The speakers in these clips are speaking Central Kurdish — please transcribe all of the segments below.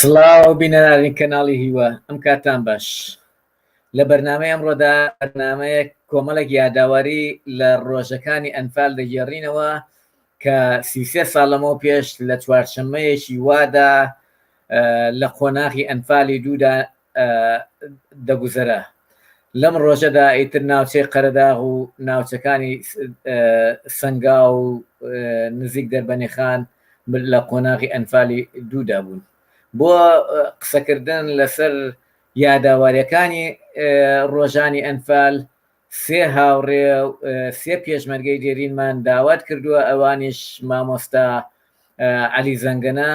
سڵاو بینەرانی کەناڵی هیوا ئەم کاتان باش لە بەرنامەی ئەمڕۆدا بەرنامەیەک کۆمەڵێک یاداواری لە ڕۆژەکانی ئەنفال دەگێڕینەوە کە 33 ساڵ لەمەو پێش لە چوارشەممەیەکی وادا لە قۆناغی ئەنفالی دوودا دەگوزەرا. لەم ڕۆژەدا ئیتر ناوچەی قەرەداغ و ناوچەکانی سەنگاو و نزیک دەربەنیخان لە قۆناغی ئەنفالی دوودا بوون. بۆ قسەکردن لەسەر یاداواریەکانی ڕۆژانی ئەنفال سێ هاوڕێ و سێ پێشمەرگەی دێرینمان داوات کردووە ئەوانیش مامۆستا عەلی زەنگەنە،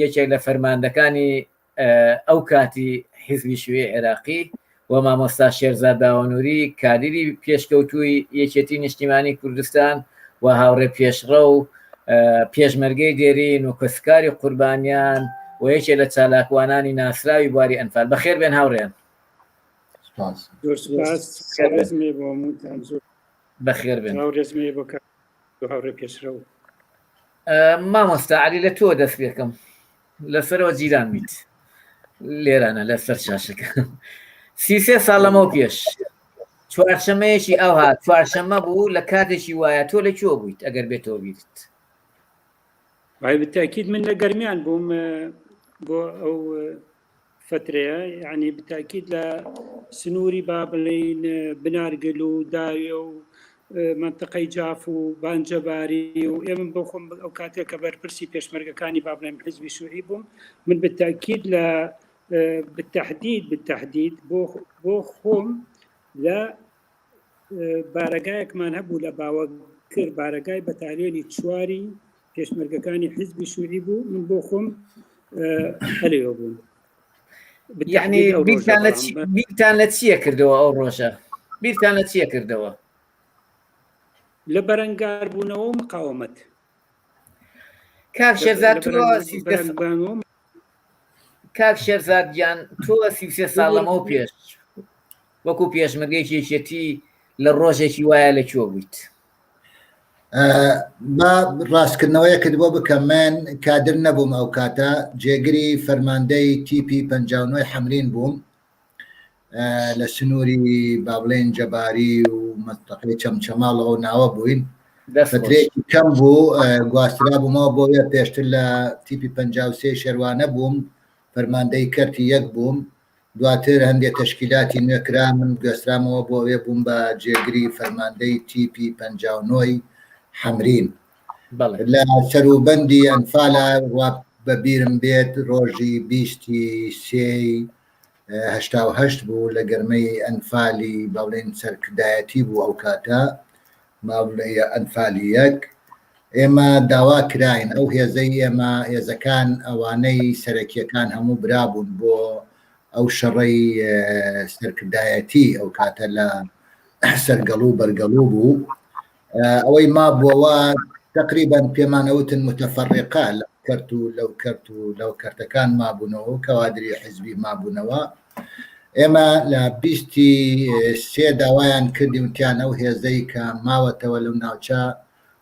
یەکێک لە فەرماندەکانی ئەو کاتی حیزبی شوێی عێراقی و مامۆستا شێرزاد باوەنووری کادیری پێشکەوتووی یەکێتی نیشتیمانی کوردستان و هاوڕێ پێشڕە و پێشمەرگەی دێرین و کەسکاری قوربانیان و یەکێ لە چالاکوانانی ناسراوی بواری ئەنفال بەخێر بێن هاوڕێن بەخێر بێن هاوڕێ پێشرەو. مامۆستا عەلی لە تۆ دەست پێکەم لەسەرەوە جیران بیت لێرانە لەسەر شاشەکە 33 ساڵ لەمەو پێش چوارشەمەیەکی ئەوها چوارشەمە بوو لە کاتێکی وایە تۆ لە کوێ بوویت ئەگەر بێتەوە بیرت وای بتاکید من لە گەرمیان بووم بۆ ئەو فترەیە یعنی بتاکید لە سنووری با بڵین بنارگل و داوێ و منطقەی جاف و بانجەباری و ئێمە بۆ خۆم ئەو کاتێک کە بەرپرسی پێشمەرگەکانی با بڵێم حزبی شوعی بووم من بتاکید لە بالتحدید بالتحدید بۆ بۆ خۆم لە بارەگایەکمان هەبوو لە باوەکر بارەگای بەتالێنی چواری پێشمەرگەکانی حیزبی شوعی بوو من بۆ خۆم هەلێوە بووم یعنی بیرتان لە بیرتان لە چییە کردەوە ئەو ڕۆژە بیرتان لە چییە کردەوە لە بەرەنگار بوونەوە و مقاومەت کاک شێرزاد تۆ کاک شێرزاد گیان تۆ 33 ساڵ لەمەو پێش وەکو پێشمەرگەیەکی یەکێتی لە ڕۆژێکی وایە لە کوێ بوویت؟ با ڕاستکردنەوەیەکت بۆ بکەم من کادر نەبووم ئەو کاتە جێگری فەرماندەی تیپی 59 حەمرین بووم لە سنووری با بڵێن جەباری و مەنتەقەی چەمچەماڵ ئەو ناوە بووین فترێکی کەم بوو گواسترا بوومەوە بۆ وێ پێشتر لە تیپی 53 شێروانە بووم فەرماندەی کەرتی یەک بووم دواتر هەندێ تەشکیلاتی نوێ کرا، من گوێزرامەوە بۆ ئەوێ بووم بە جێگری فەرماندەی تیپی 59 ی حەمرین. لە سەروبەندی ئەنفالا وا بە بیرم بێت ڕۆژی بیستی سێی 88 بوو لە گەرمەی ئەنفالی بەڵێن سەرکردایەتی بوو ئەو کاتە ئەنفالی یەک ئێمە داوا کراین ئەو هێزەی ئێمە هێزەکان ئەوانەی سەرەکیەکان هەموو برابوون بۆ ئەو شەڕەی سەرکردایەتی ئەو کاتە لە سەرگەڵو بەرگەڵو بوو ئەوەی مابووەوە تقریبا پێمانەوتن متفەرقە لە کەرت و لەو کەرت و لەو کەرتەکان مابوونەوە و کەوادری حزبی مابوونەوە ئێمە لە بیستی سێ داوایان کردی وتیان ئەو هێزەی کە ماوەتەوە لەو ناوچە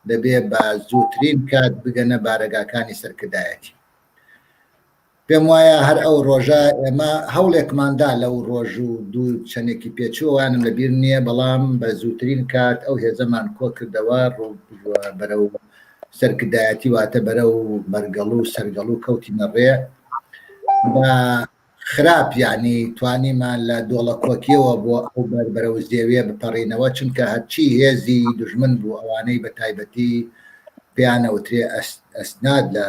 دەبێ بە زووترین کات بگەنە بارەگاکانی سەرکردایەتی. پێم وایە هەر ئەو ڕۆژە ئێمە هەوڵێکماندا لەو ڕۆژ و دوو چەندێکی پێچووانم لە بیر نییە بەڵام بە زووترین کات ئەو هێزەمان کۆ کردەوە بەرەو سەرکردایەتی واتە بەرەو بەرگەڵ و سەرگەڵ و کەوتینە ڕێ بە خراپ یانی توانیمان لە دۆڵە کۆکیەوە بۆ ئەو بەر بەرەو زێوێ بپەڕینەوە چونکە هەرچی هێزی دوژمن بوو ئەوانەی بە تایبەتی پێیانەوترێ ئەسناد لە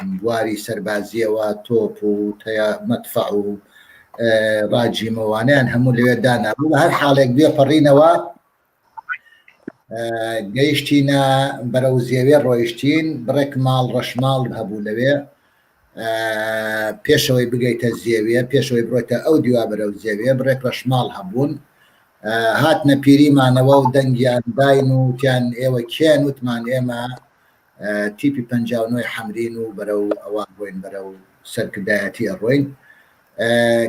بواری سەربازیەوە تۆپ و تەیا مەدفەع و ڕاجیمەوانیان هەموو لەوێ دانابوو بە هەر حاڵێک بێ پەڕینەوە گەیشتینە بەرەو زێوێ ڕۆیشتین بڕێک ماڵ ڕەشماڵ هەبوو لەوێ پێشەوەی بگەیتە زێوێ پێشەوەی بڕۆیتە ئەو دیوا بەرەو زێوێ بڕێک ڕەشماڵ هەبوون هاتنە پیریمانەوە و دەنگیان داین و تیان ئێوە کێن وتمان ئێمە تیپی 59 حەمرین و بەرەو ئەوە ڕۆین بەرەو سەرکردایەتی ئەڕۆین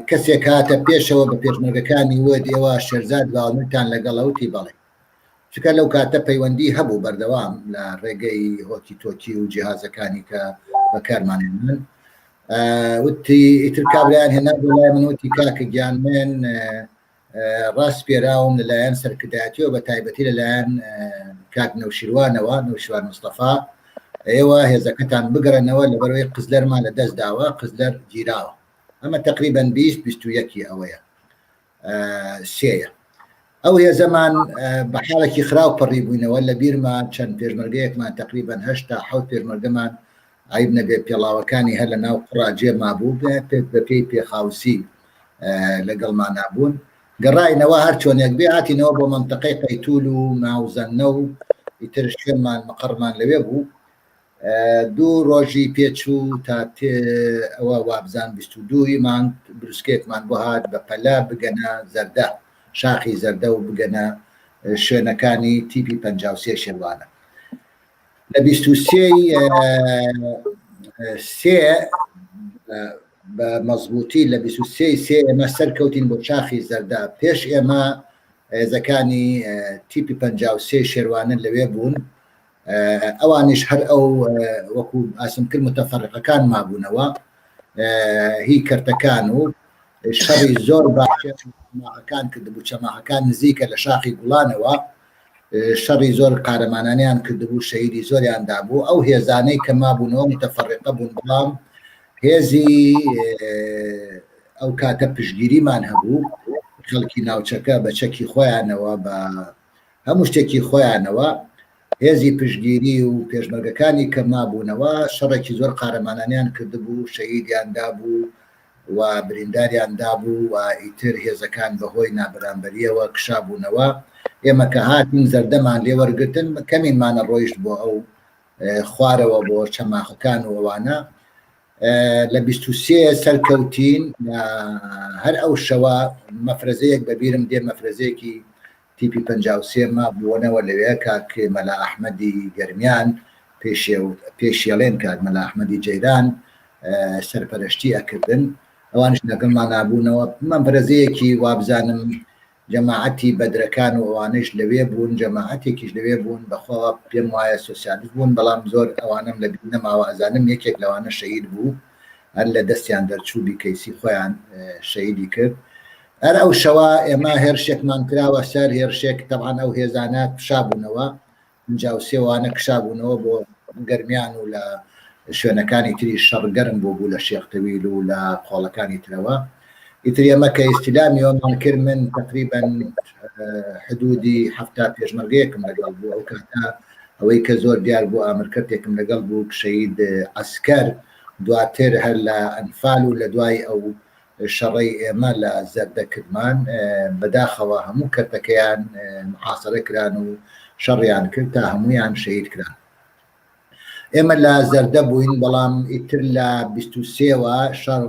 کەسێک هاتە پێشەوە بە پێشمەرگەکانی وت ئێوە شێرزاد باوەنتان لەگەڵە وتی بەڵێ چونکە لەو کاتە پەیوەندی هەبوو بەردەوام لە ڕێگەی هۆکی تۆکی و جیهازەکانی کە بەکارمانێنن. وتی ئیتر کابرایان هێنا بۆ لای من وتی کاکە گیان من ڕاسپێراوم لەلایەن سەرکردایەتیەوە بە تایبەتی لەلایەن کاک نەوشیروانەوە نەوشیروان مستەفا ئێوە هێزەکەتان بگەڕێنەوە لەبەرەوەی قزلەرمان لە دەست داوە قزلەر گیراوە ئەمە تقریبا 20 21 ئەوەیە سێیە ئەو هێزەمان بە حاڵێکی خراو پەڕی بووینەوە لە بیرمە چەند پێشمەرگەیەکمان تقریبا هەشتا حەوت پێشمەرگەمان عیب نەبێ پێڵاوەکانی هەر لە ناو قوڕا جێ مابوو بە پێی پێخاوسی لەگەڵمانا بوون گەڕاینەوە هەر چۆنێک بێ هاتینەوە بۆ مەنتەقەی قەیتول و ناوزەنە و ئیتر شوێنمان مقەڕمان لەوێ بوو دوو ڕۆژی پێچوو تا ئەوە وابزان 22 ی مانگ بروسکێکمان بۆ هات بە پەلە بگەنە زەردە شاخی زەردە و بگەنە شوێنەکانی تیپی 53 شێروانە لە 23 سێ بە مەزبووتی لە 23 سێ ئێمە سەرکەوتین بۆ شاخی زەردە پێش ئێمە هێزەکانی تیپی 53 شێروانە لەوێ بوون ئەوانیش هەر ئەو وەکو باسم کرد متەفەرقەکان مابوونەوە هی کەرتەکان و شەڕی زۆر باشەکان کردبوو چەماخەکان نزیکە لە شاخی گوڵانەوە شەڕی زۆر قارەمانانیان کردبوو شەهیدی زۆریان دابوو ئەو هێزانەی کە مابوونەوە متەفەرقە بوون بەڵام هێزی ئەو کاتە پشگیریمان هەبوو خەڵکی ناوچەکە بە چەکی خۆیانەوە بە هەموو شتێکی خۆیانەوە هێزی پشتگیری و پێشمەرگەکانی کە مابوونەوە شەڕێکی زۆر قارەمانانیان کردبوو، شەهیدیان دابوو و برینداریان دابوو و ئیتر هێزەکان بەهۆی نابەرامبەرییەوە کشابوونەوە. ئێمە کە هاتین زەردەمان لێ وەرگرتن، کەمینمانە ڕۆیشت بۆ ئەو خوارەوە بۆ چەماخەکان و ئەوانە. لە 23 سەرکەوتین، هەر ئەو شەوە مەفرەزەیەک بەبیرم دێ مەفرەزەیەکی تیپی 53 مابووەنەوە لەوێ کاک مەلا ئەحمەدی گەرمیان پێشێڵێن کاک مەلا ئەحمەدی جەیران سەرپەرشتی ئەکردن ئەوانش لەگەڵمانا بوونەوە مەفرەزەیەکی وابزانم جەماعەتی بەدرەکان و ئەوانەیش لەوێ بوون، جەماعەتێکیش لەوێ بوون، بەخوا پێم وایە سۆسیالیست بوون، بەڵام زۆر ئەوانەم لە بیر نەماوە، ئەزانم یەکێک لەوانە شەهید بوو، هەر لە دەستیان دەرچوو بیکەیسی خۆیان شەهیدی کرد. هەر ئەو شەوە ئێمە هێرشێکمان کراوە سەر، هێرشێک تەبعەن ئەو هێزانە کشابوونەوە، 53 وانە کشابوونەوە بۆ گەرمیان و لە شوێنەکانی تری شەڕ گەرم بوو بوو لە شێخ تەویل و لە قۆڵەکانی ترەوە ئیتر ئێمە کە ئیستیلامی ئەومان کرد من تقریبا حدودی حەفتا پێشمەرگەیەکم لەگەڵ بوو ئەو کاتە ئەوەی کە زۆر دیار بوو ئامرکەتێکم لەگەڵ بوو شەهید عەسکەر دواتر هەر لە ئەنفال و لە دوای ئەو شەڕەی ئێمە لە زەردە کردمان بەداخەوە هەموو کەرتەکەیان محاسرە کران و شەڕیان کرد تا هەموویان شەهید کران. ئێمە لە زەردە بووین بەڵام ئیتر لە 23وە شەڕ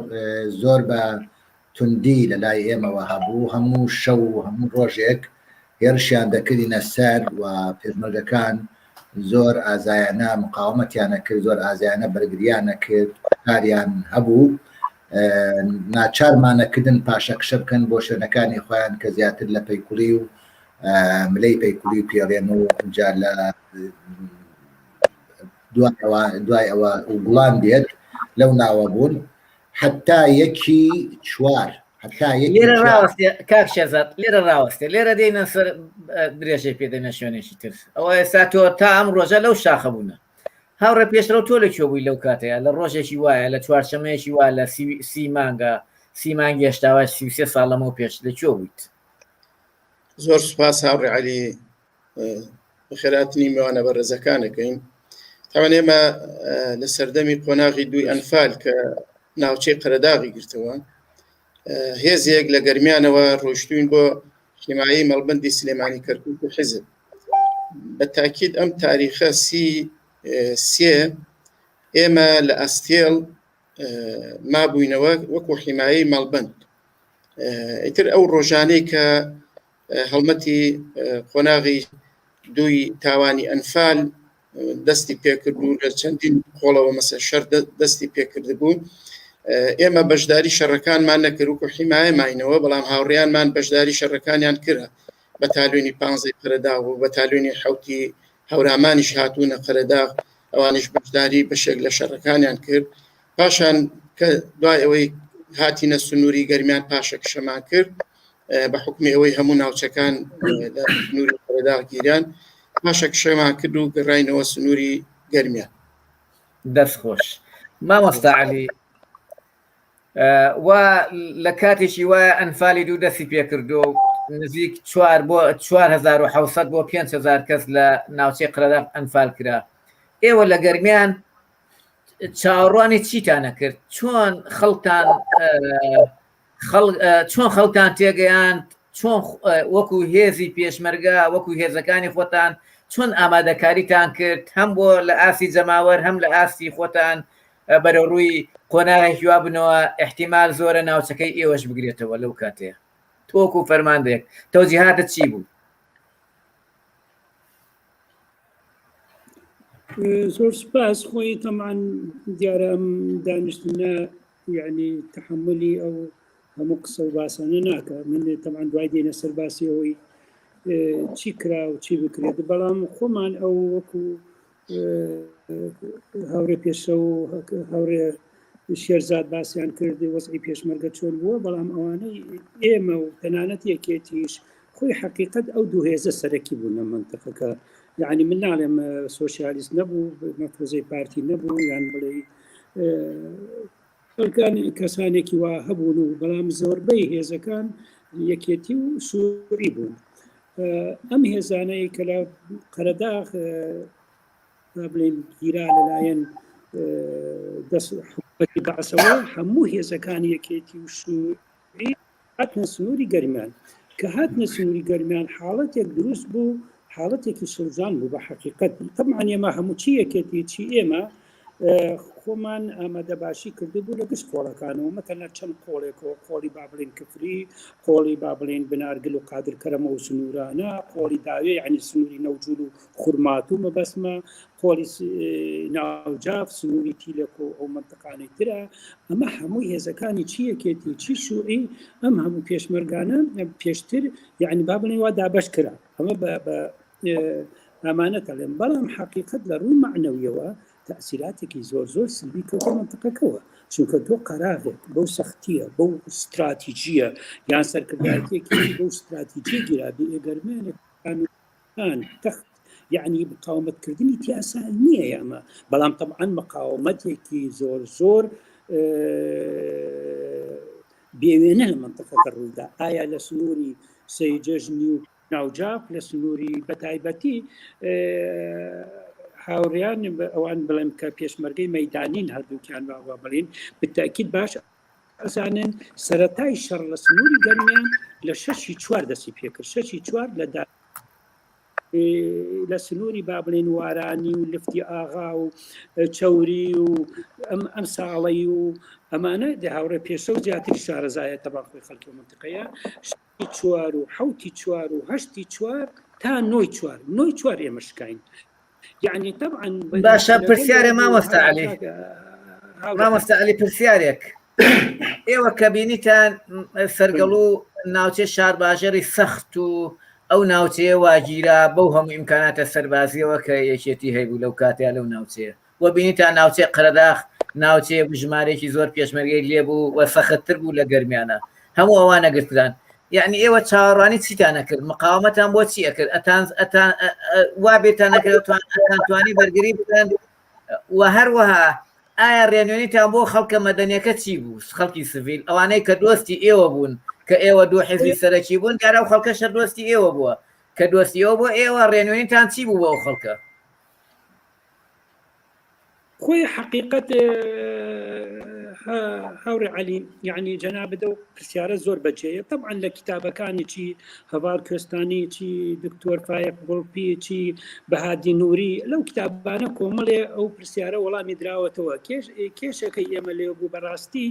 زۆر بە توندی لە لای ئێمەوە هەبوو هەموو شەو و هەموو ڕۆژێک هێرشیان دەکردینە سەر و پێشمەرگەکان زۆر ئازایانە مقاومەتیان ئەکرد زۆر ئازایانە بەرگریان ئەکرد کاریان هەبوو ناچارمانەکردن پاشەکشە بکەن بۆ شوێنەکانی خۆیان کە زیاتر لە پەیکوڵی و ملەی پەیکوڵی و پێڵێن و ئینجا لە دوای ئەوە گوڵان بێت لەو ناوە بوون حتا یەکی چوار حتا لێرە ڕاوەستێ کاک شێرزاد لێرە ڕاوەستێ لێرە دێنە سەر درێژەی پێدەنە شوێنێکی تر ئەوە ئێستا تۆ تا ئەم ڕۆژە لەو شاخە بوونە هاوڕێ پێشڕەو تۆ لە کوێ بووی لەو کاتەیە لە ڕۆژێکی وایە لە چوارشەمەیەکی وا لە سی مانگە سی مانگی هێشتاوە 33 ساڵ لەمەو پێش لە کوێ بوویت؟ زۆر سوپاس هاوڕێ عەلی بەخێراتنی میوانە بەڕێزەکانەکەین تاوان ئێمە لە سەردەمی قۆناغی دووی ئەنفال کە ناوچەی قەرەداغی گرتەوە هێزێک لە گەرمیانەوە ڕۆشتوین بۆ حمایەی مەڵبندی سلێمانی کەرکوک و حیزب بە تاکید ئەم تاریخە سی سێ ئێمە لە ئەستێڵ مابووینەوە وەکو حیمایەی مەڵبند ئیتر ئەو ڕۆژانەی کە هەڵمەتی قۆناغی دووی تاوانی ئەنفال دەستی پێکرد و لە چەندین قۆڵەوە مەسە شەر دەستی پێکرد بوو ئێمە بەشداری شەڕەکانمان نەکرد و حیمایە ماینەوە بەڵام هاوڕیانمان بەشداری شەڕەکانیان کرا بە تالوینی پانزەی قەرەداغ و بە تالوینی حوتی هەورامانیش هاتوونە قەرەداغ ئەوانیش بەشداری بەشێک لە شەڕەکانیان کرد پاشان کە دوای ئەوەی هاتینە سنووری گەرمیان پاشەکشەمان کرد بە حکومی ئەوەی هەموو ناوچەکان لە سنووری قەرەداغ گیران پاشەکشەمان کرد و گەڕاینەوە سنووری گەرمیان. دەست خۆش مامۆستا عەلی و لە کاتێکی وایە ئەنفالی دوو دەستی پێکردو نزیک چوار بۆ 4600 بۆ 5000 کەس لە ناوچەی قەرەداغ ئەنفال کرا ئێوە لە گەرمیان چاوەڕوانی چیتانە کرد چۆن خەڵکتان چۆن خەڵکتان تێگەیاند چۆن وەکو هێزی پێشمەرگە وەکو هێزەکانی خۆتان چۆن ئامادەکاریتان کرد هەم بۆ لە ئاستی جەماوەر هەم لە ئاستی خۆتان بەرەو ڕووی قۆناغێکی وا بنەوە احتیمال زۆرە ناوچەکەی ئێوەش بگرێتەوە لەو کاتەیە تۆکو فەرماندەیەک تەوجیهاتت چی بوو؟ زۆر سپاس خۆی تەمان دیارە ئەم دانیشتنە یعنی تحملی ئەو هەموو قسە و باسانە ناکە من تەمان دوای دێنە سەر باسی ئەوەی چی کرا و چی بکرێت بەڵام خۆمان ئەو وەکو هاوڕێ پێشە و هاوڕێ شێرزاد باسییان کرد وەزعی پێشمەرگە چۆن بووە بەڵام ئەوانەی ئێمە و تەنانەت یەکێتیش خۆی حەقیقەت ئەو دوو هێزە سەرەکی بوون لە مەنتقەکە یعنی من ناڵێم سۆسیالیست نەبوو مەفروزەی پارتی نەبوو یان بڵێ خەڵکان کەسانێکی وا هەبوون و بەڵام زۆربەی هێزەکان یەکێتی و سووری بوون ئەم هێزانەی کە لە قەرەداغ بڵێن گیرا لەلایەن دەست حکومەتی بەعسەوە هەموو هێزەکانی یەکێتی و شووری هاتنە سنووری گەرمیان کە هاتنە سنووری گەرمیان حاڵەتێک دروست بوو حاڵەتێکی شڵجان بوو بە حەقیقەت تەبعەن ئێمە هەموو چی یەکێتی چی ئێمە خۆمان ئامادەباشی کردبوو لە گشت قۆڵەکانەوە مەتەنە چەند قۆڵێکەوە قۆڵی با بڵین کفری قۆڵی با بڵین بنارگل و قادر کەرەمە و سنوورانە قۆڵی داوێ یعنی سنووری نەوجول و خورماتوو مەبەستمە قۆڵی ناوجاف سنووری تیلەک و ئەو مەنتقانەی ترە ئەمە هەموو هێزەکانی چی یەکێتی چی شوعی ئەم هەموو پێشمەرگانە پێشتر یعنی با بڵێن وا دابەش کرا ئەمە بە ئامانەت ئەڵێم بەڵام حەقیقەت لە ڕووی مەعنەویەوە تەئسیراتێکی زۆر زۆر سلبی کەوتە مەنتقەکەوە چونکە تۆ قەراغێک بەو سەختیە بەو استراتیجیە یان سەرکردایەتیەکی بەو استراتیجیە گیرابێ ئێگەرمێنێک تەخت یعنی مقاومەتکردنی تیاسا نییە ئەمە بەڵام طبعا مقاومەتێکی زۆر زۆر بێوێنە لە منطقەکە ڕوویدا ئایا لە سنووری سەیجەژنی و ناوجاف لە سنووری بەتایبەتی هاوڕیان ئەوان بڵێم کە پێشمەرگەی مەدانین هەردووکیان باوا بڵین بتاکیت باش ئەزانن سەتای شەڕ لە سنووری گەرمیان لە شەشی چوار دەستی پێکرد شەشی چوار لە لە سنووری با بڵێن وارانی و لفتی ئاغا و چەوری و ئەم ئەم ساڵەی و ئەمانە دە هاوڕێ پێشە و زیاتر شارەزایە تەبا خۆی خەڵکی منتقەیە چوار و حوتی چوار و هەشتی چوار تا نۆی چوار نۆی چوار ئێمە شکاین یعنی طبعا باشە پرسیارێ مامۆستا علی مامۆستا علی پرسیارێک ئێوە کە بینیتان سەرگەڵ و ناوچەی شارباژێڕی سەخت و ئەو ناوچەیە واگیرا بەو هەموو ئیمکاناتە سەربازیەوە کە یەکێتی هەیبوو لەو کاتەیە لەو ناوچەیە و بینیتان ناوچەی قەرەداخ ناوچەیە بوو ژمارەیەکی زۆر پێشمەرگەی لێبوو و سەختتر بوو لە گەرمیانە هەموو ئەوانە گرتران یعنی ئێوە چاوەڕوانی چیتان ئەکرد مقاومەتان بۆ چی ئەکرد ئەتان ئەتان وا بێتان نەکرد ئەتان توانی بەرگری بکەن و هەروەها ئایا ڕێنوێنیتان بۆ خەڵکە مەدەنیەکە چی بوو خەڵکی سڤیل ئەوانەی کە دۆستی ئێوە بوون کە ئێوە دوو حزبی سەرەکی بوون دیارە ئەو خەڵکە شەر دۆستی ئێوە بووە کە دۆستی ئێوە بۆ ئێوە ڕێنوێنیتان چی بوو بۆ ئەو خەڵکە خۆی حەقیقەت هاوڕێ عەلی یعنی جەنابت ئەو پرسیارە زۆر بەجێیە طبعا لە کتابەکانی چی هەڤال کوێستانی چی دکتۆر فایق گوڵپی چی بەهادی نووری لەو کتابانە کۆمەڵێ ئەو پرسیارە وەڵامی دراوەتەوە کێش کێشەکەی ئێمە لێ بوو بەڕاستی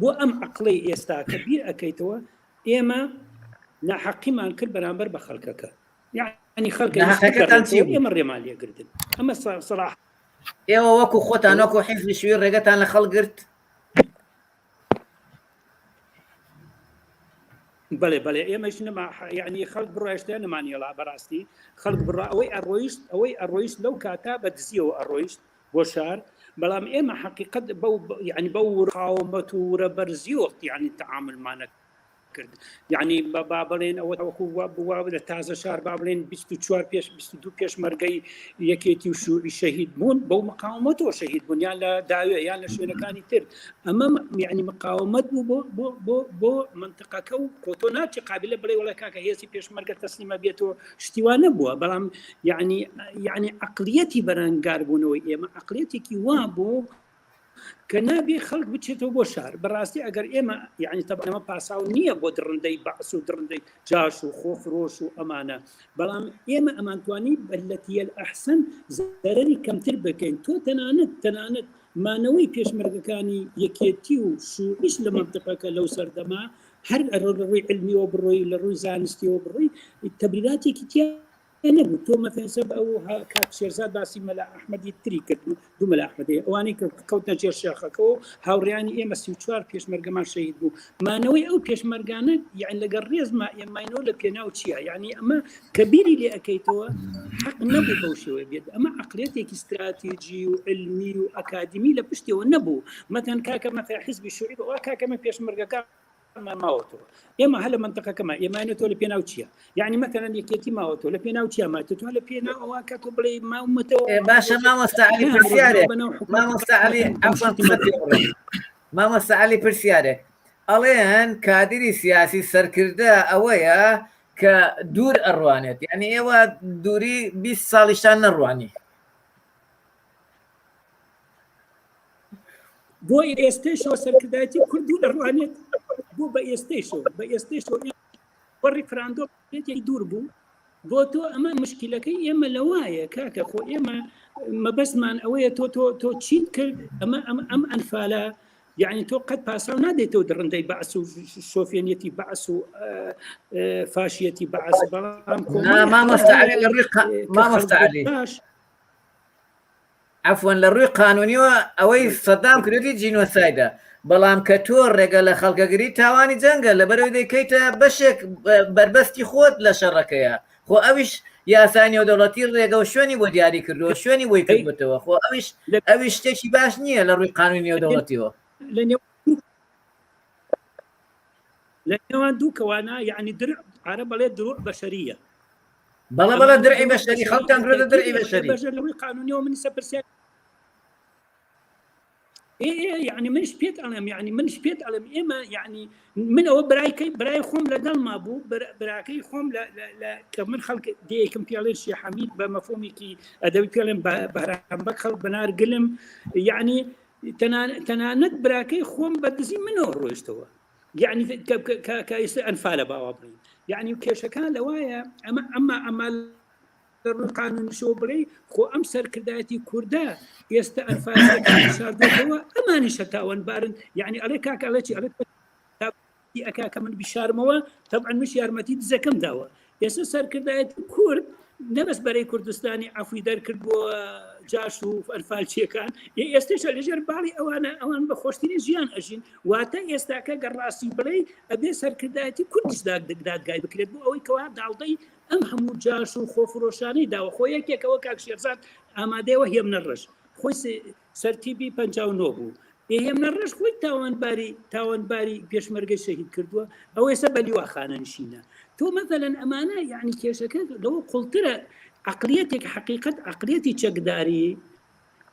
بۆ ئەم عقلەی ئێستا کە بیر ئەەکەیتەوە ئێمە ناحەقیمان کرد بەرامبەر بە خەڵکەکە یعنی خەڵکە ناحەقەکەتان چی بوو؟ ئێمە ڕێمان لێگردن ئەمە سەڵاح ئێوە وەکو خۆتان وەکو حیزبی شووی ڕێگەتان لە خەڵک گرت؟ بەڵێ بەڵێ ئێمەش نەما یعنی خەڵک بڕۆشتە نەمانیڵا بەڕاستی خەڵک بڕا ئەوەی ئەڕۆیشت ئەوەی ئەڕۆیشت لەو کاتا بە دزیەوە ئەڕۆیشت بۆ شار. بەڵام ئێمە حقیقت بەو یعنی بەو قاومەت و ورە بەرزی وەخت یعنی تعاملمانە کرد یعنی بە با بڵێن ئەوە وەکو وا لە تازە شار با بڵێن 24 پێش 22 پێشمەرگەی یەکێتی و شوعی شەهید بوون بەو مقاومەتەوە شەهید بوون یان لە داوێ یان لە شوێنەکانی تر ئەمە یعنی مقاومەت بوو بۆ بۆ بۆ بۆ منطقەکە و کۆتۆ ناچی قابلە بڵێ وڵە کاکە هێزی پێشمەرگە تەسلیمە بێتەوە شتیوان نەبووە بەڵام یعنی یعنی عقلیەتی بەرەنگاربوونەوەی ئێمە عقلیەتێکی وا بوو کە نابێ خەڵک بچێتەوە بۆ شار بەڕاستی ئەگەر ئێمە یعنی تەبعەن ئەمە پاساو نییە بۆ دڕندەی بەعس و دڕندەی جاش و خۆفرۆش و ئەمانە بەڵام ئێمە ئەمانتوانی بەلەتیە ئەحسن زەرەری کەمتر بکەین تۆ تەنانەت تەنانەت مانەوەی پێشمەرگەکانی یەکێتی و شوعیش لە مەنتقەکە لەو سەردەما هەر لە ڕووی علمیەوە بڕۆی لە ڕووی زانستیەوە بڕۆی تەبریراتێکی تیا نەبوو تۆ مەثەلەن سەب ئەو کاک شێرزاد باسی مەلا ئەحمەدی تری کرد دوو مەلا ئەحمەدی ئەوانەی کە کەوتنە ژێر شاخەکەەوە هاوڕیانی ئێمە 34 پێشمەرگەمان شەهید بوو مانەوەی ئەو پێشمەرگانە یان لەگەڵ ڕێزما ئێماینەوە لە پێناو چییە یعنی ئەمە کە بیری لێ ئەەکەیتەوە حەق نەبوو بەو شێوەیە بێت ئەمە عقلێتێکی استراتیجی و علمی و ئەکادمی لە پشتەوە نەبوو مەتەن کاکە مەثە حزبی شوعی وا کاکەمە پێشمەرگەکە ماوەتەوە ئێمە هەر لە منطقەکەمە ئێمانێتەوە لە پێناو چییە یعنی مەتەلەن یەکێتی ماوەتەوە لە پێناو چیا ماتە تۆ لە پێناو ئەوە کە تۆ بڵێ ماومەتەوە باشە مامۆستا عەلی پرسیارێک مامۆستا عەلی عەفوەن قسەت پێ بڕێ مامۆستا عەلی پرسیارێک ئەڵێن کادری سیاسی سەرکردە ئەوەیە کە دوور ئەڕوانێت یعنی ئێوە دووری 20 ساڵیشتان نەڕوانی بۆ ئێستەیشەوە سەرکردایەتی کورد دوور ئەڕوانێت بۆ بە ئێستەیشەوە بە ئێستەیشەوە بە ڕیفراندۆم دوور بوو بۆ تۆ ئەمە مشکلەکەی ئێمە لەوایە کاکە خۆ ئێمە مەبەستمان ئەوەیە تۆ تۆ تۆ چیت کرد ئەمە ئەم ئەم ئەنفالە یعنی تۆ قەت پاساو نادەیتەوە دڕندەی بەعس و شۆفێنیەتی بەعس و فاشیەتی بەعس بەڵام مامۆستا عەلی لە ڕووی مامۆستا عەلی عەفوەن لە ڕووی قانونیەوە ئەوەی سەدام کردوێتی جینۆسایدە بەڵام کە تۆ ڕێگە لە خەڵکەگری تاوانی جەنگە لەبەرەوەی دەیکەیتە بەشێک بەربەستی خۆت لە شەڕەکەیە خۆ ئەویش یاسای نێودەوڵەتی ڕێگە و شوێنی بۆ دیاری کردووە شوێنی بۆی کردوێتەوە خۆ ئەویش ئەویش شتێکی باش نییە لە ڕووی قانونی نێودەوڵەتیەوە لە نێوان دوو کەوانە یعنی درع عرب بەڵێ دروع بەشەریە بەڵێ بەڵێ درعی بەشەری خەڵکتان کردە درعی بەشەری بەشەر لە ڕووی قانونیەوە من سە پرسیار ئێ ئێ یعنی منش پێت ئەڵێم یعنی منش پێت ئەڵێم ئێمە یعنی من ئەوە برایکەی برای خۆم لەگەڵ ما بوو براکەی خۆم لە کە من خەڵک دێکم پێڵێن شێ حەمید بە مەفهومێکی ئەدەبی پێڵێن بەهرام بەک خەڵک بەنار گلم یعنی تەنانەت براکەی خۆم بە دزی منەوە ڕۆیشتەوە یعنی کە ئێستا ئەنفالە باوا بڵین یعنی کێشەکان لەوایە ئەمە ئەمە ئەمە لە ڕووی قانونیشەوە بڵێ خۆ ئەم سەرکردایەتی کوردە ئێستا ئەنفالەوە ئەمانیشە تاوانبارن یعنی ئەڵێ کاکە ئەڵێ چی ئەڵێ ئەکا کە من بیشارمەوە تەبعەن منش یارمەتی دزەکەم داوە ئێستا سەرکردایەتی کورد نەبەس بەرەی کوردستانی عەفوی دەرکرد بۆ جاش و ئەنفالچیەکان ئێستش لەژێر باڵی ئەوانە ئەوان بە خۆشترین ژیان ئەژین واتە ئێستاکە گەر ڕاستی بڵێ ئەبێ سەرکردایەتی کوردیش دادگای بکرێت بۆ ئەوەی کەوا داڵدەی ئەم هەموو جاش و خۆفرۆشانەی داوە خۆ یەکێکەوە کاک شێرزاد ئامادەیەوە هێمنە ڕەش خۆی سەرتیبی 59 بوو ئێ هێمنە ڕەش خۆی تاوانباری تاوانباری پێشمەرگەی شەهید کردووە ئەو ئێستا بە لیوا خانەنشینە تۆ مەثەلەن ئەمانە یعنی کێشەکە لەوە قوڵترە عقلیەتێک حقیقت عقلیەتی چەکداری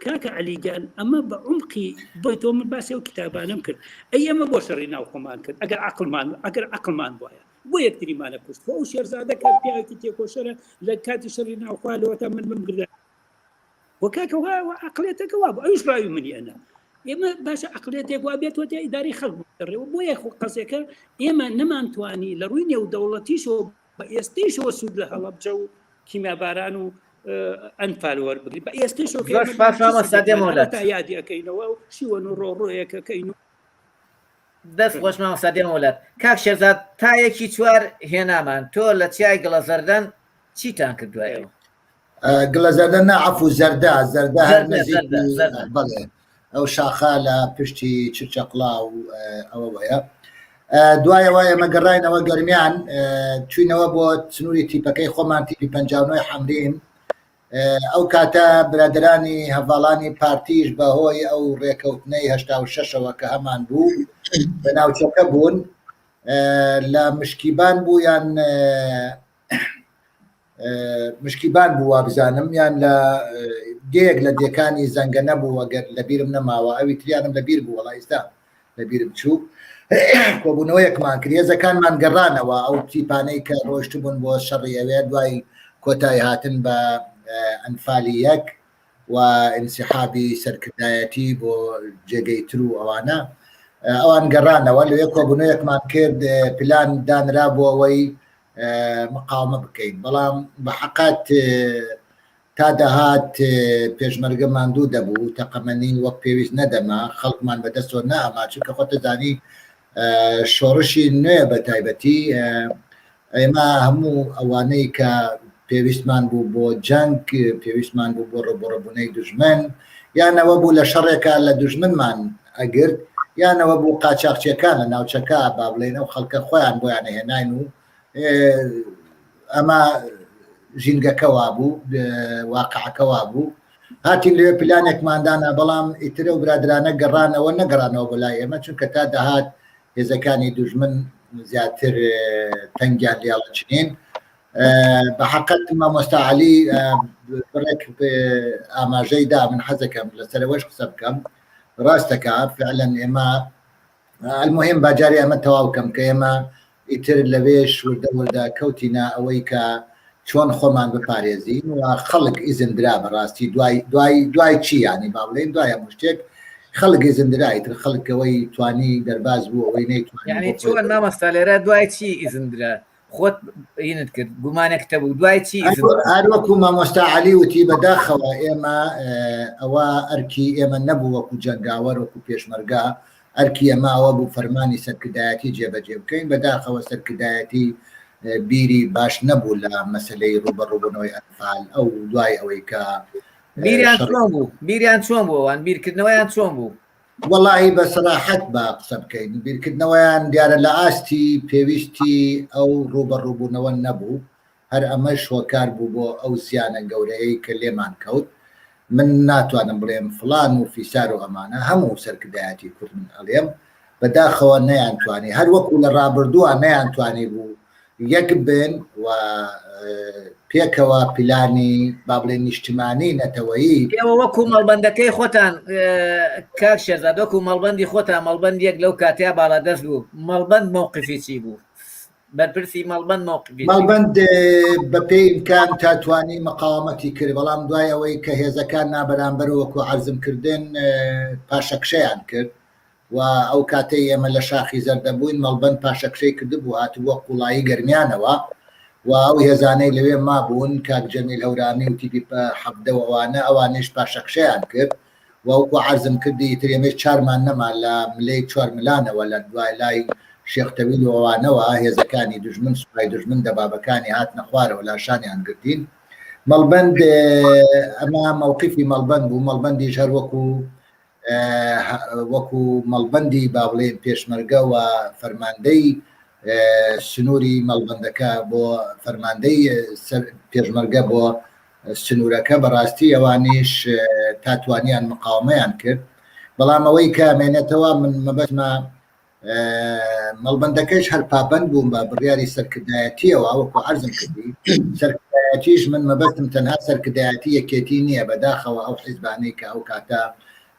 کاکە عەلی گیان ئەمە بە عمقی بۆی تۆ من باسی ئەو کتابانەم کرد ئەی ئەمە بۆ شەڕی ناوخۆمان کرد ئەگەر عقلمان ئەگەر عقلمان بواە بۆ یەکتریمانە کوشت خۆ ئەو شێرزادە کە پیاوێکی تێکۆشەرە لە کاتی شەڕی ناوخوا لەوەتا من بمگردا وە کاکە وا وا عقلێتەکە وا بوو ئەویش ڕاوی منی ئەنا ئێمە باشە عقلێتێک وا بێت وە ئیداری خەڵک بڕێەوە بۆیە خۆ قەزێکە ئێمە نەمانتوانی لە ڕووی نێودەوڵەتیشەوە بە ئێستەیشەوە سوود لە هەڵەبجە و کیمیاباران و ئەنفال وەربگری بە ئێستەیشەوە زۆر سپاس مامۆستا دێمەوە تا یادی ئەەکەینەوە و شیوەن و ڕۆڕۆیەکەکەین و دەست خۆش مامۆستا دێمەوە لات کاک شێرزاد تا یەکی چوار هێنامان تۆ لە چیای گڵەزەردەن چیتان کرد دوایەوە گڵە زەردە نا عەفو زەردە زەردە هەر نزیکی بەڵێ ئەو شاخە لە پشتی چرچەقڵا و ئەوەوەیە دوایەوە ئێمە گەڕاینەوە گەرمیان چوینەوە بۆ سنووری تیپەکەی خۆمان تیپی 59 حەمرین. ئەو کاتە برادەرانی هەڤاڵانی پارتیش بەهۆی ئەو ڕێکەوتنەی 86ەوە کە هەمان بوو لە ناوچەکە بوون لە مشکیبان بوو یان مشکیبان بوو وابزانم یان لە دێیەک لە دێکانی زەنگە نەبوو ئەگەر لەبیرم نەماوە ئەوی تریانم لەبیر بوو وەڵا ئیستا لەبیرم چوو کۆبوونەوەیەکمان کرد هێزەکانمان گەڕانەوە ئەو تیپانەی کە ڕۆشتبوون بۆ شەڕی ئەوێ دوای کۆتایی هاتن بە ئەنفالی یەک و ئینسیحابی سەرکردایەتی بۆ جێگەی تر و ئەوانە ئەوان گەڕانەوە لەوێ کۆبوونەوەیەکمان کرد پلان دانرا بۆ ئەوەی مقاومە بکەین بەڵام بە حەقەت تا دەهات پێشمەرگە ماندوو دەبوو تەقەمەنی وەک پێویست نەدەما خەڵکمان بەدەستەوە نەئەما چونکە خۆتەزانی شۆڕشی نوێ بە تایبەتی ئێمە هەموو ئەوانەی کە پێویستمان بوو بۆ جەنگ پێویستمان بوو بۆ ڕووبەڕووبوونەی دوژمن یانەوە بوو لە شەڕێکا لە دوژمنمان ئەگرت یانەوە بوو قاچاخچیەکان لە ناوچەکە با بڵێن ئەو خەڵکە خۆیان بۆیان هێناین و ئەمە ژینگەکە وابوو واقعەکە وابوو هاتین لەوێ پلانێکمان دانا بەڵام ئیتر ئەو برادرانە گەڕانەوە نەگەڕانەوە بۆ لای ئێمە چونکە تا دەهات هێزەکانی دوژمن زیاتر تەنگیان لێڵەچنین بە حەقەت مامۆستا عەلی بڕێک ئاماژەی دا من حەزەکەم لەسەرەوەش قسە بکەم ڕاستەکە فعلەن ئێمە المهم با جارێ ئەمە تەواو کەم کە ئێمە ئیتر لەوێش وردە وردە کەوتینە ئەوەی کە چۆن خۆمان بپارێزین و خەڵک ئیزن درا بەڕاستی دوای دوای دوای چی یانی با بڵێین دوای هەموو شتێک خەڵک ئیزن درا ئیتر خەڵک ئەوەی توانی دەرباز بوو ئەوەی نەیتوانی یعنی چۆن مامۆستا لێرە دوای چی ئیزن درا خۆت هینت کرد گومانێک تەبوو دوای چی هەر وەکو مامۆستا عەلی وتی بەداخەوە ئێمە ئەوە ئەرکی ئێمە نەبوو وەکو جەنگاوەر وەکو پێشمەرگە ئەرکی ئێمە ئەوە بوو فەرمانی سەرکردایەتی جێبەجێ بکەین بەداخەوە سەرکردایەتی بیری باش نەبوو لە مەسلەی ڕوبەڕوبوونەوەی ئەنفال ئەو دوای ئەوەی کە بیریان چۆن بوو بیریان چۆن بوو ئەوان بیرکردنەوەیان چۆن بوو وەڵاهی بە سەراحەت با قسە بکەین بیرکردنەوەیان دیارە لە ئاستی پێویستی ئەو ڕووبەڕووبوونەوە نەبوو هەر ئەمەش هۆکار بوو بۆ ئەو زیانە گەورەیەی کە لێمان کەوت من ناتوانم بڵێم فڵان و فیسار و ئەمانە هەموو سەرکردایەتی کورد من ئەڵێم بەداخەوە نەیانتوانی هەر وەکو لە ڕابردووە نەیانتوانی بوو یەک بن و پێکەوە پلانی با بڵێن نیشتمانی نەتەوەیی. ئێوە وەکو مەڵبەندەکەی خۆتان کاک شێرزاد وەکو مەڵبەندی خۆتان مەڵبەند یەک لەو کاتەیە باڵادەست بوو مەڵبەند مەوقفی چی بوو بەرپرسی مەڵبەند مەوقفی مەڵبەند بەپێی ئیمکان تا توانی مقاومەتی کرد بەڵام دوای ئەوەی کە هێزەکان نابەرامبەر وەکو عەرزم کردن پاشەکشەیان کرد و ئەو کاتەی ئێمە لە شاخی زەردە بووین مەڵبەند پاشەکشەی کردبوو هاتبووە قوڵایی گەرمیانەوە و ئەو هێزانەی لەوێ مابوون کاک جەمیل هەورامی و تیپی 17 و ئەوانە ئەوانیش پاشەکشەیان کرد و وەکو عەرزم کردی ئیتر ئێمەش چارمان نەما لە ملەی چوار ملانەوە لە دوای لای شێخ تەویل و ئەوانەوە هێزەکانی دوژمن سوپای دوژمن دەبابەکانی هاتنە خوارەوە لاشانیان گرتین مەڵبەند ئەمە مەوقفی مەڵبەند بوو مەڵبەندیش هەر وەکو وەکو مەڵبەندی با بڵێین پێشمەرگە و فەرماندەی سنووری مەڵبەندەکە بۆ فەرماندەی پێشمەرگە بۆ سنوورەکە بەڕاستی ئەوانیش تا توانیان مقاومەیان کرد بەڵام ئەوەی کە مێنێتەوە من مەبەستمە مەڵبەندەکەش هەر پابەند بووم بە بڕیاری سەرکردایەتیەوە وەکو عەرزم کردی سەرکردایەتیش من مەبەستم تەنها سەرکردایەتی یەکێتی نییە بەداخەوە ئەو حیزبانەی کە ئەو کاتە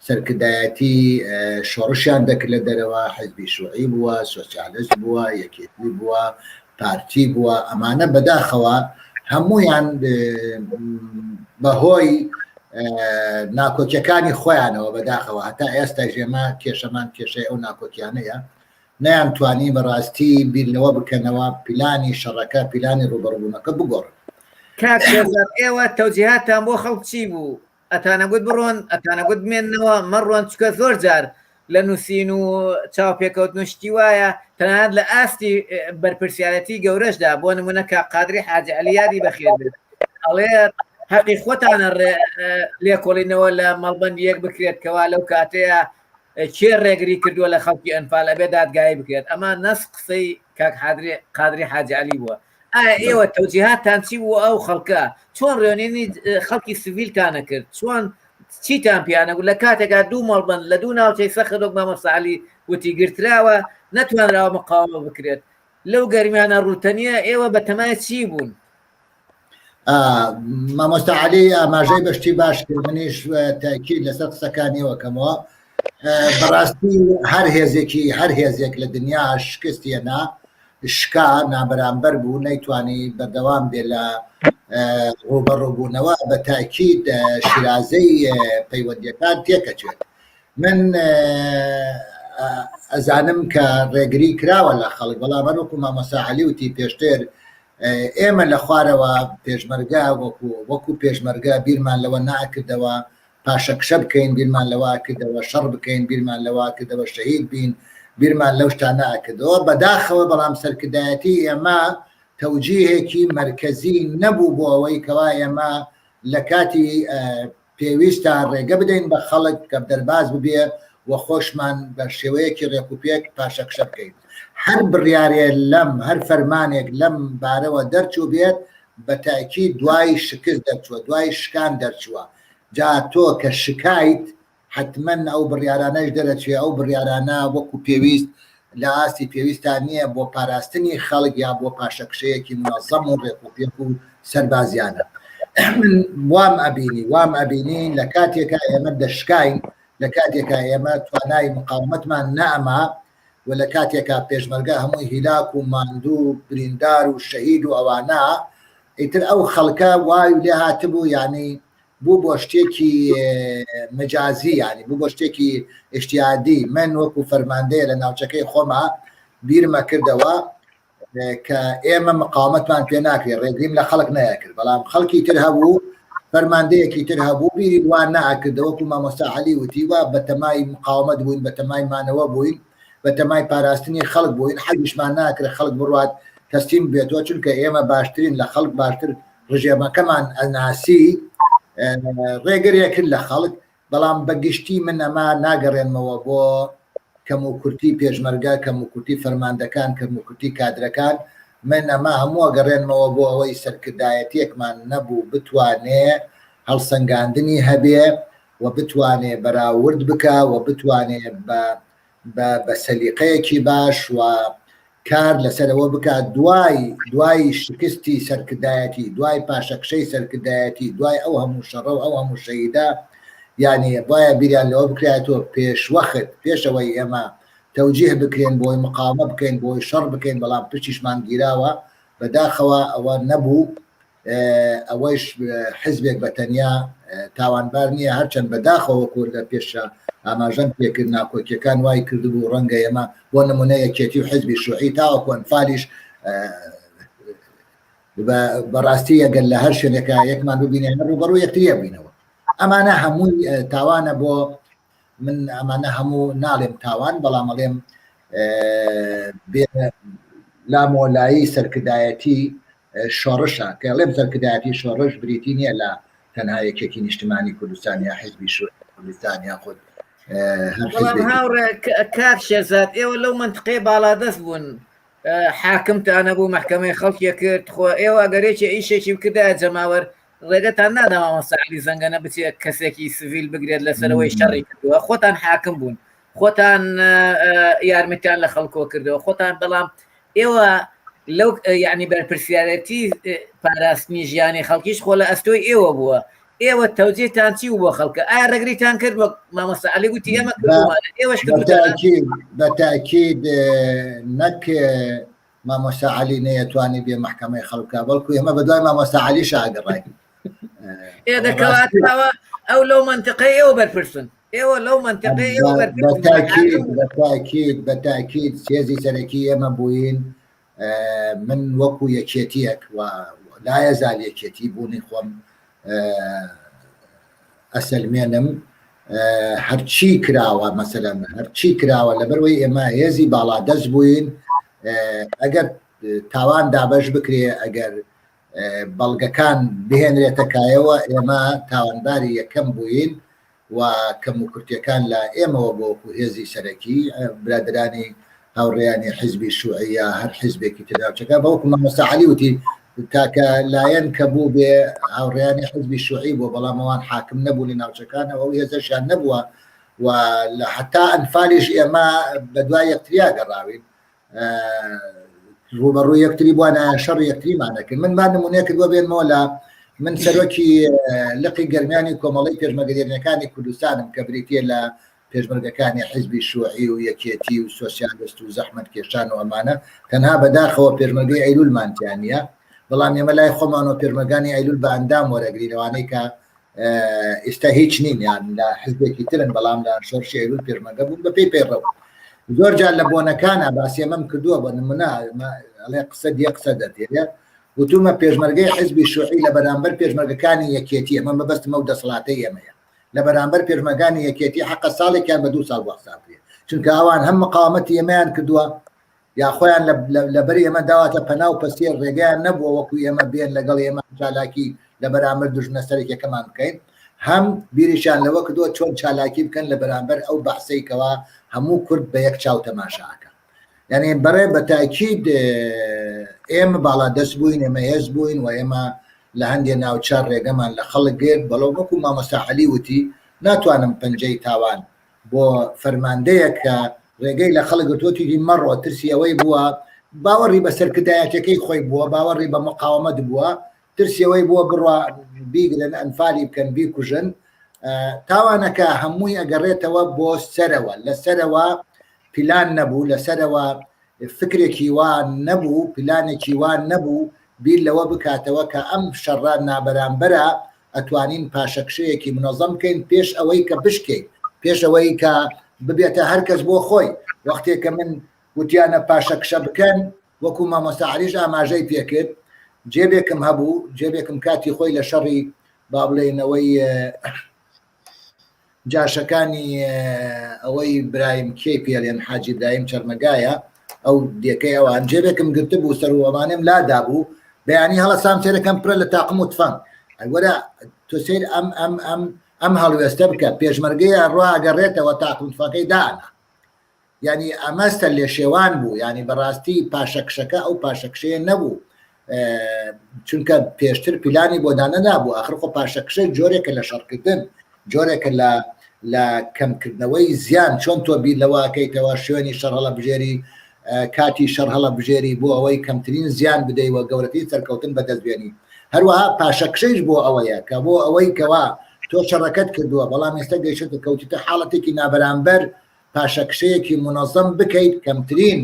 سەرکردایەتی شۆڕشیان دەکرد لە دەرەوە حزبی شوعی بووە سۆسیالست بووە یەکێتی بووە پارتی بووە ئەمانە بەداخەوە هەمویان بەهۆی ناکۆکیەکانی خۆیانەوە بەداخەوە هەتا ئێستا ژێمە کێشەمان کێشەی ئەو ناکۆکیانەیە نەیان توانی بەڕاستی بیر لەوە بکەنەوە پلانی شەڕەکە پلانی ڕوبەڕبوونەکە بگۆڕن. کاک شێرزاد ئێوە تەوجیهاتتان بۆ خەڵک چی بوو؟ ئەتانەگوت بڕۆن ئەتانەگوت بمێننەوە مەڕۆن چکە زۆر جار لە نووسین و چاوپێکەوتن و شتی وایە تەنانەت لە ئاستی بەرپرسیارەتی گەورەشدا بۆ نمونە کە قادری حاجی عەلی یادی بەخێر بێت ئەڵێ هەقی خۆتانە لێکۆڵینەوە لە مەڵبەند یەک بکرێت کەوا لەو کاتەیە کێ ڕێگری کردووە لە خەڵکی ئەنفال ئەبێ دادگایی بکرێت ئەمە نەس قسەی کاک قادری حاجی عەلی بووە. ئایا ئێوە تەوجیهاتتان چی بوو ئەو خەڵکە چۆن ڕێنێنی خەڵکی سڤیلتانە کرد چۆن چیتان پیانە گوت لە کاتێکا دوو مەڵبەند لە دوو ناوچەی سەخت وەک مامۆستا عەلی وتی گرتراوە نەتوانراوە مقاومە بکرێت لەو گەرمیانە ڕووتەنیە ئێوە بەتەمای چی بوون؟ مامۆستا عەلی ئاماژەی بە شتی باش کرد منیش تاکید لەسەر قسەکانیەوە کەمەوە بەڕاستی هەر هێزێکی هەر هێزێک لە دنیا شکستیە نا شکا نابەرامبەر بوو نەیتوانی بەردەوام بێ لە ڕوبەڕووبوونەوە بە تاکید شیرازەی پەیوەندیەکان تێکەچێت من ئەزانم کە ڕێگری کراوە لە خەڵک بەڵام هەروەکو مامۆستا عەلی وتی پێشتر ئێمە لە خوارەوە پێشمەرگە وەکو وەکو پێشمەرگە بیرمان لەوە ناکردەوە پاشەکشە بکەین بیرمان لەوە کردەوە شەڕ بکەین بیرمان لەوە کردەوە شەهید بین بیرمان لەو شتانە ئەکردەوە بەداخەوە بەڵام سەرکردایەتی ئێمە تەوجیهێکی مەرکەزی نەبوو بۆ ئەوەی کەوا ئێمە لە کاتی پێویستە ڕێگە بدەین بە خەڵک کە دەرباز ببێ و خۆشمان بە شێوەیەکی ڕێکوپێک پاشەکشە بکەین. هەر بڕیارێ لەم، هەر فەرمانێک لەم بارەوە دەرچوو بێت، بە تەئکید دوای شکست دەرچووە، دوای شکان دەرچووە. جا تۆ کە شکایت، حەتمەن ئەو بڕیارانەش دەرەچێ، ئەو بڕیارانە وەکو پێویست لە ئاستی پێویستا نییە بۆ پاراستنی خەڵک یا بۆ پاشەکشەیەکی مونەزەم و ڕێکوپێک و سەربازیانە. من وام ئەبینی وام ئەبینی لە کاتێکا ئێمە دەشکاین، لە کاتێکا ئێمە توانای مقاومەتمان نەئەما و لە کاتێکا پێشمەرگە هەمووی هیلاک و ماندوو و بریندار و شەهید و ئەوانە، ئیتر ئەو خەڵکە وای لێ هاتبوو یانی بوو بۆ شتێکی مەجازی یانی بوو بۆ شتێکی ئیشتیادی من وەکو فەرماندەیە لە ناوچەکەی خۆما بیرمە کردەوە کە ئێمە مقاومەتمان پێ ناکرێت ڕێگریم لە خەڵک نەیەکرد بەڵام خەڵکی تر هەبوو فەرماندەیەکی تر هەبوو بیری وا ناکردەوە وەکو مامۆستا عەلی وتی وا بەتەمای مقاومەت بووین بەتەمای مانەوە بووین بەتەمای پاراستنی خەڵک بووین حەزیشمان ناکرێت خەڵک بڕوات تەسلیم بێتەوە چونکە ئێمە باشترین لە خەڵک باشتر ڕژێمەکەمان ئەناسی ڕێگرێ کرد لە خەڵک بەڵام بە گشتی من ئەمە ناگەڕێنمەوە بۆ کەم و کورتی پێشمەرگە کەم و کورتی فەرماندەکان کەم و کورتی کادرەکان من ئەمە هەمووە گەڕێنمەوە بۆ ئەوەی سەرکردایەتیەکمان نەبوو بتوانێ هەڵسەنگاندنی هەبێ و بتوانێ بەراورد بکا و بتوانێ بە بە سەلیقەیەکی باش و کار لەسەر ئەوە بکات دوای دوای شکستی سەرکردایەتی دوای پاشەکشەی سەرکردایەتی دوای ئەو هەموو شەڕە و ئەو هەموو شەهیدە یعنی وایە بیریان لەوە بکرایەتەوە پێشوەخت پێشەوەی ئێمە تەوجیه بکرێن بۆی مقاومە بکەین بۆی شەڕ بکەین بەڵام پشتیشمان گیراوە بەداخەوە ئەوە نەبوو ئەوەیش حزبێک بە تەنیا تاوانبار نییە هەرچەند بەداخەوە وەکو لە پێشە ئاماژەم پێکرد ناکۆکیەکان وای کردبوو ڕەنگە ئێمە بۆ نمونە یەکێتی و حزبی شوعی تاوەکو ئەنفالیش بەڕاستی ئەگەر لە هەر شوێنێکە یەکمان ببینێ ڕووبەڕوو یەکتریە بینەوە ئەمانە هەمووی تاوانە بۆ من ئەمانە هەموو ناڵێم تاوان بەڵام ئەڵێم بێ لامۆلایی سەرکردایەتی شۆڕشە کە ئەڵێم سەرکردایەتی شۆڕش بریتی نییە لە تەنها یەکێتی نیشتمانی کوردستان یا حزبی شوعی کوردستان یاخود هەر بەڵام حزبێکی هاوڕێ کاک شێرزاد ئێوە لەو مەنتقەیە باڵادەست بوون حاکمتان هەبوو مەحکەمەی خەڵکی کرد خۆ ئێوە ئەگەر یەکێ ئیشێکی بکردایە جەماوەر ڕێگەتان نادا مامۆستا عەلی زەنگەنە بچێت کەسێکی سڤیل بگرێت لەسەرەوەی شەڕی کردووە خۆتان حاکم بوون خۆتان یارمەتیان لە خەڵکۆ کردەوە خۆتان بەڵام ئێوە لەو یعنی بەرپرسیارەتی پاراستنی ژیانی خەڵکیش خۆ لە ئەستۆی ئێوە بووە ئێوە تەوجێتان چی بۆ خەڵکە ئایا ڕێگریتان کرد وەک مامۆستا عەلی گوتی ئێمە کردوومانە ئێوەش کردووتانە بە تاکید نەک مامۆستا عەلی نەیەتوانی بێ مەحکەمەی خەڵک بکا بەڵکو ئێمە بە دوای مامۆستا عەلیشا ئەگەڕاین ئێ دەکەواتەوە ئەو لەو مەنتقەی ئێوە بەرپرسن ئێوە لەو مەنتقەی ئێوە بەرپرسن بەتاکید بەتاکید بەتاکید هێزی سەرەکی ئێمە بووین من وەکو یەکێتیەک و لایەزال یەکێتی بوونی خۆم ئەسەلمێنم هەرچی کراوە مەسەلەن هەرچی کراوە لەبەرەوەی ئێمە هێزی باڵا دەست بووین ئەگەر تاوان دابەش بکرێ ئەگەر بەڵگەکان بهێنرێتە کایەوە ئێمە تاوانباری یەکەم بووین و کەم و کورتیەکان لە ئێمەوە بۆ وەکو هێزی سەرەکی برادرانی هاوڕێیانی حیزبی شوعی یا هەر حیزبێکی تر ناوچەکە بەڵکو مامۆستا عەلی وتی تاکە لایەن کە بوو بێ هاوڕێیانی حیزبی شوعی بووە بەڵام ئەوان حاکم نەبوو لە ناوچەکانەوە ئەو هێزەشیان نەبووە و لە حتا ئەنفالیش ئێمە بە دوای یەکتریا گەڕاوین ڕوبەڕوو یەکتری بووانە شەڕ یەکتریمان دەکرد من با نمونەیەکت بۆ بێنمەوە لە من سەرۆکی لقی گەرمیانی کۆمەڵی پێشمەگەریەکانی کوردستانم کە بریتە لە پێشمەرگەکانی حیزبی شوعی و یەکێتی و سۆسیالست و زەحمەتکێشان و ئەمانە تەنها بەداخەوە پێشمەرگەی ئەیلولمان تیا نییە بەڵام ئێمە لای خۆمان و پێشمەرگانی ئەیلول بە ئەندام وەرەگرین ئەوانەی کە ئێستا هیچ نین یان لە حزبێکی ترن بەڵام لە شۆڕشی ئەیلول پێشمەرگە بوون بە پێی پەیڕەو زۆر جار لە بۆنەکانە باسی ئەمەم کردووە بە نمونە ئەڵێ قسە دیە قسە دەردێنێ وتومە پێشمەرگەی حزبی شوعی لە بەرامبەر پێشمەرگەکانی یەکێتی ئەمە مەبەستمە و دەسەڵاتەی ئێمەیە لە بەرامبەر پێشمەرگانی یەکێتی حەقە ساڵێکیان بە دوو ساڵ بۆ حساب کرێ چونکە ئەوان هەم مقاومەتی ئێمەیان کردووە یا خۆیان لەبەر ئێمە داواتە پەنا و پەسێ ڕێگەیان نەبووە وەکو ئێمە بێن لەگەڵ ئێمە چالاکی لە بەرامبەر دوژمنە سەرەکیەکەمان بکەین هەم بیریشیان لەوە کردووە چۆن چالاکی بکەن لە بەرامبەر ئەو بەعسەی کەوا هەموو کورد بە یەک چاو تەماشاکە یعنی بەڕێ بە تاکید ئێمە باڵا دەست بووین ئێمە هێز بووین و ئێمە لە هەندێ ناوچە ڕێگەمان لە خەڵک گرت بەڵام وەکو مامۆستا عەلی وتی ناتوانم پەنجەی تاوان بۆ فەرماندەیەک کە ڕێگەی لە خەڵک گرتووە تیدی مەڕۆ ترسی ئەوەی بووە باوەڕی بە سەرکردایەتەکەی خۆی بووە باوەڕی بە مقاومەت بووە ترسی ئەوەی بووە بڕوا بیگرن ئەنفالی بکەن بیکوژن تاوانەکە هەمووی ئەگەڕێتەوە بۆ سەرەوە لە سەرەوە پیلان نەبوو لەسەرەوە فکرێکی وا نەبوو پلانێکی وا نەبوو بیر لەوە بکاتەوە کە ئەم شەڕە نابەرامبەرە ئەتوانین پاشەکشەیەکی منەزەم بکەین پێش ئەوەی کە بشکێین پێش ئەوەی کە ببێتە هەر کەس بۆ خۆی وەختێ کە من وتیانە پاشەکشە بکەن وەکو مامۆستا عەلیش ئاماژەی پێکرد جێبێکم هەبوو جێبێکم کاتی خۆی لە شەڕی با بڵێینەوەی جاشەکانی ئەوەی برایم کێ پێڵێن حاجی برایم چەرمەگایە ئەو دێکەی ئەوان جێبێکم گرتبوو سەر و ئەمانم لادا بوو بەیانی هەڵەسام سێرەکەم پرە لە تاقم و تفەنگ وەرە تۆ سیر ئەم ئەم ئەم ئەم هەڵوێستە بکە پێشمەرگەیە ڕوا ئەگەڕێتەوە تاقم تفەنگەکەی دانا یانی ئەمە سەرلێشێوان بوو یانی بەڕاستی پاشەکشەکە ئەو پاشەکشەیە نەبوو چونکە پێشتر پیلانی بۆ دانەنابوو ئاخر خۆ پاشەکشە جۆرێکە لە شەڕکردن جۆرێکە لە لە کەمکردنەوەی زیان چۆن تۆ بیر لەوەکەیتەوە شوێنی شەڕ هەڵەبژێری کاتی شەڕ هەڵەبژێری بۆ ئەوەی کەمترین زیان بدەی و گەورەترین سەرکەوتن بەدەست بێنی هەروەها پاشەکشەیش بۆ ئەوەیە کە بۆ ئەوەی کەوا تۆ شەڕەکەت کردووە بەڵام ئێستا گەیشتە کەوتیتە حاڵەتێکی نابەرامبەر پاشەکشەیەکی مونەزەم بکەیت کەمترین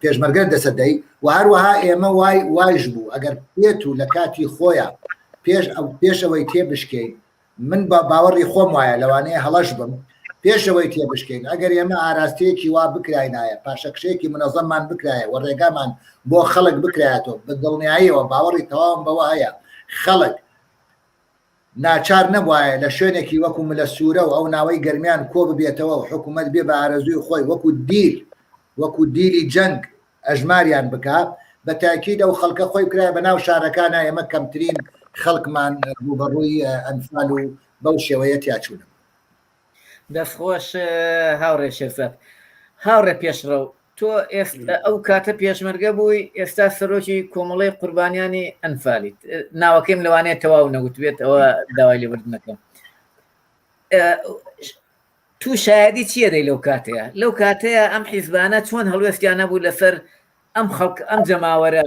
پێشمەرگە دەسە دەی و هەروەها ئێمە وای وایش بوو ئەگەر بێت و لە کاتی خۆیان پێش ئەو پێشەوەی تێ بشکین من بە باوەڕی خۆم وایە لەوانەیە هەڵەش بم پێشەوەی تێ بشکین ئەگەر ئێمە ئاراستەیەکی وا بکراینایە پاشەکشەیەکی منەزەممان بکرایە و ڕێگامان بۆ خەڵک بکرایەتەوە بە دڵنیاییەوە باوەڕی تەواوم بەوە هەیە خەڵک ناچار نەبوایە لە شوێنێکی وەکو ملە سوورە و ئەو ناوەی گەرمیان کۆ ببێتەوە و حکوومەت بێ بە ئارەزووی خۆی وەکو دیل وەکو دیلی جەنگ ئەژماریان بکا، بە تاکید ئەو خەڵکە خۆی بکرایە بە ناو شارەکانا ئێمە کەمترین خەڵکمان ڕووبەڕووی ئەنفال و بەو شێوەیە تیاچوو نەبوو. دەستخۆش هاوڕێ شێرزاد. هاوڕێ پێشڕەو تۆ ئێستا ئەو کاتە پێشمەرگە بووی ئێستا سەرۆکی کۆمەڵەی قوربانیانی ئەنفالیت ناوەکەیم لەوانەیە تەواو نەوتبێت ئەوە داوای لێبوردنەکەم تو شایدی چییە دەی لەو کاتەیە لەو کاتەیە ئەم حیزبانە چۆن هەڵوێستیان نەبوو لەسەر ئەم خەڵک ئەم جەماوەرە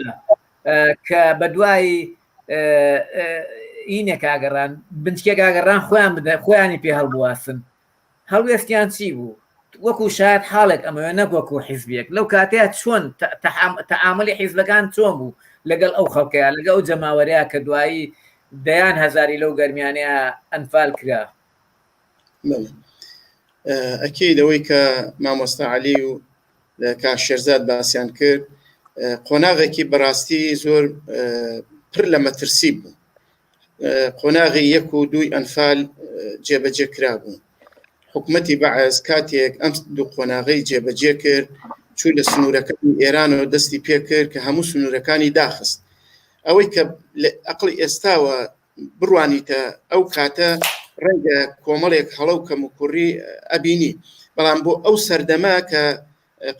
کە بە دوای ئینێک ئاگەڕان بنچکێک ئاگەڕان خۆیان بدە خۆیانی پێ هەڵبواسن هەڵوێستیان چی بوو وەکو شاید حاڵێک ئەمەوێ نەک وەکو حیزبێک لەو کاتەیە چۆن تەعاملی حیزبەکان چۆن بوو لەگەڵ ئەو خەڵکەیە لەگەڵ ئەو جەماوەرەیە کە دوایی دەیان هەزاری لەو گەرمیانەیە ئەنفال کرا ئەکید ئەوەی کە مامۆستا عەلی و کاک شێرزاد باسیان کرد قۆناغێکی بەڕاستی زۆر پر لە مەترسی بوو قۆناغی یەک و دووی ئەنفال جێبەجێ کرابوو حکوومەتی بەعس کاتێک ئەم دوو قۆناغی جێبەجێ کرد چوو لە سنوورەکانی ئێرانەوە دەستی پێکرد کە هەموو سنوورەکانی داخست ئەوەی کە لە ئەقلی ئێستاوە بڕوانیتە ئەو کاتە. ڕەنگە کۆمەڵێک هەڵە و کەموکوڕی ئەبینی بەڵام بۆ ئەو سەردەمە کە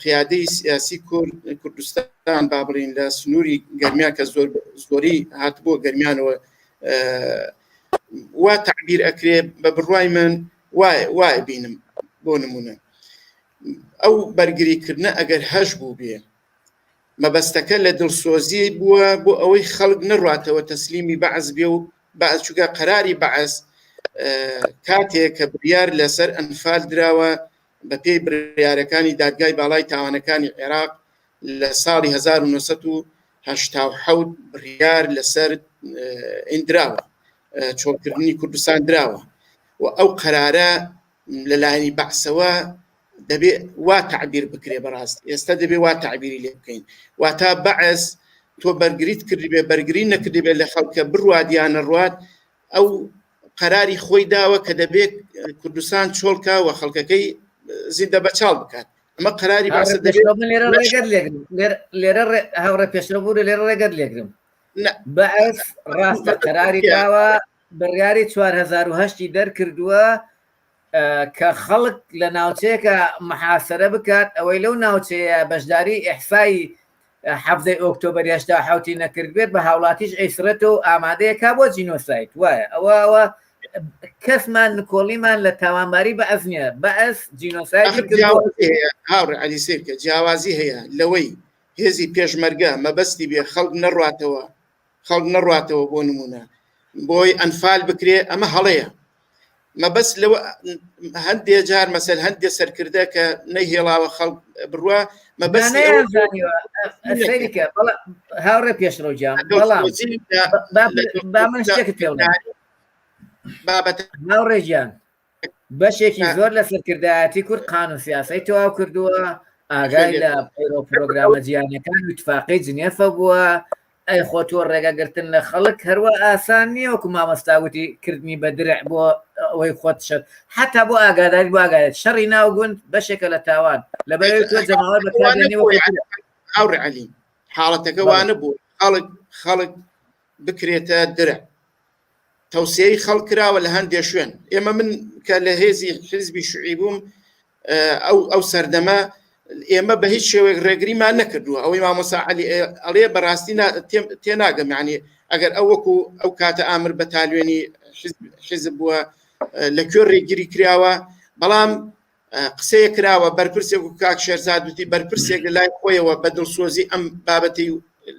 قیادەی سیاسی کورد کوردستان با بڵین لە سنووری گەرمیان کە زۆر زۆری هاتبووە گەرمیانەوە وا تعبیر ئەکرێ بە بڕوای من وای وای بینم بۆ نمونە ئەو بەرگریکردنە ئەگەر هەش بوو بێ مەبەستەکە لە دڵسۆزی بووە بۆ ئەوەی خەڵک نەڕاتەوە تەسلیمی بەعس بێ و بەعس چووکە قەراری بەعس کاتێک کە بڕیار لەسەر ئەنفال دراوە بەپێی بڕیارەکانی دادگای باڵای تاوانەکانی عێراق لە ساڵی 1970 بڕیار لەسەر ئیندراوە چۆڵکردنی کوردستان دراوە و ئەو قەرارە لەلایەنی بەعسەوە دەبێ وا تعبیر بکرێ بەڕاست ئێستا دەبێ وا تعبیری لێ بکەین واتا بەعس تۆ بەرگریت کردبێ بەرگری نەکردبێ لە خەڵکە بڕوات یان نەڕوات ئەو قەراری خۆی داوە کە دەبێت کوردستان چۆڵکا و خەڵکەکەی زیندە بەچاڵ بکات ئەمە قەراری باسە دەبێت لێرە ڕێگەت لێگرم لێرە هاوڕێ پێشڕەو بوو لێرە ڕێگەت لێگرم بەعس ڕاستە قەراری داوە بڕیاری 4008 دەرکردووە کە خەڵک لە ناوچەیەکە محاسرە بکات ئەوەی لەو ناوچەیە بەشداری ئیحسای حەڤدەی ئۆکتۆبەری 87 نەکردبێت بە هاوڵاتیش ئەیسڕێتەوە و ئامادەیە کا بۆ جینۆساید وایە ئەوە ئەوە کەسمان نکۆڵیمان لە تاوانباری بەعس نییە بەعس جینۆسایدی جیاوازی هەیە هاوڕێ عەلی سیرکە جیاوازی هەیە لەوەی هێزی پێشمەرگە مەبەستی بێ خەڵک نەڕاتەوە خەڵک نەڕاتەوە بۆ نمونە بۆی ئەنفال بکرێ ئەمە هەڵەیە مەبەست لەوە هەندێ جار مەسەل هەندێ سەرکردە کە نەیهێڵاوە خەڵک بڕوا مەبەست هاوڕێ پێشڕەو گیان بەڵام با من شتێکت پێ بڵێم بابەت هاوڕێ گیان بەشێکی زۆر لە سەرکردایەتی کورد قانون سیاسەی تەواو کردووە ئاگای لە پەیرۆ پرۆگرامە جیهانیەکان و اتفاقی جنێفە بووە ئەی خۆ تۆ ڕێگە گرتن لە خەڵک هەروە ئاسان نییە وەکو مامۆستا وتی کردنی بە درع بۆ ئەوەی خۆت شەر حتا بۆ ئاگاداری بۆ ئاگاداری شەڕی ناو گوند بەشێکە لە تاوان لەبەرەوەی تۆ جەماوەر بەکاردێنی وەکو درع. هاوڕێ عەلی حاڵەتەکە وانە بوو خەڵک خەڵک بکرێتە درع تەوسیەی خەڵک کراوە لە هەندێ شوێن ئێمە من کە لە هێزی حزبی شوعی بووم ئەو ئەو سەردەمە ئێمە بە هیچ شێوەیەک ڕێگریمان نەکردووە ئەوەی مامۆسا علی ئەڵێ بەڕاستی تێناگەم یعنی ئەگەر ئەو وەکو ئەو کاتە ئامر بە تالوێنی حزب بووە لە کوێ ڕێگیری کراوە بەڵام قسەیە کراوە بەرپرسێک و کاک شێرزاد وتی بەرپرسێک لە لای خۆیەوە بە دڵسۆزی ئەم بابەتی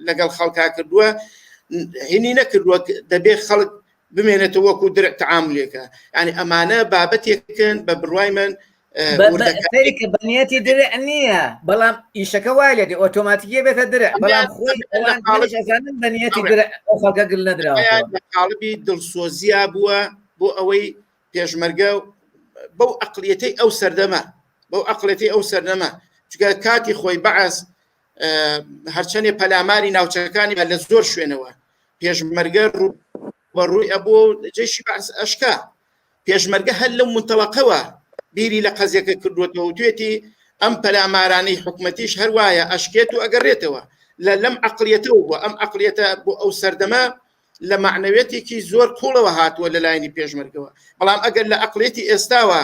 لەگەڵ خەڵکا کردووە هینی نەکردووە دەبێ خەڵک بمێنێتەوە وەکو درع تعاملێکە یعنی ئەمانە بابەتێکن بە بڕوای من سەیرکە بەنیەتی درع نییە بەڵام ئیشەکە وای لێ دێ ئۆتۆماتیکیە بێتە درع بەڵام خۆی ئەوان ئەزانن بەنیەتی درع ئەو خەڵکە گل نەدراوە لە قاڵبی دڵسۆزیا بووە بۆ ئەوەی پێشمەرگە بەو ئەقلیەتەی ئەو سەردەمە بەو ئەقلەتی ئەو سەردەمە چونکە کاتی خۆی بەعس هەرچەندێ پەلاماری ناوچەکانی لە زۆر شوێنەوە پێشمەرگە ڕوو بە ڕووی ئەبوو جێشی بەعس ئەشکا پێشمەرگە هەر لەو منتەڵەقەوە بیری لە قەزیەکە کردووەتەوە وتوێتی ئەم پەلامارانەی حکومەتیش هەروایە ئەشکێت و ئەگەڕێتەوە لە لەم عقلیەتەوە بووە ئەم عقلیەتە بۆ ئەو سەردەمە لە مەعنەویەتێکی زۆر قوڵەوە هاتووە لە لایەنی پێشمەرگەوە بەڵام ئەگەر لە عقلیەتی ئێستاوە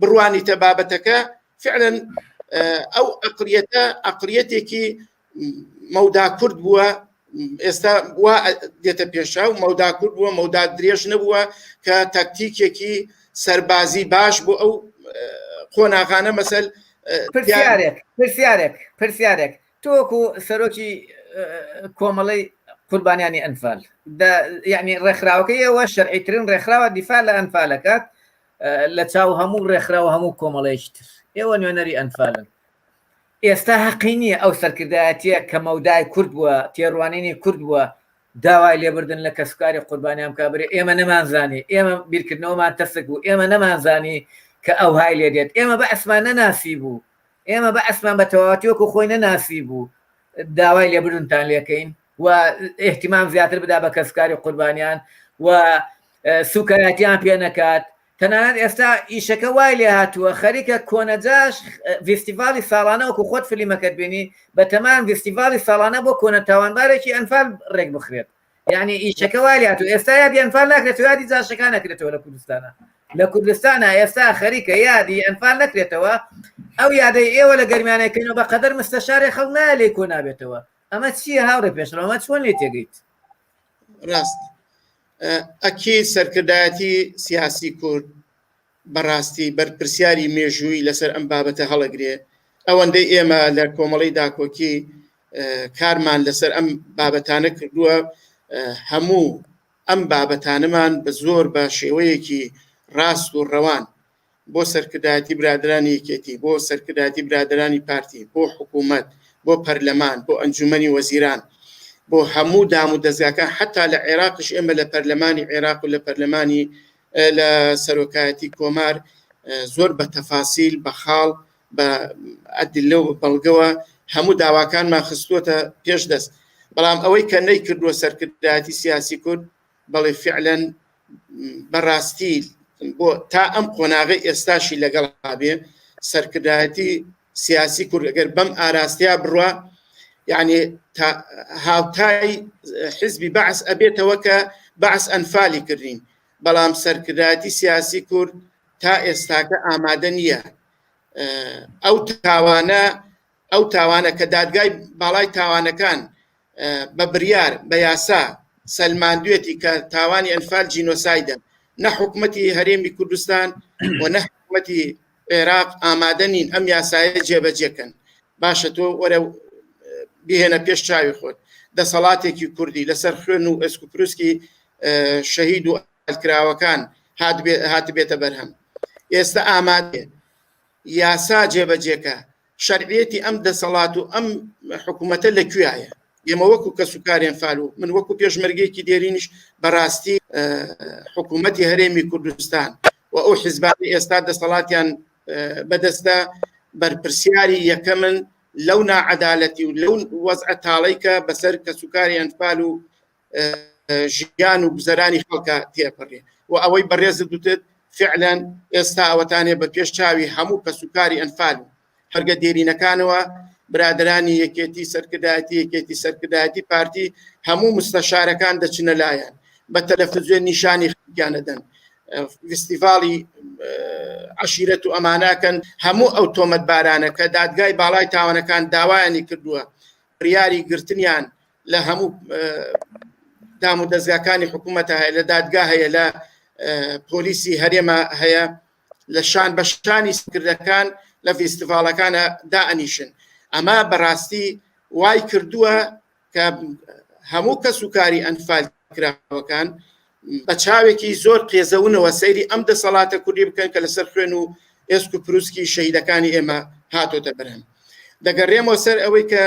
بڕوانیتە بابەتەکە فعلا ئەو عقلیەتە عقلیەتێکی مەودا کورد بووە ئێستا وا دێتە پێشا و مەودا کورد بووە مەودا درێژ نەبووە کە تاکتیکێکی سەربازی باش بۆ ئەو قۆناغانە مەسەل پرسیارێک پرسیارێک پرسیارێک تۆ وەکو سەرۆکی کۆمەڵەی قوربانیانی ئەنفال یعنی ڕێکخراوەکەی ئێوە شەرعیترین ڕێکخراوە دیفاع لە ئەنفالەکات لە چاو هەموو ڕێکخراوە هەموو کۆمەڵەیەکی تر ئێوە نوێنەری ئەنفالن ئێستا هەقی نییە ئەو سەرکردایەتیە کە مەودای کورد بووە تێڕوانینی کورد بووە داوای لێبردن لە کەسوکاری قوربانیان بکا برێ ئێمە نەمانزانی ئێمە بیرکردنەوەمان تەسک بوو ئێمە نەمانزانی کە ئەوهای لێ دێت ئێمە بەعسمان نەناسی بوو ئێمە بەعسمان بە تەواوەتی وەکو خۆی نەناسی بوو داوای لێبردنتان لێکەین و ئیهتیمام زیاتر بدا بە کەسوکاری قوربانیان و سوکایەتیان پێ نەکات تەنانەت ئێستا ئیشەکە وای لێ هاتووە خەریکە کۆنەجاش ڤیستیڤاڵی ساڵانە وەکو خۆت فلیمەکەت بینی بەتەمان ڤیستیڤاڵی ساڵانە بۆ کۆنە تاوانبارێکی ئەنفال ڕێک بخرێت. یعنی ئیشەکە وای لێهاتوو ئێستا یادی ئەنفال ناکرێتەوە یادی جاشەکان نەکرێتەوە لە کوردستانە لە کوردستانە ئێستا خەریکە یادی ئەنفال نەکرێتەوە ئەو یادەی ئێوە لە گەرمیانەکەنەوە بە قەدەر مستەشارێ خەڵک نایە لێی کۆ نابێتەوە ئەمە چییە هاوڕێ پێشڕەو ئەمە چۆن لێ تێگەیت؟ ڕاست ئەکید سەرکردایەتی سیاسی کورد بەڕاستی بەرپرسیاری مێژووی لەسەر ئەم بابەتە هەڵەگرێ ئەوەندەی ئێمە لە کۆمەڵی داکۆکی کارمان لەسەر ئەم بابەتانە کردووە هەموو ئەم بابەتانەمان بە زۆر بە شێوەیەکی ڕاست و ڕەوان بۆ سەرکردایەتی برادەرانی یەکێتی، بۆ سەرکردایەتی برادەرانی پارتی، بۆ حکوومەت، بۆ پەرلەمان، بۆ ئەنجوومەنی وەزیران، بۆ هەموو دام و دەزگاکان، حەتا لە عێراقیش ئێمە لە پەرلەمانی عێراق و لە پەرلەمانی لە سەرۆکایەتی کۆمار زۆر بە تەفاسیل، بە خاڵ، بە ئەدلە و بەڵگەوە هەموو داواکانمان خستووەتە پێش دەست. بەڵام ئەوەی کە نەیکردووە سەرکردایەتی سیاسی کورد، بەڵێ فعلەن بەڕاستی بۆ تا ئەم قۆناغی ئێستاشی لەگەڵ بێ سەرکردایەتی سیاسی کورد ئەگەر بەم ئاراستیا بڕوا یعنی هاوتای حزبی بەعس ئەبێتەوە کە بەعس ئەنفالی کردین بەڵام سەرکردایەتی سیاسی کورد تا ئێستاکە ئامادە نییە ئەو تاوانە ئەو تاوانە کە دادگای باڵای تاوانەکان بە بریار، بە یاسا سەلماندوێتی کە تاوانی ئەنفال جینۆسایدە، نە حکومەتی هەرێمی کوردستان و نە حکومەتی عێراق ئامادە نین ئەم یاسایە جێبەجێ کەن. باشە تۆ وەرە بهێنە پێش چاوی خۆت دەسەڵاتێکی کوردی لەسەر خوێن و ئێسک و پروسکی شەهید و ئەنفالکراوەکان هاتبێتە بەرهەم ئێستا ئامادەیە یاسا جێبەجێکە شەرعیەتی ئەم دەسەڵات و ئەم حکوومەتە لە کوێیە؟ ئێمە وەکو کەسوکاری ئەنفال و من وەکو پێشمەرگەیەکی دێرینیش بەڕاستی حکوومەتی هەرێمی کوردستان و ئەو حیزبانەی ئێستا دەسەڵاتیان بەدەستە بەرپرسیاری یەکەمن لەو ناعەدالەتی و لەو وەزعە تاڵەی کە بەسەر کەسوکاری ئەنفال و ژیان و گوزەرانی خەڵکە تێپەڕێ و ئەوەی بەڕێزت دوتت فعلەن ئێستا ئەوەتانێ بە پێش چاوی هەموو کەسوکاری ئەنفال و هەرگە دێرینەکانەوە برادرانی یەکێتی سەرکردایەتی یەکێتی سەرکردایەتی پارتی هەموو مستەشارەکان دەچنە لایەن بە تەلەفزیۆن نیشانی خەڵکیان دەدەن فستیڤاڵی عەشیرەت و ئەماناکەن هەموو ئەو تۆمەتبارانە کە دادگای باڵای تاوانەکان داوایانی کردووە بڕیاری گرتنیان لە هەموو دام و دەزگاکانی حکوومەتە هەیە لە دادگا هەیە لە پۆلیسی هەرێمە هەیە لە شان بە شانی سکردەکان لە فیستیڤاڵەکانە دائەنیشن ئەمە بەڕاستی وای کردووە کە هەموو کەس و کاری ئەنفال کراوەکان بە چاوێکی زۆر قێزەونەوە سەیری ئەم دەسەڵاتە کوردی بکەن کە لەسەر خوێن و ئێسک و پروسکی شەهیدەکانی ئێمە هاتۆتە بەرهەم دەگەڕێمەوە سەر ئەوەی کە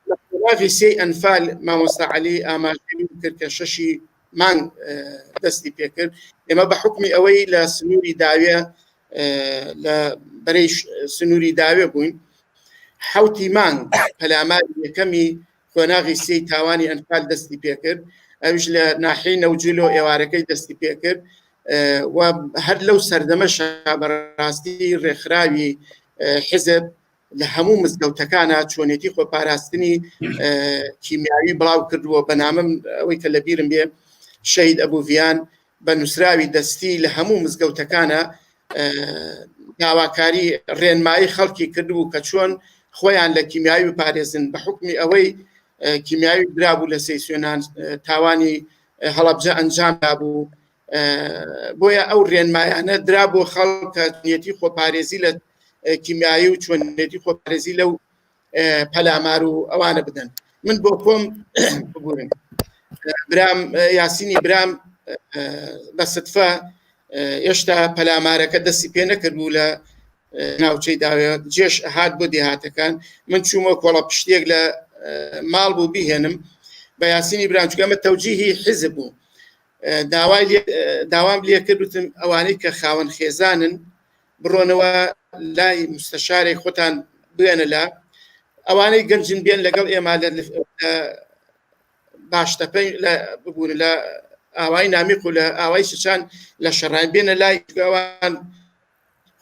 لە قۆناغی سێی ئەنفال مامۆستا عەلی ئاماژەی کرد کە شەشی مانگ دەستی پێکرد ئێمە بە حکمی ئەوەی لە سنووری داوێ لە بەرەی سنووری داوێ بووین حوتی مانگ پەلاماری یەکەمی قۆناغی سێی تاوانی ئەنفال دەستی پێکرد ئەوش لە ناحیەی نەوجولۆ ئێوارەکەی دەستی پێکرد و هەر لەو سەردەمەش بەڕاستی ڕێکخراوی حزب لە هەموو مزگەوتەکانە چۆنێتی خۆپاراستنی کیمیاوی بڵاو کردووە بە نامم ئەوەی کە لە بیرم بێ شەهید ئەبووڤیان بە نووسراوی دەستی لە هەموو مزگەوتەکانە داواکاری ڕێنمایی خەڵکی کردبوو کە چۆن خۆیان لە کیمیاوی بپارێزن بە حکمی ئەوەی کیمیاوی درابوو لە سەیسیۆنان تاوانی هەڵەبجە ئەنجام دابوو بۆیە ئەو ڕێنمایانە درا بۆ خەڵک کە چۆنیەتی خۆپارێزی لە کیمیایی و چۆنیەتی خۆپارێزی لەو پەلامار و ئەوانە بدەن من بۆ خۆم ببورن برام یاسینی برام بە ستفە هێشتا پەلامارەکە دەستی پێ نەکردبوو لە ناوچەی داوێ جێش هات بۆ دێهاتەکان من چوومە کۆڵە پشتێک لە ماڵ بوو بیهێنم بە یاسینی برام چونکە ئەمە تەوجیهی حیزب بوو داوای داوام لێ کرد وتم ئەوانەی کە خاوەن خێزانن بڕۆنەوە لای مستەشارێک خۆتان بێنە لا ئەوانەی گەنجن بێن لەگەڵ ئێمە لە باشتەپەی لە ببوون لە ئاوای نامیق و لە ئاوای سچان لە شەڕان بێنە لای ئەوان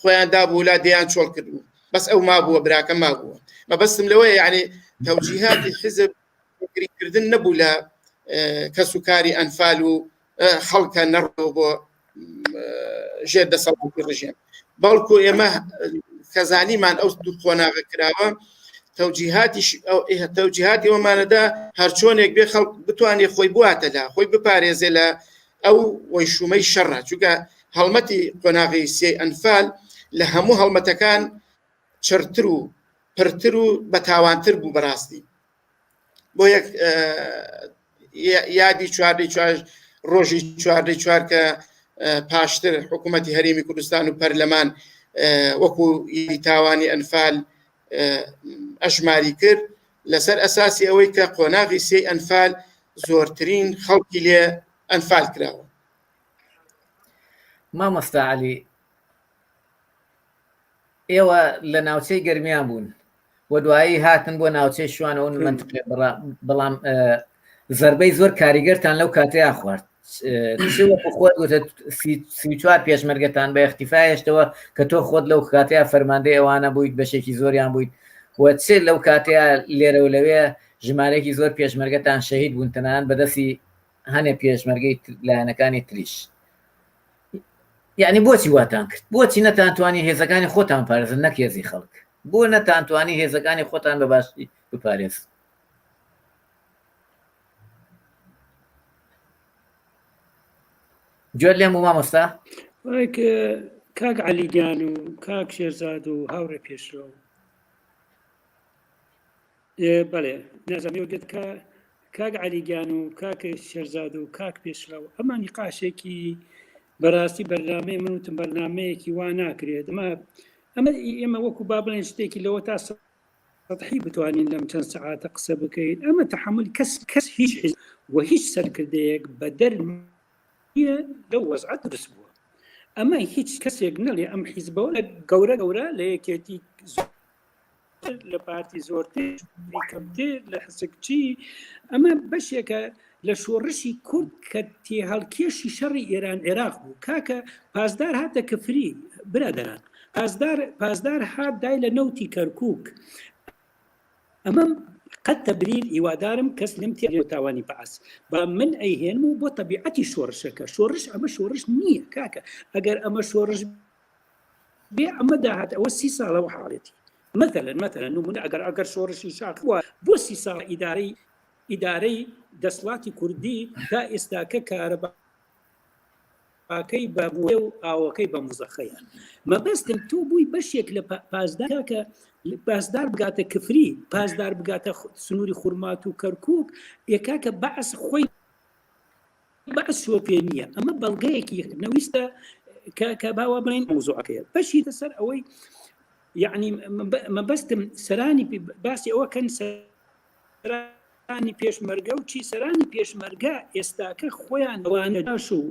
خۆیان دابوو لا دێیان چۆڵ کردبوو بەس ئەو مابووە براکە مابووە مەبەستم لەوەیە یعنی تەوجیهاتی حزب کردن نەبوو لە کەس و کاری ئەنفال و خەڵکە نەڕۆ بۆ ژێر دەسەڵاتی ڕژێم بەڵکو ئێمە کەزانیمان ئەو دوو قۆناغە کراوە تەوجیهاتیش تەوجیهاتی ئەومانەدا هەرچۆنێک بێ خەڵک بتوانێت خۆی بواتە لە خۆی بپارێزێ لە ئەو وەیشومەی شەڕە چونکە هەڵمەتی قۆناغی سێ ئەنفال لە هەموو هەڵمەتەکان چڕتر و پرتر و بەتاوانتر بوو بەڕاستی بۆ یەک یادی چواردەی چوار ڕۆژی چواردەی چوار کە پاشتر حکوومەتی هەرێمی کوردستان و پەرلەمان وەکو تاوانی ئەنفال ئەژماری کرد لەسەر ئەساسی ئەوەی کە قۆناغی سێ ئەنفال زۆرترین خەڵکی لێ ئەنفال کراوە. مامۆستا عەلی ئێوە لە ناوچەی گەرمیان بوون و دوایی هاتن بۆ ناوچەی شوان ئەو منتقێ بەڵام زربەی زۆر کاریگەرتان لەو کاتەیە خوارد چ وەکو خۆت وتت 34 پێشمەرگەتان بە اختیفا هێشتەوە کە تۆ خۆت لەو کاتەیە فەرماندەی ئەوانە بوویت بەشێکی زۆریان بوویت و چ لەو کاتەیە لێرە و لەوێ ژمارەیەکی زۆر پێشمەرگەتان شەهید بوون تەنانەت بەدەستی هەنێ پێشمەرگەی لایەنەکانی تریش یعنی بۆچی واتان کرد بۆچی نەتانتوانی هێزەکانی خۆتان پارێزن نەک هێزی خەڵک بۆ نەتانتوانی هێزەکانی خۆتان بە باشی بپارێز گوێت لێم بوو مامۆستا؟ کاک عەلی گیان و کاک شێرزاد و هاوڕێ پێشرەو بەڵێ نازانم گوت کە کاک عەلی گیان و کاک شێرزاد و کاک پێشرەو ئەمە نیقاشێکی بەڕاستی بەرنامەی من وتم بەرنمەیەکی وا ناکرێت ئەمە ئەمە ئێمە وەکو با بڵێن شتێکی لەوە تا سەتحی بتوانین لەم چەند سەعاتە قسە بکەین ئەمە تەحمل کەس کەس هیچ حیزب و هیچ سەرکردەیەک بەدەر نییە لەو وەزعە دروست بووە ئەمە هیچ کەسێک نەڵێ ئەم حیزبەوە لە گەورە گەورە لە یەکێتی لە پارتی زۆرتر کەمتر لە حسکچی ئەمە بەشێکە لە شۆڕشی کورد کە تێهەڵکێشی شەڕی ئێران عێراق بوو کاکە پاسدار هاتە کفری برادەران پاسدار پاسدار هات دای لە نەوتی کەرکک ئەمە قەت تەبریر هیوادارم کەس لەم تێ تاوانی بەعس با من ئەیهێنم و بۆ تەبیعەتی شۆڕشەکە شۆڕش ئەمە شۆڕش نییە کاکە ئەگەر ئەمە شۆڕش بێ ئەمە داهات ئەوە سی ساڵە و حاڵەتی مثلا مثلا نمونە ئەگەر ئەگەر شۆڕشی شاخ بۆ سی ساڵ ئیدارەی ئیدارەی دەسڵاتی کوردی تا ئێستاکە کارەباکەی بە و ئاوەکەی بە مزەخەیە مەبەستم تۆ بووی بەشێک لە پاسدار کە پاسدار بگاتە کفری پاسدار بگاتە سنووری خورمات و کەرکک یەکاکە بەعس خۆی بەعس شۆپێ نییە ئەمە بەڵگەیەکی نەویستە کە باوە بڵین مەوزوعەکەیە بەشی لەسەر ئەوەی یعنی مەبەستم سەرانی باسی ئەوە کەن سەرانی پێشمەرگە و چی سەرانی پێشمەرگە ئێستاکە خۆیان ئەوانە باش و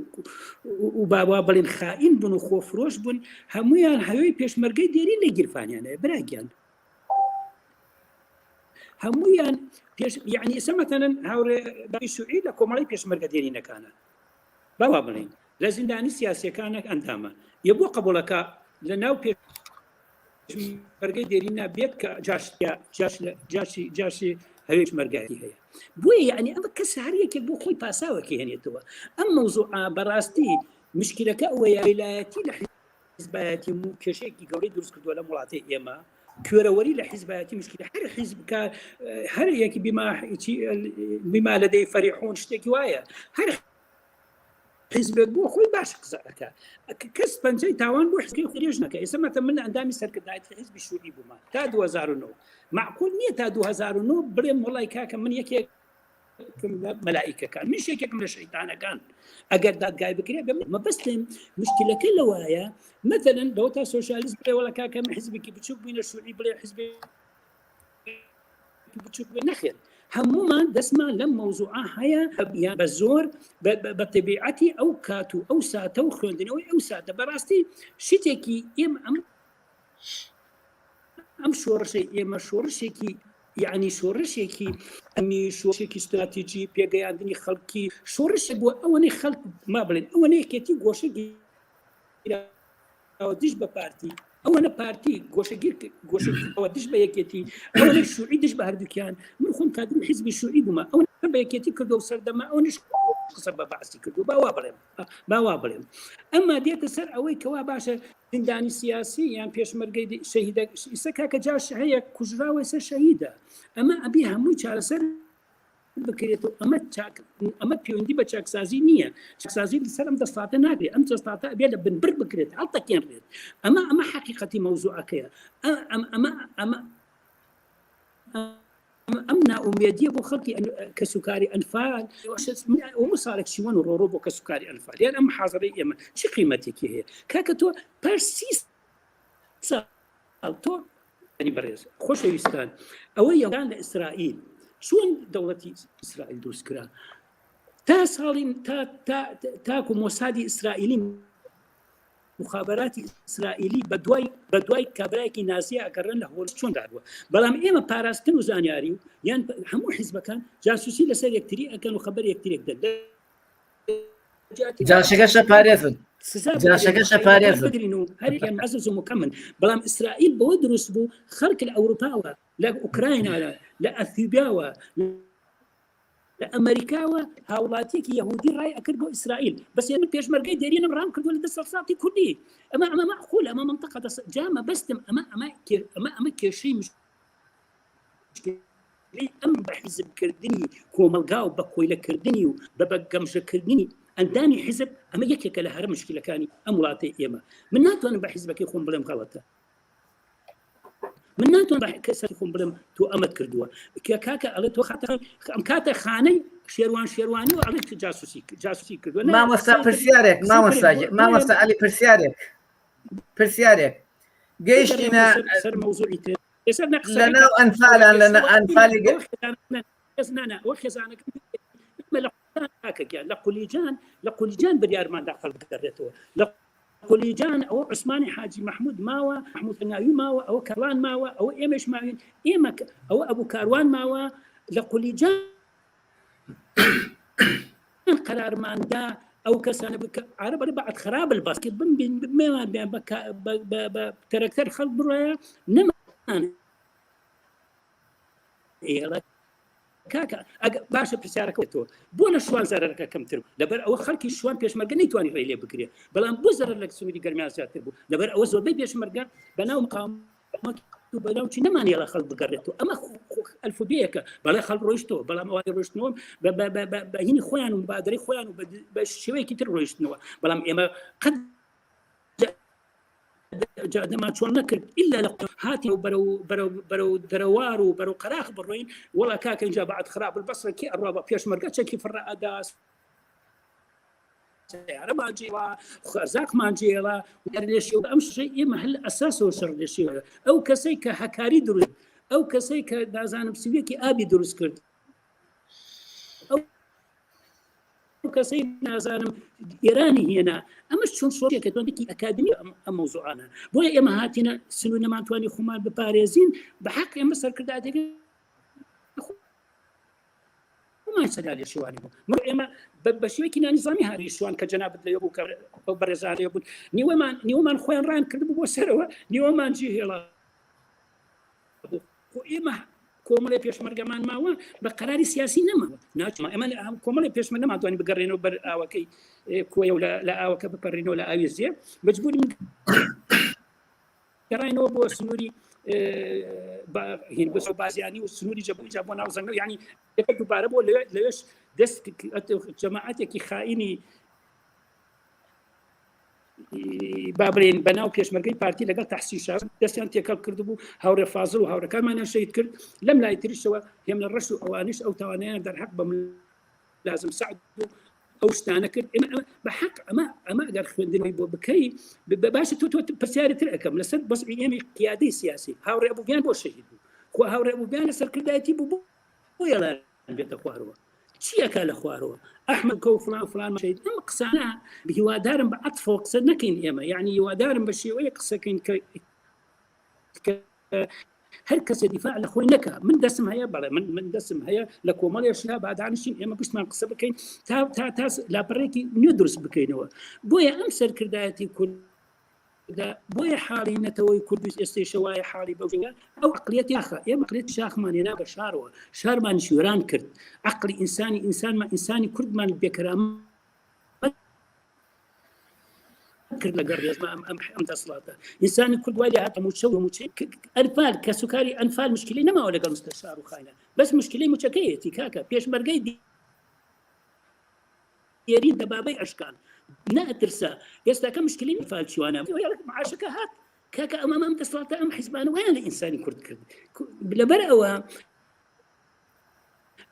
و باوا بڵێن خائین بوون و خۆفرۆش بوون هەمویان هەوێی پێشمەرگەی دێرین لە گیرفانیان هەیە براگیان هەمویان پێش یعنی ئێستا مەتەنن هاوڕێ باقی شوعی لە کۆمەڵی پێشمەرگە دێرینەکانە باوا بڵێن لە زیندانی سیاسیەکانێک ئەندامە یە بۆ قبوڵەکە لە ناو پێش پێشمەرگەی دێرینا بێت کە جاش جاش جاشی جاشی هەوێش مەرگاتی هەیە بۆیە یعنی ئەمە کەس هەر یەکێک بۆ خۆی پاساوەکی هێنێتەوە ئەم مەوزوع بەڕاستی مشکلەکە ئەوەیە ویلایەتی لە حیزبایەتی و کێشەیەکی گەورەی دروست کردووە لەم وڵاتەی ئێمە کوێرەوەری لە حیزبایەتی مشکلە هەر حیزب کە هەر یەکی بیما بیما لەدەی فەریحون شتێکی وایە هەر حیزبێک بۆ خۆی باش قسە ئەکا کەس پەنجەی تاوان بۆ حزبی خۆی نەکە ئێستا مەتە من ئەندامی سەرکردایەتی حیزبی شوعی بوومە تا 2009 معقول نییە تا 2009 بڵێم وڵای کاکە من یەکێک مەلائیکەکان من یەکێکم لە شەیتانەکان ئەگەر دادگای بکرێ بە مەبەستم مشکلەکە لەوایە مثلا لەوە تا سۆسیالیست بڵێ وڵا کاکە من حزبێکی بچوک بووینە شوعی بڵێ حزبێ بچوک بێ نەخێر هەمومان دەستمان لەم مەوزوعە هەیە یان بە زۆر بە تەبیعەتی ئەو کات و ئەو ساتە و خوێندنەوەی ئەو ساتە بەڕاستی شتێکی ئێمە ئەم ئەم شۆڕشەی ئێمە شۆڕشێکی یعنی شۆڕشێکی ئەمی شۆڕشێکی استراتیجی پێگەیاندنی خەڵکی شۆڕشێک بۆ ئەوەنەی خەڵک ما بڵێن ئەوەنەی یەکێتی گۆشە دژ بە پارتی ئەوەنە پارتی گۆشەگیر گۆشەگیر دژ بە یەکێتی ئەوەنە شوعی دژ بە هەردووکیان من خۆم کادری حیزبی شوعی بوومە ئەو. بە یەکێتی کردو و سەردەمە ئەو نیش قسە بە بەعسی کردو با وا بڵێم با وا بڵێم ئەمما دێتە سەر ئەوەی کەوا باشە زیندانی سیاسی یان پێشمەرگەی شەهیدە ئیسە کاکە جاش هەیە کوژراوە سەر شەهیدە ئەمە ئەبی هەمووی چارەسەر بکرێت و ئەمە چاک ئەمە پەیوەندی بە چاکسازی نییە چاکسازی لەسەر ئەم دەستاتە ناکرێت ئەم دەستاتە ئەبێ لە بنبڕ بکرێت هەڵتەکێنرێت ئەمە ئەمە حەقیقەتی مەوزوعەکەیە ئەمە ئەمە ئەمە ئەم نائومێدیە بۆ خەڵکی کەسوکاری ئەنفال ساڵێک شیوەن و ڕۆڕۆ بۆ کەسوکاری ئەنفال یان ئەم حاضرەی ئێمە چی قیمەتێکی هەیە کاکە تۆ پاش سی ساڵ تۆ بەڕێز خۆشەویستان ئەوە یان لە ئیسرائیل چۆن دەوڵەتی ئیسرائیل دروست کرا تا ساڵی تا تاکو مۆسادی ئیسرائیلی موخابەراتی ئیسرائیلی بەدوای بەدوای کابرایەکی نازیە ئەگەڕێن لە هۆڵ چۆن دابووە بەڵام ئێمە پاراستن و زانیاری و یان هەموو حیزبەکان جاسوسی لەسەر یەکتری ئەکەن و خەبەر یەکترێک دەن جاشەکەشە پارێزن جاشەکەشە پارێزن بگرین و هەریان عزز و مکمن بەڵام ئیسرائیل بەوە دروست بوو خەڵک لە ئەوروپاوە لە ئوکراینا لە ئەثیوبیاوە لە ئەمەریکاوە هاوڵاتیەکی یەهودی ڕای ئەکرد بۆ ئیسرائیل بەس من پێشمەرگەی دێرینم ڕام کردووە لە دەسەڵاتی کوردی ئەمە ئەمە مەعقول ئەمە منطقە دەس جا مەبەستم ئەمە ئەمە ئەمە ئەمە کێشەی مشکلەی ئەم بە حیزبکردنی کۆمەڵگا و بە کۆیلەکردنی و بە بە گەمژەکردنی ئەندامی حیزب ئەمە یەکێکە لە هەرە مشکلەکانی ئەم وڵاتەی ئێمە من ناتوانم بە حیزبەکەی خۆم بڵێم غەڵەتە من ناتوانم بە کەسێک خۆم بڵێم تۆ ئەمەت کردووە کە کاکە ئەڵێ تۆ خاتە ئەم کاتە خانەی شێروان شێروانی و ئەڵێ جاسوسی جاسوسی کردووە مامۆستا پرسیارێک مامۆستا مامۆستا علی پرسیارێک پرسیارێک گەیشتینە سەر مەوزوعی تر لەناو ئەنفالان لە ئەنفالی وە خێزانەکە لە قولیجان لە قولیجان بریارماندا خەڵک بگەڕێتەوە لە قولیجان ئەوە عوسمانی حاجی مەحمود ماوە، مەحمود قناوی ماوە، ئەوە کاروان ماوە، ئەوە ئێمەش ماوین، ئێمە ئەوە ئەبوو کاروان ماوە لە قولیجان قەرارماندا ئەو کەسانە بکە عرب بەڵێ بەعد خراب الباس بم بمێوان بیان بە تەرەکتەر خەڵک بڕایە نەمان ئێڵە کاکە ئەگە باشە پرسیارەکە تۆ بۆ لە شوان زەرەرەکە کەمتر بوو لەبەر ئەوە خەڵکی شوان پێشمەرگە نەیتوانی ڕێی لێ بگرێ بەڵام بۆ زەرەر لە سنووری گەرمیان زیاتر بوو لەبەر ئەوە زۆربەی پێشمەرگە بەناو مقاومەت و بەناو چی نەمانێڵە خەڵک بگەڕێتەوە ئەمە ئەلفوبێیەکە بەڵێ خەڵک ڕۆیشتەوە بەڵام ئەوانی ڕۆیشتنەوە بە هینی خۆیان و مبادرەی خۆیان و بە شێوەیەکی تر ڕۆیشتنەوە بەڵام ئێمە قەت جادەمان چۆن نەکرد ئللا لە هاتی و بەرەو بەرەو بەرەو دەرەوار و بەرەو قەراخ بڕۆین وڵا کاکە اینجا بعد خراب البصرە کی ئەڕوا بە پێشمەرگە چەکی فڕە ئەدا سیارەمان جێڵا خەرزاقمان جێڵا لێشی ئەم شەی ئێمە هەل ئەساسەوە شەڕ لێشی ئەو کەسەی کە هەکاری دروست ئەو کەسەی کە نازانم سویەکی ئابی دروست کرد ئەو کەسەی نازانم ئێرانی هێنا ئەمەش چۆن شۆڕێکە توانێکی ئەکادمی ئەم مەوزوعانە بۆیە ئێمە هاتینە سنوور نەمانتوانی خۆمان بپارێزین بە حەق ئێمە سەرکردایەتەکە خۆمان سەدا لێ شوانی بوو مر ئێمە بە شێوەیەکی نانیزامی هاری شوان کە جەنابت لەوێ بوو کە ئەو بەڕێزان لێ بوون نیوەمان نیوەمان خۆیان ڕان کردبوو بۆ سەرەوە نیوەمان جێ هێڵا خۆ ئێمە کۆمەڵی پێشمەرگەمان ماوە بە قەراری سیاسی نەماوە ناچمە ئەمە کۆمەڵی پێشمە نەماتوانی بگەڕێنەوە بەر ئاوەکەی کۆیە و لە ئاوەکە بپەڕینەوە لە ئاوی زێ مجبوری گەڕینەوە بۆ سنووری هین بەسە بازیانی و سنووری جەبوو جا بۆ ناو زەنگە ینی دووبارە بۆ لەوێش دەست جەماعەتێکی خائینی با بڵێین بەناو پێشمەرگەی پارتی لەگەڵ تەحسین شاه دەستیان تێکەڵ کردبوو هاوڕێ فازڵ و هاوڕەکانمانیان شەهید کرد لەم لای تریشەوە هێمنە ڕەش و ئەوانیش ئەو تاوانەیان دەرحەق بە لازم سعد و ئەو شتانە کرد ئێمە بە حەق ئەمە ئەمە ئەگەر خوێندنەوەی بۆ بکەی باشە تۆ تۆ پرسیاری تر ئەەکەم لەسەر بەزعی ئێمەی قیادەی سیاسی هاوڕێ ئەبووگیان بۆ شەهید بوو خۆ هاوڕێ ئەبووگیان لە سەرکردایەتی بوو بۆ یەڵا بێتە خوارەوە چی ئەکا لە خوارەوە ئەحمد کەو فلان فلان شەهید ئەم قسانە هیوادارم بە عەتفەوە قسە نەکەین ئێمە یعنی هیوادارم بە شێوەیە قسەکەین کە هەر کەسێ دیفاع لە خۆی نەکە من دەسم هەیە بەڵێ من من دەسم هەیە لە کۆمەڵێشدا بادانشین ئێمە گشتمان قسە بکەین تا تا تا لاپەڕێکی نوێ دروست بکەینەوە بۆیە ئەم سەرکردایەتی کورد. بۆیە حاڵی نەتەوەی کوردیش ئێستەیشە وایە حاڵی بەو شێوەیە ئەو عەقڵیەت یاخە ئێمە عەقڵیەتی شاخمان هێنا بە شارەوە شارمانیش وێران کرد عەقڵی ئینسانی ئینسانمان ئینسانی کوردمان بێکەرامەت کرد لەگەڵ ڕێزما ئەم ئەم ئەم دەسەڵاتە ئینسانی کورد وای لێ هاتە موچە و موچەی ئەنفال کەسوکاری ئەنفال مشکلی نەماوە لەگەڵ مستەشار و خاینە بەس مشکلی موچەکەیەتی کاکە پێشمەرگەی دێرین دەبابەی ئەشکان نەئەترسا ئێستاکە مشکلی ئەنفال چیوانە معاشەکە هات کاکە ئەمە ئەم دەسەڵاتە ئەم حیزبانە وایان لە ئینسانی کورد کرد لەبەر ئەوە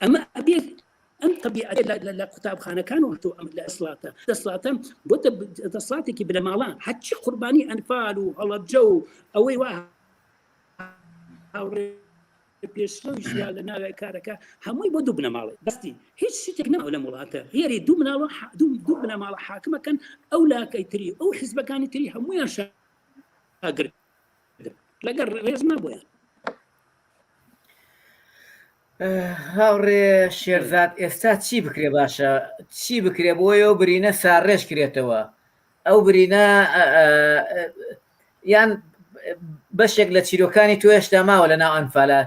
ئەمە ئەبێت ئەم طبیعەت لە قوتابخانەکان و تۆ ئەم لە ئەسڵاتە دەسڵاتە بۆتە دەسڵاتێکی بنەماڵان هەرچی قوربانی ئەنفال و هەڵەبجە و ئەوەی وا هاوڕێ پێشڕەویش وا لە ناوێ کارەکە هەمووی بۆ دوو بنەماڵەی بەستی هیچ شتێک نەماوە لەم وڵاتە غێری دوو مناڵە دوو بنەماڵە حاکمەکەن ئەو لاکەی تری ئەو حیزبەکانی تری هەمویان شاگرد لەگەڵ ڕێزما بۆیان. هاوڕێ شێرزاد ئێستا چی بکرێ باشە چی بکرێ بۆیە و برینە ساڕێژ کرێتەوە ئەو برینە یان بەشێک لە چیرۆکانی تۆ هێشتا ماوە لە ناو ئەنفالە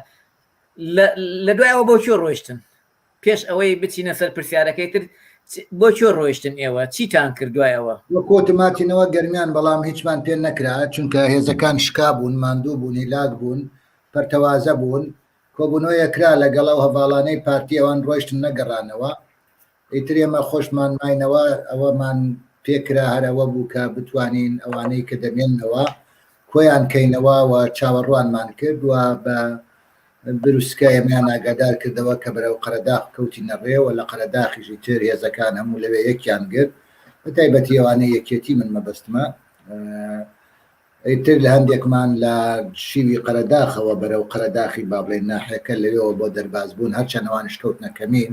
لە دوای ئەوە بۆ کوێ ڕۆیشتن پێش ئەوەی بچینە سەر پرسیارەکەی تر بۆ کوێ ڕۆیشتن ئێوە چیتان کرد دوای ئەوە؟ وەکۆتم هاتینەوە گەرمیان بەڵام هیچمان پێ نەکرا چونکە هێزەکان شکا بوون ماندوو بوون هیلاک بوون پەرتەوازە بوون کۆبوونەوەیەک کرا لەگەڵ ئەو هەڤاڵانەی پارتی ئەوان ڕۆیشتن نەگەڕانەوە ئیتر ئێمە خۆشمان ماینەوە ئەوەمان پێکرا هەر ئەوە بوو کە بتوانین ئەوانەی کە دەمێنەوە کۆیان کەینەوە و چاوەڕوانمان کرد و بە بروسکە ئێمەیان ئاگادار کردەوە کە بەرەو قەرەداخ کەوتینە ڕێ و لە قەرەداخیش ئیتر هێزەکان هەموو لەوێ یەکیان گرت بە تایبەتی ئەوانەی یەکێتی من مەبەستمە ئیتر لە هەندێکمان لە شیوی قەرەداخەوە بەرەو قەرەداخی با بڵێین ناحیەکە لەوێوە بۆ دەرباز بوون هەرچەند ئەوانیش کەوتنە کەمین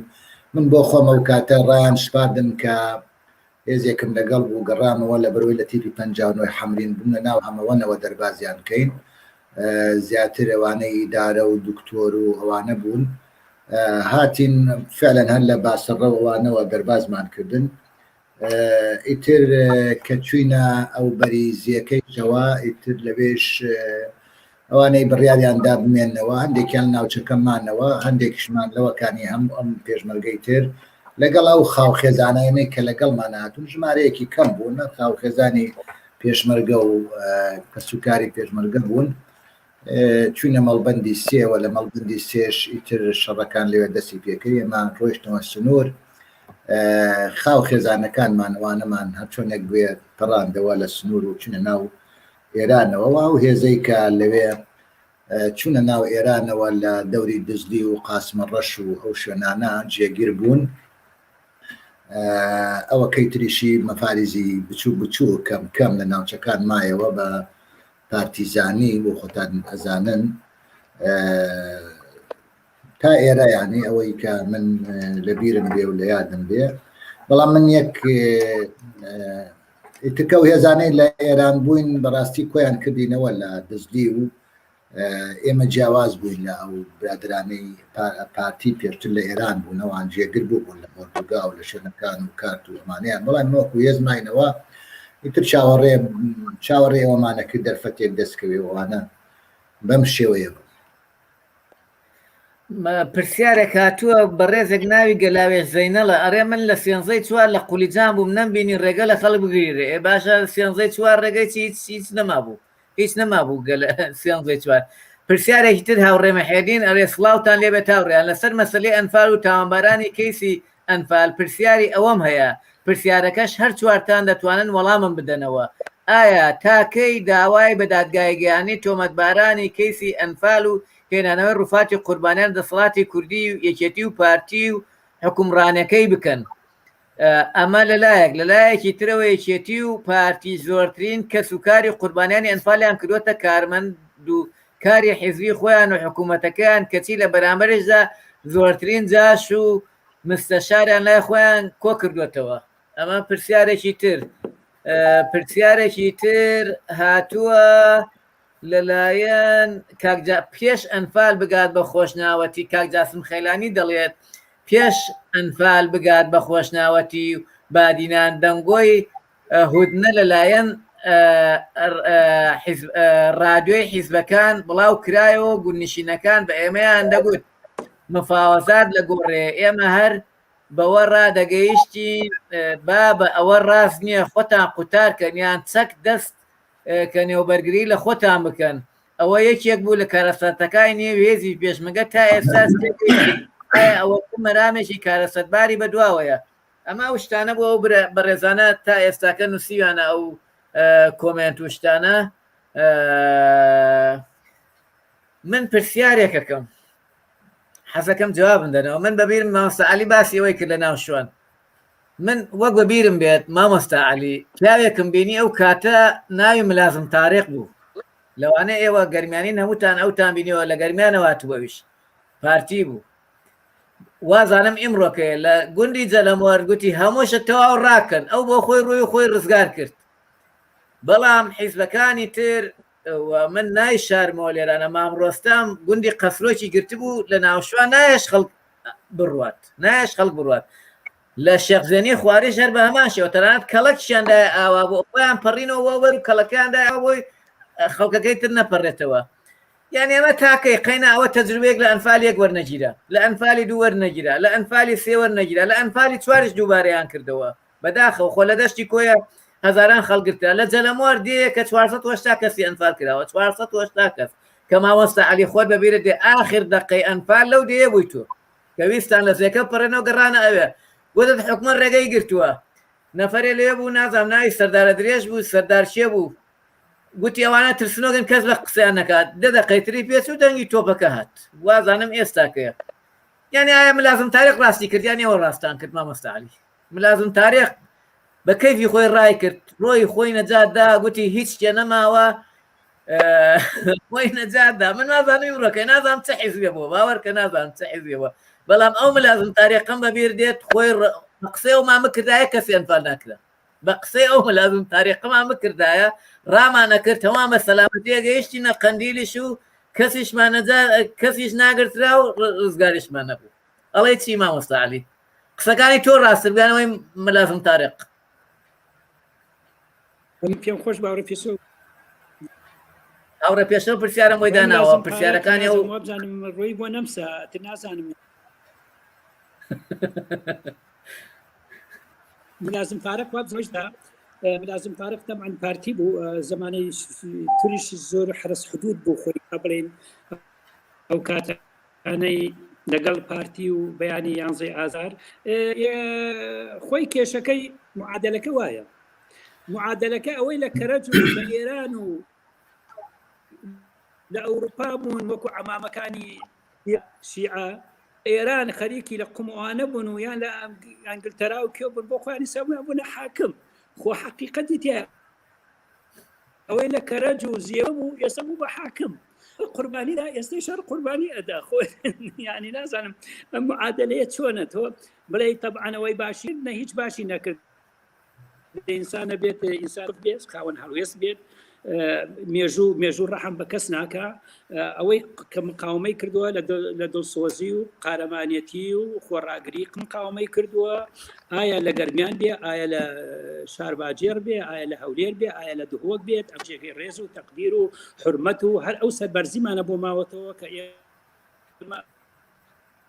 من بۆ خۆم ئەو کاتە ڕایان سپاردم کە هێزێکم لەگەڵ بوو گەڕامەوە لە بەرەوەی لە تیپی 59 حەمرین بووم لە ناو هەمەوەنەوە دەربازیان کەین زیاتر ئەوانەی ئیدارە و دکتۆر و ئەوانە بوون هاتین فعلا هەر لە باسەڕە ئەوانەوە دەربازمان کردن ئیتر کە چوینە ئەو بەری زیەکەیشەوە ئیتر لەوێش ئەوانەی بڕیاریان دا بمێنەوە هەندێکیان ناوچەکە مانەوە هەندێکیشمان لەوەکانی هەموو ئەم پێشمەرگەی تر لەگەڵ ئەو خاوخێزانانەی کە لەگەڵمان هاتوون ژمارەیەکی کەم بوون خاوخێزانی پێشمەرگە و کەسوکاری پێشمەرگە بوون چوینە مەڵبەندی سێوە لە مەڵبەندی سێش ئیتر شەڕەکان لەوێ دەستی پێکرد ئێمە ڕۆیشتنەوە سنوور خاو خێزانەکانمان ئەوانەمان هەرچۆنێک بێ پەڕاندەوە لە سنوور و چونە ناو ئێرانەوە و هێزەی کە لەوێ چونە ناو ئێرانەوە لە دەوری دزلی و قاسمە ڕەش و ئەو شوێنانە جێگیر بوون ئەوە کەی تریشی مەفاریزی بچوو بچوو کەم کەم لە ناوچەکان مایەوە بە پارتیزانی بۆ خۆتان ئەزانن تا ئێرە یعنی ئەوەی کە من لە بیرم بێ و لە یادم بێ بەڵام من یەک ئیترکە و هێزانەی لە ئێران بووین بەڕاستی کۆیان کردینەوە لە دزلی و ئێمە جیاواز بووین لە ئەو برادرانەی پارتی پێشتر لە ئێران بوون ئەوان جێگر بوو بوون لە ئۆردوگا و لە شوێنەکان و کارت و ئەمانەیان بەڵام وەکو هێز ماینەوە ئیتر چاوەڕێ چاوەڕێ ئەوەمانە کرد دەرفەتێک دەستکەوێ ئەوانە بەم شێوەیە بوو. پرسیارێک هاتووە بەڕێزێک ناوی گەلاوێژ زەینەڵە ئەڕێ من لە سێنزەی چوار لە قولیجان بووم نەمبینی ڕێگە لە خەڵک بگیرێ ئێ باشە سێنزەی چوار ڕێگەی چی هیچ هیچ نەمابوو هیچ نەمابوو گەل سێنزەی چوار پرسیارێکی تر هاوڕێ مەحێدین ئەرێ سڵاوتان لێبێت هاوڕێیان لەسەر مەسەلەی ئەنفال و تاوانبارانی کەیسی ئەنفال پرسیاری ئەوەم هەیە پرسیارەکەش هەر چوارتان دەتوانن وەڵامم بدەنەوە ئایا تا کەی داوای بە دادگایگەیانی تۆمەتبارانی کەیسی ئەنفال و هێنانەوەی ڕوفاتی قوربانیان دەسەڵاتی کوردی و یەکێتی و پارتی و حکومڕانەکەی بکەن ئەمە لەلایەک لەلایەکی ترەوە یەکێتی و پارتی زۆرترین کەس و کاری قوربانیانی ئەنفالیان کردووەتە کارمەند و کاری حیزبی خۆیان و حکوومەتەکەیان کەچی لە بەرامبەرشدا زۆرترین جاش و مستەشاریان لای خۆیان کۆ کردووەتەوە ئەمە پرسیارێکی تر پرسیارێکی تر هاتووە لەلایەن کاک جا پێش ئەنفال بگات بە خۆشناوەتی کاک جاسم خەیلانی دەڵێت پێش ئەنفال بگات بە خۆشناوەتی و بادینان دەنگۆی هودنە لەلایەن ڕادیۆی حیزبەکان بڵاو کرایەوە گوندنشینەکان بە ئێمەیان دەگوت مفاوەزات لە گۆڕێ ئێمە هەر بەوە ڕادەگەیشتین بابە ئەوە ڕاست نییە خۆتان قوتار کەن یان چەک دەست کە نێوبەرگری لە خۆتان بکەن ئەوە یەکێک بوو لە کارەساتەکانی نێو هێزی پێشمەگە تا ئێستا ئەوە مەرامێکی کارەسەتباری بەدواوەیە ئەمە ئەو شتانە بۆ ئەو بەڕێزانە تا ئێستاکە نووسیوانە ئەو کۆمێنت و شتانە من پرسیارێکەکەم حەزەکەم جوابم دەنەوە من بەبیرم مامۆستا علی باسی ئەوەی کرد لە ناو شوان من وەک بەبیرم بێت مامۆستا علی پیاوێکم بینی ئەو کاتە ناوی ملازم تاریق بوو لەوانە ئێوە گەرمیانی هەمووتان ئەوتان بینیەوە لە گەرمیانەوە هاتووەویش پارتی بوو وازانم ئیمڕۆکەیە لە گوندی جەلەمۆر گوتی هەموو شت تەواو ڕاکەن ئەو بۆ خۆی ڕووی خۆی ڕزگار کرد بەڵام حیزبەکانی تر و من نایشارمەوە لێرانە مام ڕۆستەم گوندی قەسرۆکی گرتبوو لە ناوشوان نایش خەڵک بڕوات نایش خەڵک بڕوات لە شێخزێنی خواریش هەر بە هەمان شێوە تەنانەت کەڵەکیشیان دایە ئاوا بۆ خۆیان پەڕینەوە وەر و کەڵەکەیان دایە بۆی خەڵکەکەی تر نەپەڕێتەوە یانی ئەمە تاکەی قەینا ئەوە تەجروبەیەک لە ئەنفال یەک وەرنەگیرا لە ئەنفالی دوو وەرنەگیرا لە ئەنفالی سێ وەرنەگیرا لە ئەنفالی چواریش دووبارەیان کردەوە بەداخەوە خۆ لە دەشتی کۆیە هەزاران خەڵک گرترا لە جەلەمۆر دێیە کە 480 کەسی ئەنفال کراوە 480 کەس کە مامۆستا عەلی خۆت بەبیرت دێ ئاخر دەقەی ئەنفال لەو دێیە بووی تۆ کە ویستان لە زێکە پەڕێنەوە گەڕانە ئەوێ گوتت حکومەت ڕێگەی گرتووە نەفەرێ لێ بوو نازانم ناوی سەردارە درێژ بوو سەردار کێ بوو گوتی ئەوانە ترسنۆکن کەس بە قسەیان نەکات دە دەقەی تری پێچوو دەنگی تۆپەکە هات وازانم ئێستاکەیە یعنی ئایا ملازم تاریق ڕاستی کرد یان ئێوە ڕاستان کرد مامۆستا عەلی ملازم تاریق بە کەیفی خۆی ڕای کرد ڕۆی خۆی نەجات دا گوتی هیچ شتێ نەماوە خۆی نەجات دا من نازانم ئیمڕۆکە نازانم چ حیزبێ بووە باوەڕکە نازانم چ حیزبێ بووە بەڵام ئەو ملازم تاریقم بەبیر دێت خۆی قسەی ئەو مامە کردایە کەسی ئەنفال ناکرا بە قسەی ئەو ملازم تاریقمان بکردایە ڕامان ئەکرد تەمام بە سەلامەتیە گەیشتینە قەندیلیش و کەسیشمان نەجا کەسیش ناگرترا و ڕزگاریشمان نەبوو ئەڵێ چی مامۆستا عەلی قسەکانی تۆ ڕاستر بیانەوەی ملازم تاریق من پێم خۆش باوەڕ پێشەو هاوڕێ پێشەو پرسیارم بۆی داناوە پرسیارەکانی ئەو وابزانم ڕۆی بۆ نەمسا تر نازانم ملازم فارق وابزانم ملازم فارق طبعا پارتی بوو زمانەی تریش زۆر حرس حدود بوو خۆی بڵێن ئەو کاتانەی لەگەڵ پارتی و بەیانی یانزەی ئازار خۆی کێشەکەی معادلەکە وایە معادلەکە ئەوەی لە کەرەج و لە ئێران و لە ئەوروپا بوون وەکو عەمامەکانی شیعە ئێران خەریکی لە قوموانە بوون و یان لە ئەنگلتەرا و کێ بوون بۆ خۆیان حسابیان بوونە حاکم خۆ حەقیقەتی تیا ئەوەی لە کەرەج و زیێوە بوو ئێستا بوو بە حاکم قوربانی دا ئێستا شەر قوربانی ئەدا خۆ یعنی نازانم ئەم معادلەیە چۆنە تۆ بڵێ تەبعەنەوەی باشی نە هیچ باشی نەکرد ئینسانە بێت ئینسان بێت خاوەن هەڵوێست بێت مێژوو مێژوو ڕەحم بە کەس ناکە ئەوەی کە مقاومەی کردووە لە دڵسۆزی و قارەمانەتی و خۆڕاگری مقاومەی کردووە ئایا لە گەرمیان بێ ئایا لە شارباجێڕ بێ ئایا لە هەولێر بێ ئایا لە دهۆک بێت ئەم جێگەی ڕێز و تەقدیر و حرمەت و هەر ئەو سەربەرزیمانە بۆ ماوەتەوە کە ئێمە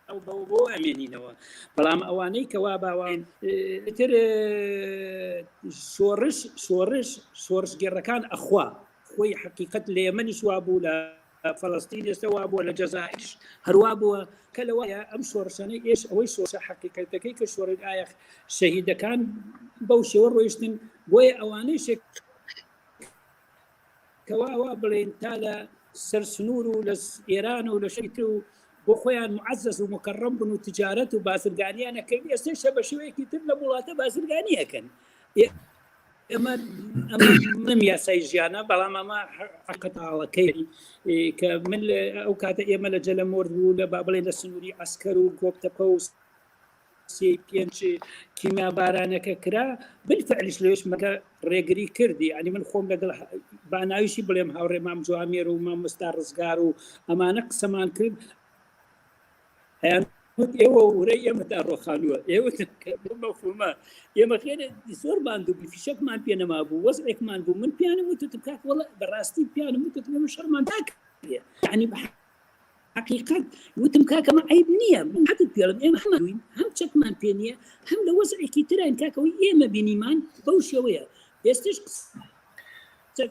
ئەو بەوە بۆ ئەمێنینەوە بەڵام ئەوانەی کەوا باوان تر شۆڕش شۆڕش شۆڕشگێڕەکان ئەخوا خۆی حقیقت لە یەمەنیش وا بوو لە فەلەستین ئێستا وا بووە لە جەزائیرش هەروا بووە کە لەوەیە ئەم شۆڕشانەی ئێش ئەوەی شۆڕشە حقیقەتەکەی کە شۆڕی ئایا شەهیدەکان بەو شێوە ڕۆیشتن بۆیە ئەوانەی شێک کەوا وا بڵێین تا لە سەر سنوور و لە ئێران و لە شوێنی تر و بۆ خۆیان معزز و مکەڕەم بن و تجارەت و بازرگانیان ئەکرد ئێستەیشە بە شێوەیەکی تر لەم وڵاتە بازرگانی ئەکەن ئەمە ئەمە یاسای ژیانە بەڵام ئەمە حەقەتاڵەکەی کە من ئەو کاتە ئێمە لە جەلە مۆرد بوو لە با بڵێ لە سنووری عسکەر و گۆپتەپە و سێی پێنج کیمیابارانەکە کرا بالفعلیش لەوێش مەکە ڕێگری کردی یعنی من خۆم لەگەڵ با ناویشی بڵێم هاوڕێ مام جوامێر و مامۆستا ڕزگار و ئەمانە قسەمان کرد ئەیان. وت ئێوە ورەی ئێمەتان ڕۆخانووە ئێوە مەفهومە ئێمە خێرە زۆر ماندوو بوو فیشەکمان پێ نەمابوو وەزعێکمان بوو من پیانم وتم کاک وەڵا بەڕاستی پیانم وتم ئێمە شەڕمان ناکرێ یعنی بە حقیقت وتم کاکە ئەمە عیب نییە من حەقت پێڵم ئێمە هەمووین هەم چەکمان پێ نییە هەم لە وەزعێکی تراین کاکەوەی ئێمە بینیمان بەو شێوەیە ئێستش قسە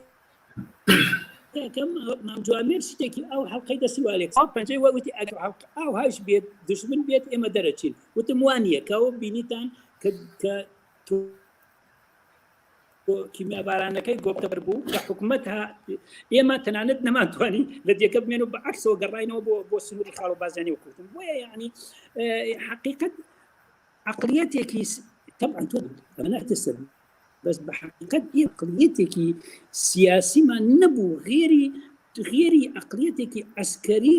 کاکەم مام جوامێر شتێکی ئەو حەڵقەی دەستی والێک ساڵ پەنجەی وە وتی ئەگەر حەڵقە ئاو هاش بێت دژمن بێت ئێمە دەرەچین وتم وانە کەەوە بینیتان کە کە تۆ کیمیابارانەکەی گۆپتەبەر بوو کە حکومەت ئێمە تەنانەت نەمانتوانی لە دێکە بمێن و بە عکسەوە گەڕینەوە بۆ بۆ سنووری خاڵ و بازیانی و کوتم بۆیە یعنی حقیقت عقلیەتێکی طبعا تۆ ئەمە نەعتەسب بەس بە حقیقەت عقلیەتێکی سیاسیمان نەبوو غێری غێری عقلیەتێکی عسکەری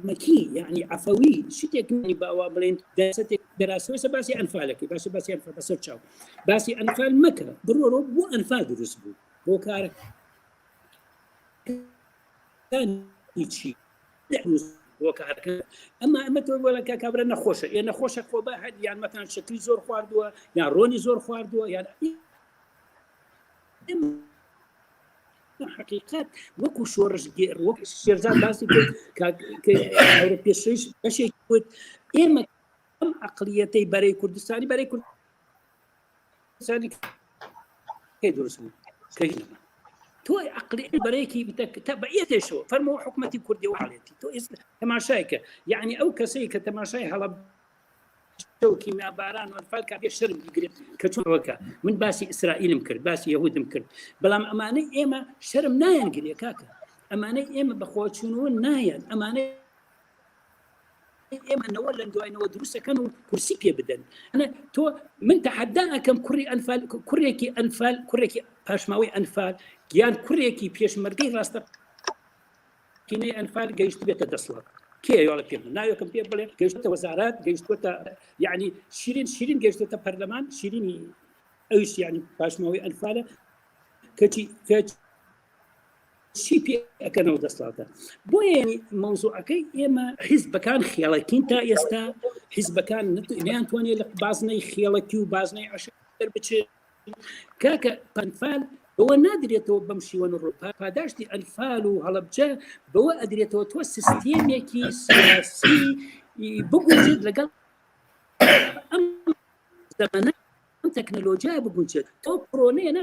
مەکی یعنی عفەوی شتێک باوا بڵێن دەسەتێک دەراسەوەسە باسی ئەنفالەکەی باشە باسی ئەنفال بەسەر چاو باسی ئەنفال مەکە بڕۆرۆ بۆ ئەنفال دروست بوو بۆ کارەکانی چی هۆکارەکە ئەمە ئەمە تۆ بۆ کە کابرا نەخۆشە ئێ نەخۆشە خۆ بە هەر یان مەتان شەکری زۆر خواردووە یان ڕۆنی زۆر خواردووە یان حقیقت وەکو شۆڕشگێڕ وەک شێرزاد باسی کرد پێشەویش بەشێک وت ئێمە ئەم عقلیەتەی بەرەی کوردستانی بەرەی کوردستانی کەی دروست بوو کەی نەما تۆ عقلی بەرەیەکی بە ئێتێشەوە فەرمەوە حکوومەتی کوردی و حاڵێتی تۆ ئێستا تەماشایکە یعنی ئەو کەسەی کە تەماشای هەڵە کیمیاباران وەنفال کاکە شەرم بگرێت کە چۆنەوەکە من باسی ئیسرائیلم کرد باسی یەهودم کرد بەڵام ئەمانەی ئێمە شەرم نایەن گرێ کاکە ئەمانەی ئێمە بەخۆچوونەوە نایەن ئەمانەی ئێمە نەوە لە دواینەوە دروستەکەن و کورسی پێ بدەن تۆ من تەحەدا ئەکەم کوڕی ئەنفال کوڕێکی ئەنفال کوڕێکی پاشماوەی ئەنفال گیان کوڕێکی پێشمەرگەی ڕاستە کینەی ئەنفال گەیشت بێتە دەسڵات کێ یاڵە پێ ناوێکم پێ بڵێ گەیشتە وەزارات گەیشتوەتە یعنی شیرین شیرین گەیشتێتە پەرلەمان شیرینی ئەویش یعنی پاشماوەی ئەنفالە کەچی کەچ چی پێ ئەکەنەوە دەسڵاتە بۆیە مەوزوعەکەی ئێمە حیزبەکان خێڵەکین تا ئێستا حیزبەکان نیان توانێت لە بازنەی خێڵەکی و بازنەی عەشر دەربچێت کاکە ئەنفال بەوە نادرێتەوە بەم شیوەن ڕۆ پاداشتی ئەنفال و هەڵەبجە بەوە ئەدرێتەوە تۆ سیستێمێکی سیاسی بگونجێت لەگەڵ ئەم زەمانە ئەم تەکنەلۆژیایە بگونجێت تۆ کۆرۆنەیە نا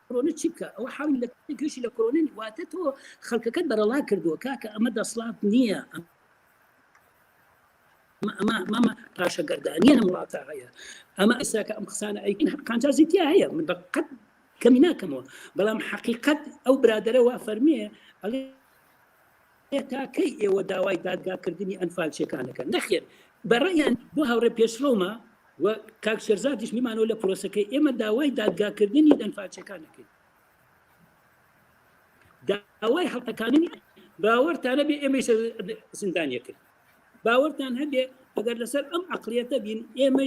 کۆرۆنە چی بکە ئەوە حاڵی لە گوێشی لە کۆرۆنە واتە تۆ خەڵکەکەت بەرەڵا کردووە کاکە ئەمە دەسڵات نییە ئەمە ئەمە پاشەگەردانیە لەم وڵاتە هەیە ئەمە ئێستا کە ئەم قسانە ئەیکن قانجازی تیا هەیە من بە قەت کەمی ناکەمەوە بەڵام حەقیقەت ئەو برادەرە وا فەرمیێ ئەڵێ تا کەی ئێوە داوای دادگاکردنی ئەنفالچیەکان دەکەن؟ نەخێر بەڕەیان بۆ هاوڕێ پێشڕەومە و کاک شێرزادیش میمانەوە لە پرۆسەکەی ئێمە داوای دادگاکردنی ئەنفالچیەکان دەکەین داوای هەڵتەکانی باوەرتان هەبێ ئێمەی زیندانیە کرد باوەرتان هەبێ ئەگەر لەسەر ئەم عقلیەتە بین ئێمە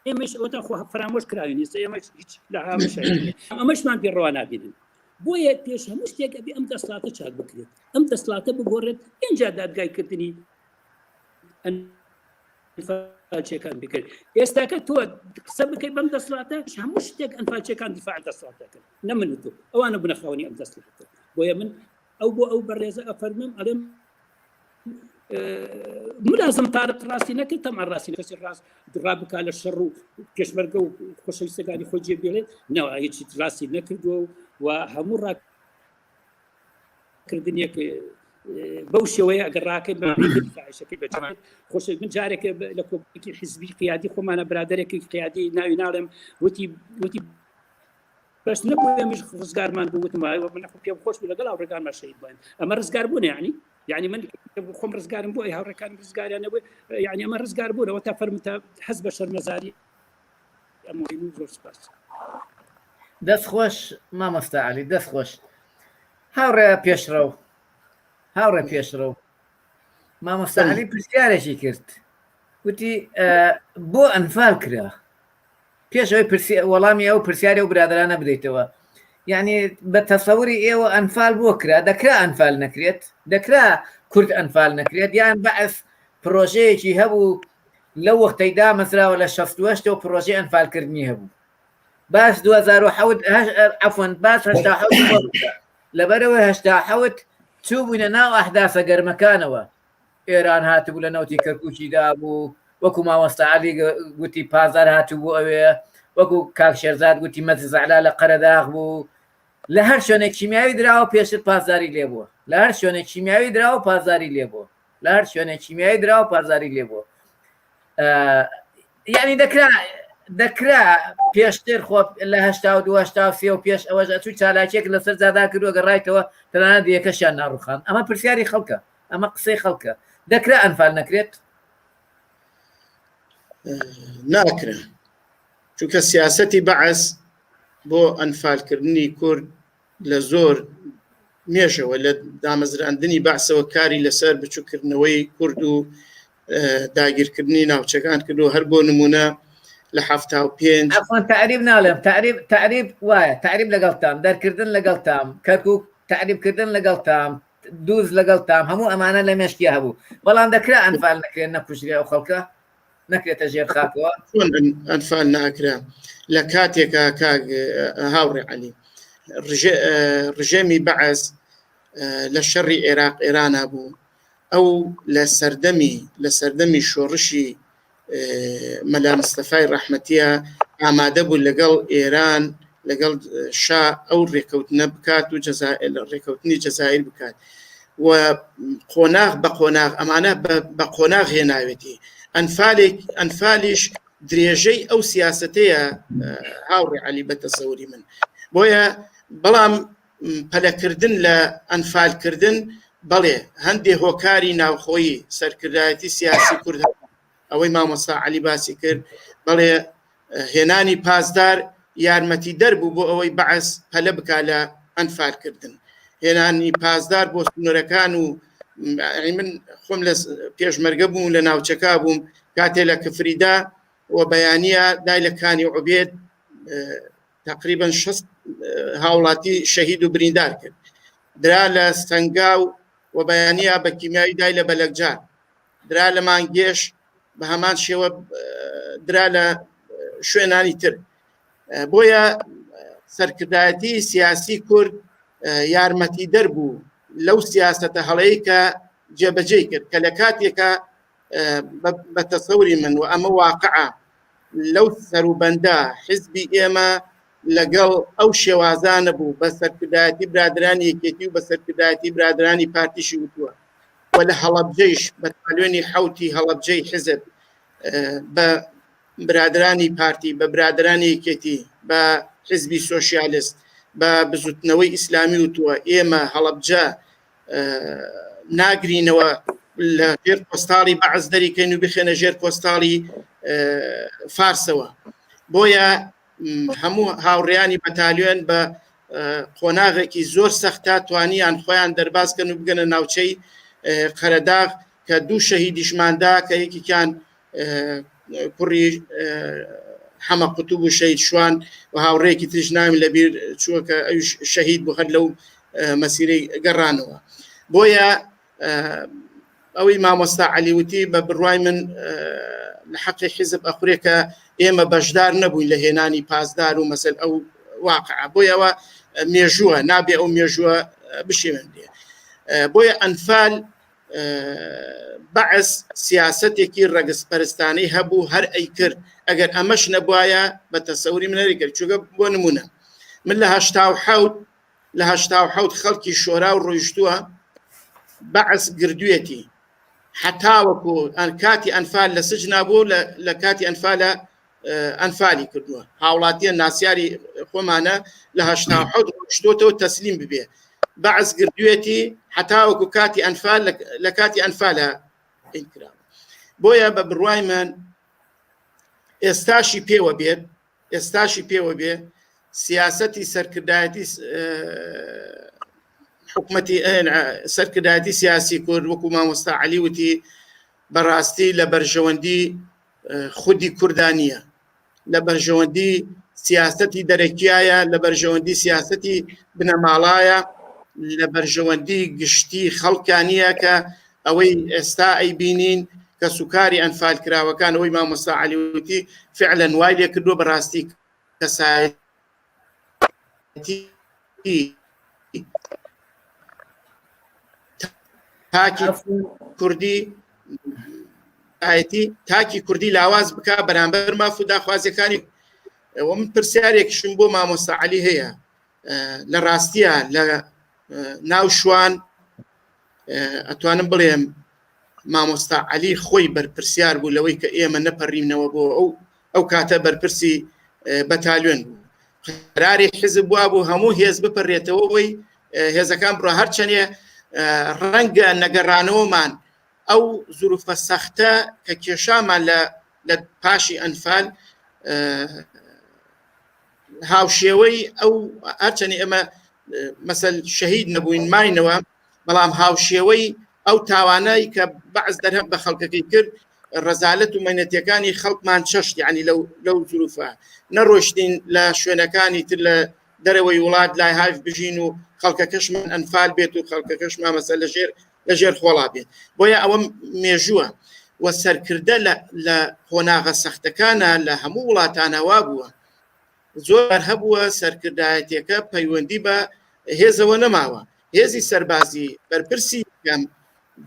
ئێمەش ئەوەتا خۆ فەرامۆش کراوین ئێستا ئێمەش هیچ لە هامشە ئەمەشمان پێ ڕەوا نابینن بۆیە پێش هەموو شتێک ئەبێ ئەم دەسڵاتە چاک بکرێت ئەم دەسڵاتە بگۆڕێت ئینجا دادگای کردنی ئەنفالچیەکان بکرێت ئێستاکە تۆ قسە بکەیت بەم دەسڵاتە هەموو شتێک ئەنفالچیەکان دیفاع دەسڵاتەکەن نە من و تۆ ئەوانە بنە خاوەنی ئەم دەسڵاتە بۆیە من ئەو بۆ ئەو بەڕێزە ئەفەرمم ئەڵێم ملازم تارق ڕاستی نەکرد تەمان ڕاستی کەسی ڕاست ڕابکا لە شەڕ و پێشمەرگە و خۆشەویستەکانی خۆی جێ بێڵێت نەوە هیچی ڕاستی نەکردووە و هەموو ڕاکردنێک بەو شێوەیە ئەگەر ڕاکەی بەعیشەکەی بەجێ خۆش من جارێک لە کۆبێکی حیزبی قیادی خۆمانە برادێکی قیادی ناوی ناڵێم وتی وتی بەس نەبوو ئێمەش ڕزگارمان بوو وتم وای من خۆ پێم خۆش بوو لەگەڵ هاوڕێکانمان شەهید بووین ئەمە ڕزگار بوون یعنی یعنی من خۆم ڕزگارم بوو ئەی هاوڕێکانم ڕزگاریان نەبوو یعنی ئەمە ڕزگار بوونەوە تا فەرموتە حەز بە شەرمەزاری ئەمەوەین و زۆر سپاس. دەست خۆش مامۆستا عەلی دەست خۆش هاوڕێ پێشڕەو هاوڕێ پێشڕەو مامۆستا عەلی پرسیارێکی کرد وتی بۆ ئەنفال کرا پێش ئەوەی پرسی وەڵامی ئەو پرسیاری ئەو برادرانە بدەیتەوە یعنی بە تەسەوری ئێوە ئەنفال بۆ کرا دەکرا ئەنفال نەکرێت دەکرا کورد ئەنفال نەکرێت یان بەعس پرۆژەیەکی هەبوو لەو وەختەی دامەزراوە لە 68ەوە پرۆژەی ئەنفالکردنی هەبوو باس 2007 عفوا باس 87 لەبەرەوەی 87 چوو بووینە ناو ئەحداسە گەرمەکانەوە ئێران هاتبوو لە نەوتی کەرکوکی دابوو وەکو مامۆستا عەلی گوتی پازار هاتبوو ئەوێ وەکو کاک شێرزاد گوتی مەجلس ئەعلا لە قەرەداغ بوو لە هەر شوێنێک کیمیاوی دراوە پێشتر پاسداری لێ بووە لە هەر شوێنێک کیمیاوی دراوە پاسداری لێ بووە لە هەر شوێنێک کیمیاوی دراوە پاسداری لێ بووە یعنی دەکرا دەکرا پێشتر خۆ لە هشتا و دوهشتا سێ و پێش ئەوەش ئەچوو چالاکیەک لەسەر جادا کردووە گەڕایتەوە تەنانەت یەکەشیان ناڕوخان ئەمە پرسیاری خەڵکە ئەمە قسەی خەڵکە دەکرا ئەنفال نەکرێت ناکرا چونکە سیاستی بەعس بۆ ئەنفالکردنی کورد لە زۆر مێژەوە لە دامەزراندنی بەعسەوە کاری لەسەر بچووکردنەوەی کورد و داگیرکردنی ناوچەکان کردو هەر بۆ نمونە لە 75 عفوا تعریب ناڵێم تعریب تعریب وایە تعریب لەگەڵتام دەرکردن لەگەڵتام کەرکک تعریبکردن لەگەڵتام دووز لەگەڵتام هەموو ئەمانە لە مێشکیا هەبوو بەڵام دەکرا ئەنفال نەکرێن نەکوژرێ ئەو خەڵکە نەکرێتە ژێر خاکەوە چۆن ئەنفال ناکرا لە کاتێکا کاک هاوڕێ عەلی ڕژێمی بەعس لە شەڕی عێراق ئێرانە بوو ئەو لە سەردەمی لە سەردەمی شۆڕشی مەلا مستەفای ڕەحمەتیە ئامادە بوو لەگەڵ ئێران لەگەڵ شا ئەو ڕێکەوتنە بکات و ڕێکەوتنی جەزائیر بکات و قۆناغ بە قۆناغ ئەمانە بە قۆناغ هێناوێتی ئەنفالێک ئەنفالیش درێژەی ئەو سیاستەیە هاوڕێ عەلی بە تەسەوری من بۆیە بەڵام پەلەکردن لە ئەنفالکردن بەڵێ هەندێ هۆکاری ناوخۆیی سەرکردایەتی سیاسی کورد ئەوەی مامۆستا عەلی باسی کرد بەڵێ هێنانی پاسدار یارمەتی دەر بوو بۆ ئەوەی بەعس پەلە بک لە ئەنفالکردن هێنانی پاسدار بۆ سنوورەکان و من خۆم لە پێشمەرگە بووم لە ناوچەکە بووم کاتێ لە کفریدا و بەیانە دای لە کانی عوبێت تقریبا 6 هاوڵاتی شەهید و بریندار کرد درا لە سەنگاو و بەیانە بە کیمیایی دای لە بەلەکجار درا لە مانگێش بە هەمان شێوە درا لە شوێنانی تر بۆیە سەرکردایەتی سیاسی کورد یارمەتی دەربوو لەو سیاستە هەڵەیە کە جێبەجێ کرد کە لە کاتێکە بە تەسەوری من و ئەمە واقعە لەو سەروبەندە حزبی ئێمە لەگەڵ ئەو شێوازانە بوو بە سەرکردایەتی برادرانی یەکێتی و بە سەرکردایەتی برادرانی پارتیشی وتووە و لە هەڵەبجەیش بە تالوێنی حوتی هەڵەبجەی حزب بە برادرانی پارتی بە برادرانی یەکێتی بە حزبی سۆسیالست بە بزوتنەوەی ئیسلامی وتووە ئێمە هەڵەبجە ناگرینەوە لە ژێر پۆستاڵی بەعس دەریکەین و بخێنە ژێر پۆستاڵی فارسەوە بۆیە هەموو هاوڕیانی بەتالیۆن بە قۆناغێکی زۆر سەختا توانیان خۆیان دەربازکەن و بگەنە ناوچەی قەرەداغ کە دوو شەهیدیشماندا کە یەکێکیان کوڕی حەمە قوتوب و شەهید شوان و هاوڕێکی تریش ناوم لەبیر چووە کە ئەویش شەهید بوو هەر لەو مەسیرەی گەڕانەوە بۆیە ئەوەی مامۆستا عەلی وتی بە بڕوای من لە حەقی حیزب ئەخورێ کە ئێمە بەشدار نەبووین لە هێنانی پاسدار و مەسەل ئەو واقع بۆیەوە مێژووە نابێ ئەو مێژووە بشێوێنرێ بۆیە ئەنفال بەعس سیاسەتێکی ڕەگەزپەرستانەی هەبوو هەر ئەی کرد ئەگەر ئەمەش نەبواە بە تەسەوری من نەری کرد چونکە بۆ نمونە من لە 87 لە 87 خەڵکی شۆرا و ڕۆیشتووە بەعس گردوێتی حتاوەکو کاتی ئەنفال لە سجنا بوو لە کاتی ئەنفالە ئەنفالی کردووە هاوڵاتیە ناسیاری خۆمانە لە 87 ڕۆیشتۆتەوە تەسلیم ببێ بەعس گردوێتی حتاوەکو کاتی ئەنفال لە کاتی ئەنفالە کرا بۆیە بە بڕوای من ئێستاشی پێوە بێت ئێستاشی پێوە بێ سیاستی سەرکردایەتی حکومەتی سەرکردایەتی سیاسی کورد وەکو مامۆستا علی وتی بەڕاستی لە بەرژەوەندی خودی کوردا نییە لە بەرژەوەندی سیاستی دەرەکیایە لە بەرژەوەندی سیاستی بنەماڵایە. لە بەرژەوەندی گشتی خەڵکانیە کە ئەوەی ئێستا ئەیبینین کە سوکاری ئەنفال کراوەکان ئەوەی مامۆستا عەلی وتی فعلەن وای لێ کردووە بەڕاستی کەسایەتی تاکی کوردی ئایەتی تاکی کوردی لاواز بک بەرامبەر ماف و داخوازیەکانی ئەوە من پرسیارێکشم بۆ مامۆستا عەلی هەیە لە ڕاستیە لە ناو شوان ئەتوانم بڵێم مامۆستا عەلی خۆی بەرپرسیار بوو لەوەی کە ئێمە نەپەڕینەوە بۆ ئەو ئەو کاتە بەرپرسی بەتالیۆن بوو قراری حزب وا بوو هەموو هێز بپەرێتەوە بۆی هێزەکان بڕە هەرچەنێ ڕەنگە نەگەڕانەوەمان ئەو زروفە سەختە کە کێشامان لە لە پاشی ئەنفال هاوشێوەی ئەو هەرچەنی ئێمە مەسەل شەهید نەبووین ماینەوە بەڵام هاوشێوەی ئەو تاوانەی کە بەعس دەرهەق بە خەڵکەکەی کرد ڕەزالەت و مەینەتیەکانی خەڵکمان چەشت یعنی لەو لەو زروفە نەڕۆشتین لە شوێنەکانی تر لە دەرەوەی وڵات لای هایف بژین و خەڵکەکەشمان ئەنفال بێت و خەڵکەکەشمان مەسە لە ژێر لە ژێر خۆڵا بێت بۆیە ئەوە مێژووە و سەرکردە لە لە قۆناغە سەختەکانە لە هەموو وڵاتانەوە بووە زۆر هەبووە سەرکردایەتیەکە پەیوەندی بە هێزەوە نەماوە هێزی سەربازی بەرپرسی کەم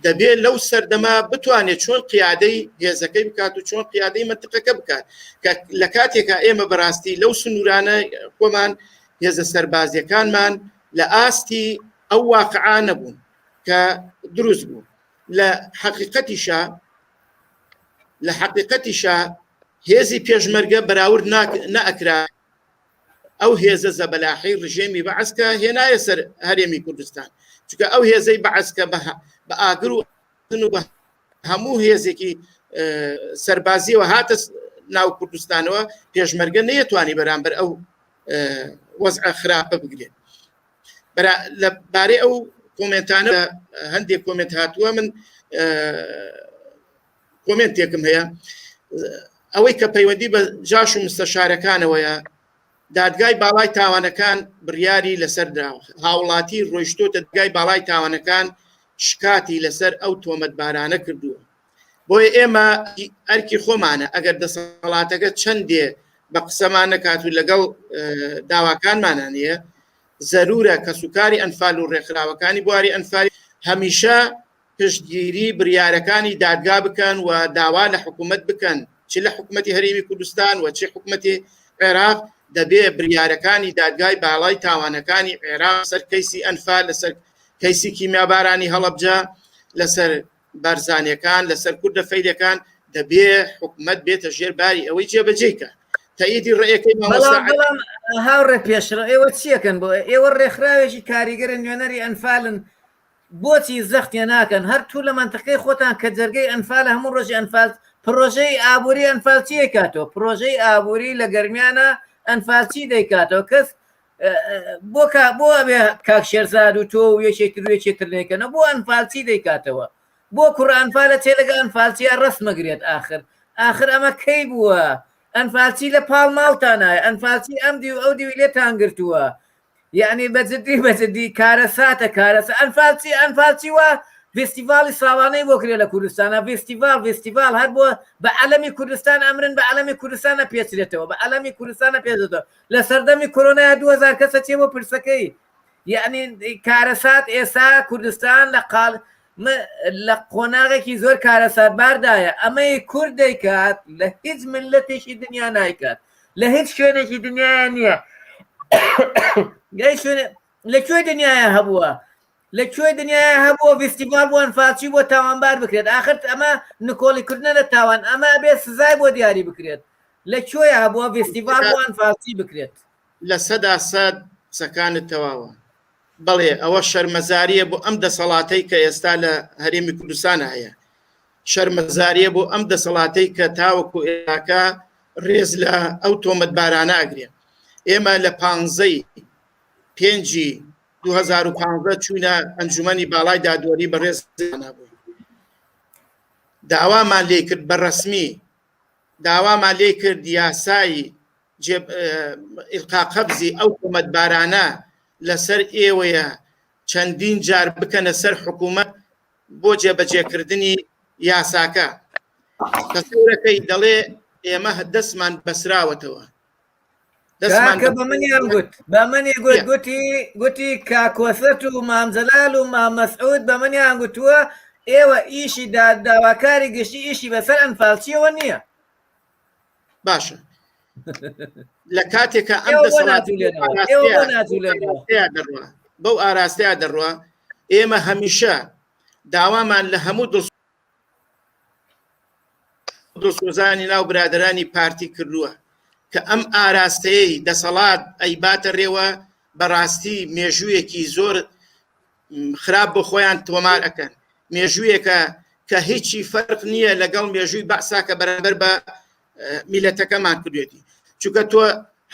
دەبێت لەو سەردەما بتوانێت چۆن قیادەی هێزەکەی بکات و چۆن قیادەی منتقەکە بکات کە لە کاتێکا ئێمە بەڕاستی لەو سنوورانە خۆمان هێزە سەربازیەکانمان لە ئاستی ئەو واقعا نەبوون کە دروست بوو لە حەقیقەتیشا لە حەقیقەتیشا هێزی پێشمەرگە بەراورد نەئەکرا ئەو هێزە زەبەلاحەی ڕژێمی بەعس کە هێنایە سەر هەرێمی کوردستان چونکە ئەو هێزەی بەعس کە بە ئاگر و و بە هەموو هێزێکی سەربازیەوە هاتە ناو کوردستانەوە پێشمەرگە نەیەتوانی بەرامبەر ئەو وەزعە خراپە بگرێت لە بارەی ئەو کۆمنتانە هەندێک کۆمنت هاتووە من کۆمنتێکم هەیە ئەوەی کە پەیوەندی بە جاش و مستەشارەکانەوەیە دادگای باڵای تاوانەکان بڕیاری لەسەر دراوە هاوڵاتی ڕۆیشتۆتە دگای باڵای تاوانەکان شکاتی لەسەر ئەو تۆمەتبارانە کردووە بۆیە ئێمە ئەرکی خۆمانە ئەگەر دەسەڵاتەکە چەندێ بە قسەمان نەکات و لەگەڵ داواکانمانە نییە زەرورە کەسوکاری ئەنفال و ڕێکخراوەکانی بواری ئەنفال هەمیشە پشتگیری بریارەکانی دادگا بکەن و داوا لە حکوومەت بکەن چ لە حکوومەتی هەرێمی کوردستان و چ حکوومەتی عێراق دەبێ بریارەکانی دادگای باڵای تاوانەکانی عێراق سەر کەیسی ئەنفال لەسەر کەیسی کیمیابارانی هەڵەبجە لەسەر بارزانیەکان لەسەر کوردە فەیلەکان دەبێ حکومەت بێتە ژێر باری ئەوەی جێبەجێی کە تەئیدی ڕێیەکەی مامۆستا بەڵام بەڵام هاوڕێ پێشڕە ئێوە چیەکەن بۆ ئێوە ڕێکخراوێکی کاریگەرن نوێنەری ئەنفالن بۆچی زەختێ ناکەن هەر تو لە مەنتقەی خۆتان کە جەرگەی ئەنفالە هەموو ڕۆژی ئەنفال پڕۆژەی ئابووری ئەنفال چی ئەیکاتەوە پڕۆژەی ئابووری لە گەرمیانە ئەنفال چی دەیکاتەوە کەس بۆ کا بۆ ئەبێ کاک شێرزاد و تۆ و یەکێک تر و یەکێک تر نەیکەنەوە بۆ ئەنفال چی دەیکاتەوە بۆ کوڕ ئەنفالە چێ لەگە ئەنفالچیا ڕەسمەگرێت ئاخر ئاخر ئەمە کەی بووە ئەنفالچی لە پاڵ ماڵتانایە ئەنفالچی ئەم دیو ئەو دیوی لێتان گرتووە یعنی بە جدی بە جدی کارەساتە کارەسە ئەنفالچی ئەنفالچی وا ڤستیڤاڵی ساڵانەی بۆ کرێ لە کوردستانە ڤستیڤاڵ ڤستیڤاڵ هەر بۆ بە عەلەمی کوردستان ئەمرن بە عەلەمی کوردستانە پێچرێتەوە بە عەلەمی کوردستانە پێچێتەوە لە سەردەمی کۆرۆنای 2000 کەسە چێ بۆ پرسەکەی یعنی کارەسات ئێستا کوردستان لە قال لە قۆناغێکی زۆر کارەساتباردایە ئەمەی کورد دەیکات لە هیچ ملەتێکی دنیا نایکات لە هیچ شوێنێکی دنیاە نییە لە کوێ دنیاە هەبووە لە کوێ دنیاە هەبووە ڤستیڤال بۆ ئەنفالچی بۆ تاوانبار بکرێت ئاخر ئەمە نکۆڵی کردنە لە تاوان ئەمە ئەبێ سزای بۆ دیاری بکرێت لە کوێ هەبووە ڤستیڤال بۆ ئەنفالچی بکرێت 100% قسەکانت تەواوە بەڵێ ئەوە شەرمەزاریە بۆ ئەم دەسەڵاتەی کە ئێستا لە هەرێمی کوردستان هەیە شەرمەزاریە بۆ ئەم دەسەڵاتەی کە تاوەکو ئێراکە ڕێز لە ئەو تۆمەتبارانە ئەگرێ ئێمە لە پانزەی پێنجی 2015 چوینە ئەنجومەنی باڵای دادوەری بەڕێز بووین داوامان لێ کرد بە ڕەسمی داوامان لێ کرد یاسایی ئیلقا قەبزی ئەو تۆمەتبارانە لەسەر ئێوەیە. چەندین جار بکەنە سەر حکوومەت بۆ جێبەجێکردنی یاساکە. تەسەورەکەی دەڵێ ئێمە دەستمان بەسراوەتەوە. دەستمان کاکە بە منیان گوت بە منی گوت گوتی گوتی کاکۆسەت و مام جەلال و مام مەسعود بە منیان گوتووە ئێوە ئیشی داواکاری گشتی ئیشی بەسەر ئەنفالچیەوە نییە. باشە لە کاتێکە ئەم دەسەڵات بەو ئاراستەیە دەڕوا ئێمە هەمیشە داوامان لە هەموو دڵ دڵسۆزانی ناو برادرانی پارتی کردووە کە ئەم ئاراستەیەی دەسەڵات ئەیباتە رێوە بەڕاستی مێژوویەکی زۆر خراپ بۆ خۆیان تۆمار ئەکەن مێژوویەکە کە هیچی فەرق نییە لەگەڵ مێژووی بەعسا کە بەرامبەر بە میلەتەکەمان کردوێتی چونکە تۆ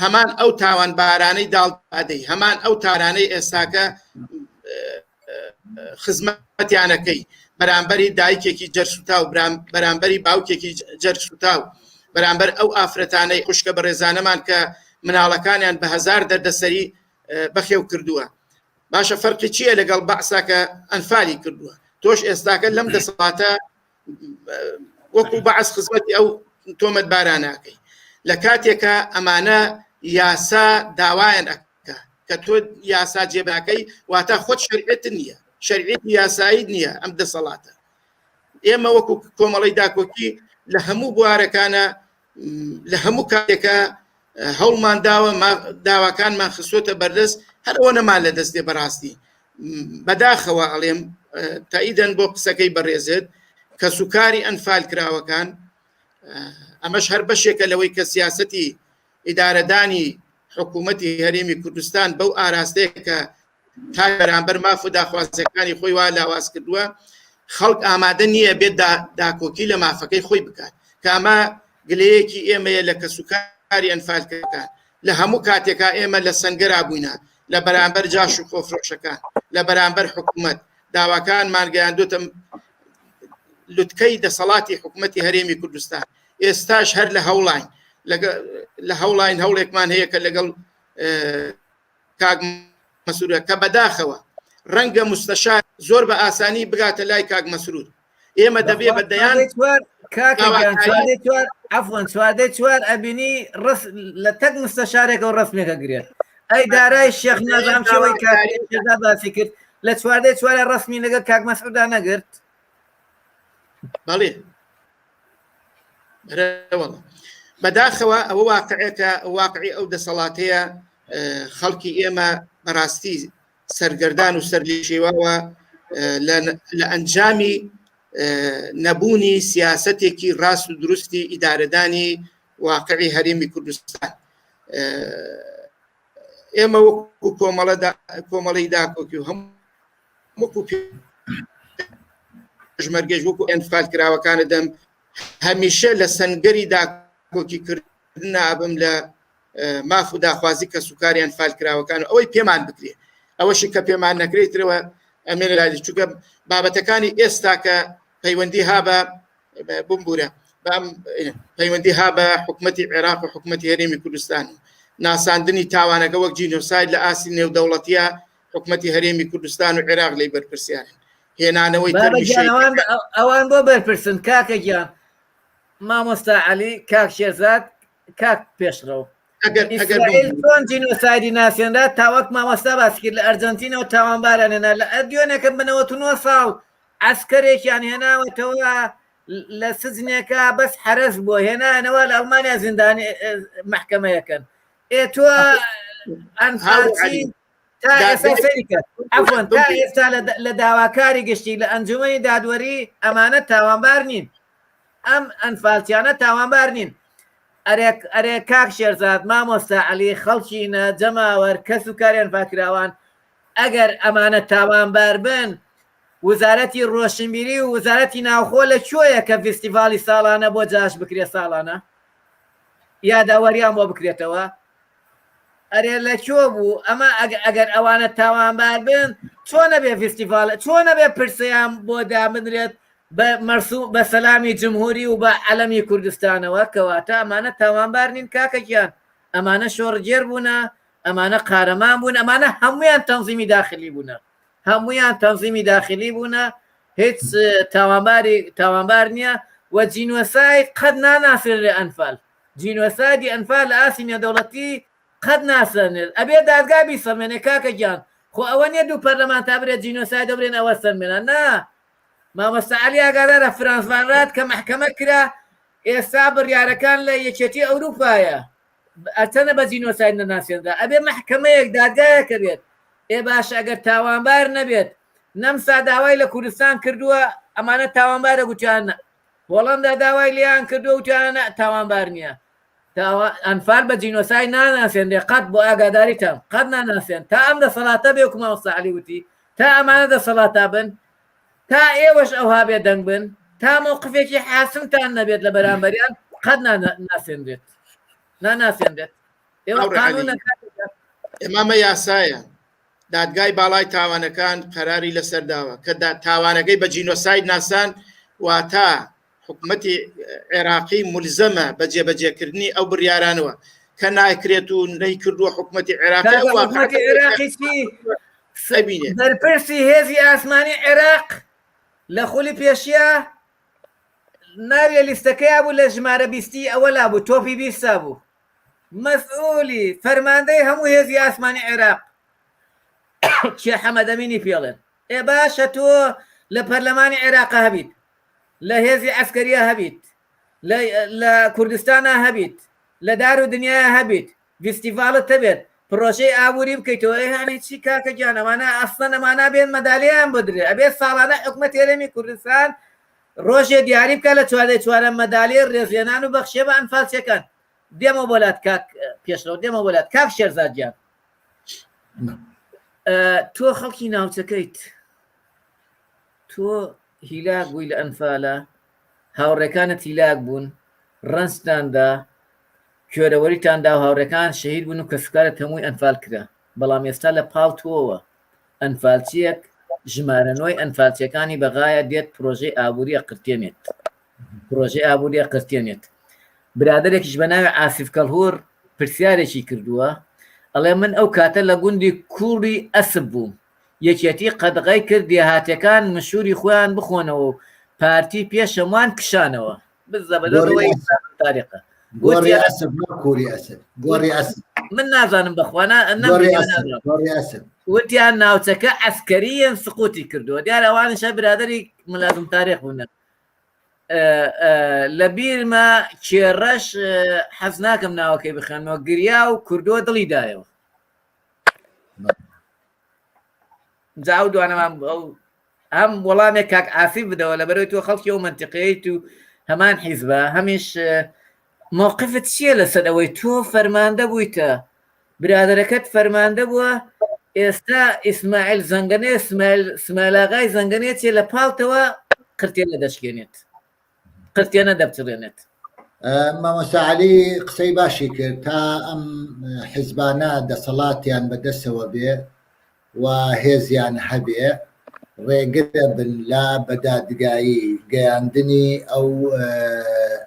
هەمان ئەو تاوانبارانەی داڵدەی هەمان ئەو تارانەی ئێستاکە خزمەتیانەکەی بەرامبەری دایکێکی جەرسوتاو بەرامبەری باوکێکی جەرسوتاو بەرامبەر ئەو ئافرەتانەی خوشکە بەڕێزانەمان کە مناڵەکانیان بە هەزار دەردەسەری بەخێو کردووە باشە فەرقی چییە لەگەڵ بەعسا کە ئەنفالی کردووە تۆش ئێستاکە لەم دەسەڵاتە وەکو بەعس خزمەتی ئەو تۆمەتبارانەکەی لە کاتێکە ئەمانە یاسا داوایان ئەکە کە تۆ یاسا جێباکەی واتە خۆت شەرعێت نییە شەرعێت یاسایی نییە ئەم دەسەڵاتە ئێمە وەکو کۆمەڵی داکۆکی لە هەموو بوارەکانە لە هەموو کاتێکە هەوڵمان داوە داواکانمان خستۆتە بەردەست هەر ئەوە نەمان لە دەست دێ بەڕاستی بەداخەوە ئەڵێم تائیدەن بۆ قسەکەی بەڕێزت کەسوکاری ئەنفال کراوەکان ئەمەش هەر بەشێکە لەوەی کە سیاستی ئیدارەدانی حکوومەتی هەرێمی کوردستان بەو ئاراستەیە کە تا بەرامبەر ماف و داخوازیەکانی خۆی وا لاواز کردووە خەڵک ئامادە نییە بێت داکۆکی لە مافەکەی خۆی بکات کە ئەمە گلەیەکی ئێمەیە لە کەسوکاری ئەنفالکەکان لە هەموو کاتێکا ئێمە لە سەنگەرا بووینە لە بەرامبەر جاش و خۆفرۆشەکان لە بەرامبەر حکوومەت داواکانمان گەیاندوتە لوتکەی دەسەڵاتی حکوومەتی هەرێمی کوردستان ئێستاش هەر لە هەوڵین لە هەوڵین هەوڵێکمان هەیە کە لەگەڵ کاک مەسرورە کە بەداخەوە ڕەنگە مستەشار زۆر بە ئاسانی بگاتە لای کاک مەسرور ئێمە دەبێ بە دەیان عفوان چواردەی چوار ئەبینی ڕس لە تەک مستەشارێکە و ڕسمێکە گرێت ئەی دارای شێخ نازام شێوەی کاک باسی کرد لە چواردەی چوارە ڕسمی لەگەڵ کاک مەسعودا نەگرت بەڵێ بەداخەوە ئەوە واقعێکە واقعی ئەو دەسەڵاتەیە خەڵکی ئێمە بەڕاستی سەرگەردان و سەرلێشێواوە لە ئەنجامی نەبوونی سیاستێکی ڕاست و دروستی ئیدارەدانی واقعی هەرێمی کوردستان ئێمە وەکو کۆمەڵە کۆمەڵی داکۆکی و هەموو وەکو پێشمەرگەش وەکو ئەنفال کراوەکانە دەم هەمیشە لە سەنگەری داکۆکی کردن نابم لە ماف و داخوازی کەسوکاری ئەنفال کراوەکان ئەوەی پێمان بکرێت ئەوەشی کە پێمان نەکرێتەوە ئەمێنە لالی چونکە بابەتەکانی ئێستا کە پەیوەندی ها بە بمبورە پەیوەندی ها بە حکوومەتتی عێراق و حکوومەتتی هەرێمی کوردستان ناساندنی تاوانەکە وەک جینۆساید لە ئاستی نێودەوڵەتیە حکومەتی هەرێمی کوردستان و عێراق لی بەرپرسیارن هێنانەوەی ئەوان بۆ بەرپرسن کاکە گیان مامۆستا علی کاک شێرزاد کاک پێشڕەو ئەگەر ئەگەر چۆن جینۆسایدی ناسێنرا تاوەک مامۆستا باسی کرد لە ئەرجەنتینەوە تاوانباران هێنا لە ئەردیۆنێکە بە 99 ساڵ عەسکەرێکیان هێناوەتەوە لە سجنێکە بەس حەرەس بۆ هێنانەوە لە ئەڵمانیا زیندانی محکەمەیەکەن ئێ تۆ ئەنفالچی تا ئێستا سەیری کە عەفوەن تا ئێستا لە داواکاری گشتی لە ئەنجومەنی دادوەری ئەمانە تاوانبار نین ئەم ئەنفالچیانە تاوانبار نین ئەرێ ئەرێ کاک شێرزاد مامۆستا عەلی خەڵکینە جەماوەر کەس و کاریان پاکراوان ئەگەر ئەمانە تاوانبار بن وزارەتی ڕۆشنبیری و وزارەتی ناوخۆ لە کوێیە کە فیستیڤاڵی ساڵانە بۆ جاش بکرێ ساڵانە یادەوەریان بۆ بکرێتەوە ئەرێ لە کوێ بوو ئەمە ئەگەر ئەوانە تاوانبار بن چۆنە بێ فیستیڤاڵ چۆنە بێ پرسیان بۆ دابنرێت بە مەرسوم بە سەلامی جمهوری و بە عەلەمی کوردستانەوە کەواتە ئەمانە تاوانبار نین کاکە گیان ئەمانە شۆڕگێر بوونە ئەمانە قارەمان بوون ئەمانە هەمویان تەنزیمی داخلی بوونە. هەمویان تەنزیمی داخلی بوونە هیچ تاوانباری تاوانبار نییە و جینۆساید قەت ناناسێنرێ ئەنفال جینۆسایدی ئەنفال لە ئاستی نێودەوڵەتی قەت ناسەنێت ئەبێ دادگا بیسەلمێنێ کاکە گیان خۆ ئەوە نیە دوو پەرلەمانتار برێ جینۆسایدە برێن ئەوە سەلمێنە نا مامۆستا عەلی ئاگادارە فرانس ڤان رات کە مەحکەمە کرا ئێستا بڕیارەکان لە یەکێتی ئەوروپایە ئەچەنە بە جینۆساید نەناسێنرا ئەبێ مەحکەمەیەک دادگایەکە بێت ئێ باشە ئەگەر تاوانبار نەبێت نەمسا داوای لە کوردستان کردووە ئەمانە تاوانبارە گوتیان هۆڵەندا داوای لێیان کردووە وتیانە نا تاوانبار نییە ئەنفال بە جینۆسای ناناسێنرێ قەت بۆ ئاگاداریتان قەت ناناسێن تا ئەم دەسەڵاتە بێ وەکو مامۆستا عەلی وتی تا ئەمانە دەسەڵاتا بن تا ئێوەش ئەوها بێ دەنگ بن تا مەوقفێکی حاسمتان نەبێت لە بەرامبەریان قەت ناناسێنرێت ناناسێنرێت ئێوە قانون ئێمامە یاسایە دادگای باڵای تاوانەکان قەراری لەسەر داوە کە تاوانەکەی بە جینۆساید ناسان واتا حکومەتی عێراقی ملزەمە بە جێبەجێکردنی ئەو بڕیارانەوە کە ناکرێت و نەیکردووە حکومەتی عێراقی عێراقی بەرپرسی هێزی ئاسمانی عێراق لە خولی پێشیا ناویە لیستەکەیا بوو لە ژمارە بیستی ئەوە لا بوو تۆپی بیستا بوو مەسئولی فەرماندەی هەموو هێزی ئاسمانی عێراق کێ حەمەدەمینی پێڵێن ئێ باشە تۆ لە پەرلەمانی عێراق هەبیت لە هێزی عسکەریە هەبیت لە کوردستانە هەبیت لە دار و دنیاە هەبیت ڤیستیڤاڵت هەبێت پرۆژەی ئابووری بکەیتەوە ئەی چی کاکە گیان ئەمانە ئەسڵەن ئەمانە بێن مەدالیان بدرێ ئەبێ ساڵانە حکومەت هەرێمی کوردستان ڕۆژێ دیاری بکە لە چواردەی چوارەم مەدالیە ڕێزلێنان و بەخشێ بە ئەنفالچیەکان دێمەوە بۆ لات کاک پێشڕەو دێمەوە بۆ لات کاک شێرزاد گیان تۆ خەڵکی ناوچەکەیت تۆ هیلاک بووی لە ئەنفالە هاوڕێکانت هیلاک بوون ڕەنجتاندا کوێرەوەریتان دا و هاوڕێکان شەهید بوون و کەسوکارت هەمووی ئەنفال کرا بەڵام ئێستا لە پاڵ تۆوە ئەنفالچیەک ژمارە نۆی ئەنفالچیەکانی بەغایە دێت پرۆژەی ئابووری ئەقرتێنێت پرۆژەی ئابووری ئەقرتێنێت برادەرێکیش بە ناوی ئاسیف کەڵهور پرسیارێکی کردووە ئەڵێ من ئەو کاتە لە گوندی کوڵی ئەسب بووم یەکێتی قەدغەی کرد دێهاتەکان مشوری خۆیان بخۆنەوە و پارتی پێش هەمووان کشانەوە گۆڕی ئەسپ کوری ئەسپ گۆڕی ئەسپ من نازانم بەخوانا وتیان ناوچەکە ئەسکەریان سقوتی کردووە دیار ئەوانشە برادری ملازم تاریخ بوونە لە بیرمە کێڕەش حەز ناکەم ناوەکەی بخێنەوە گریا و کوردووە دڵی دایەوە جا ئەو دوانەمان ئەو هەم وەڵامێک کاک ئاسیف بدەوە لەبەرەوەی تۆ خەڵکی ئەو منتیقەیەیت و هەمان حیزبە هەمیش موقفت چییە لەسەر ئەوەی تۆ فەرماندە بوویتە برادەرەکەت فەرماندە بووە ئێستا ئیسماعیل زەنگەنێ سمایل سمایلاغای زەنگەنێ چێ لە پاڵتەوە قرتێنە دەشکێنێت قرتێنە دەپچڕێنێت. مامۆستا عەلی قسەی باشی کرد تا ئەم حیزبانە دەسەڵاتیان بەدەسەوە بێ و هێزیان هەبێ ڕێگرە بن لە بەدادگایی گەیاندنی ئەو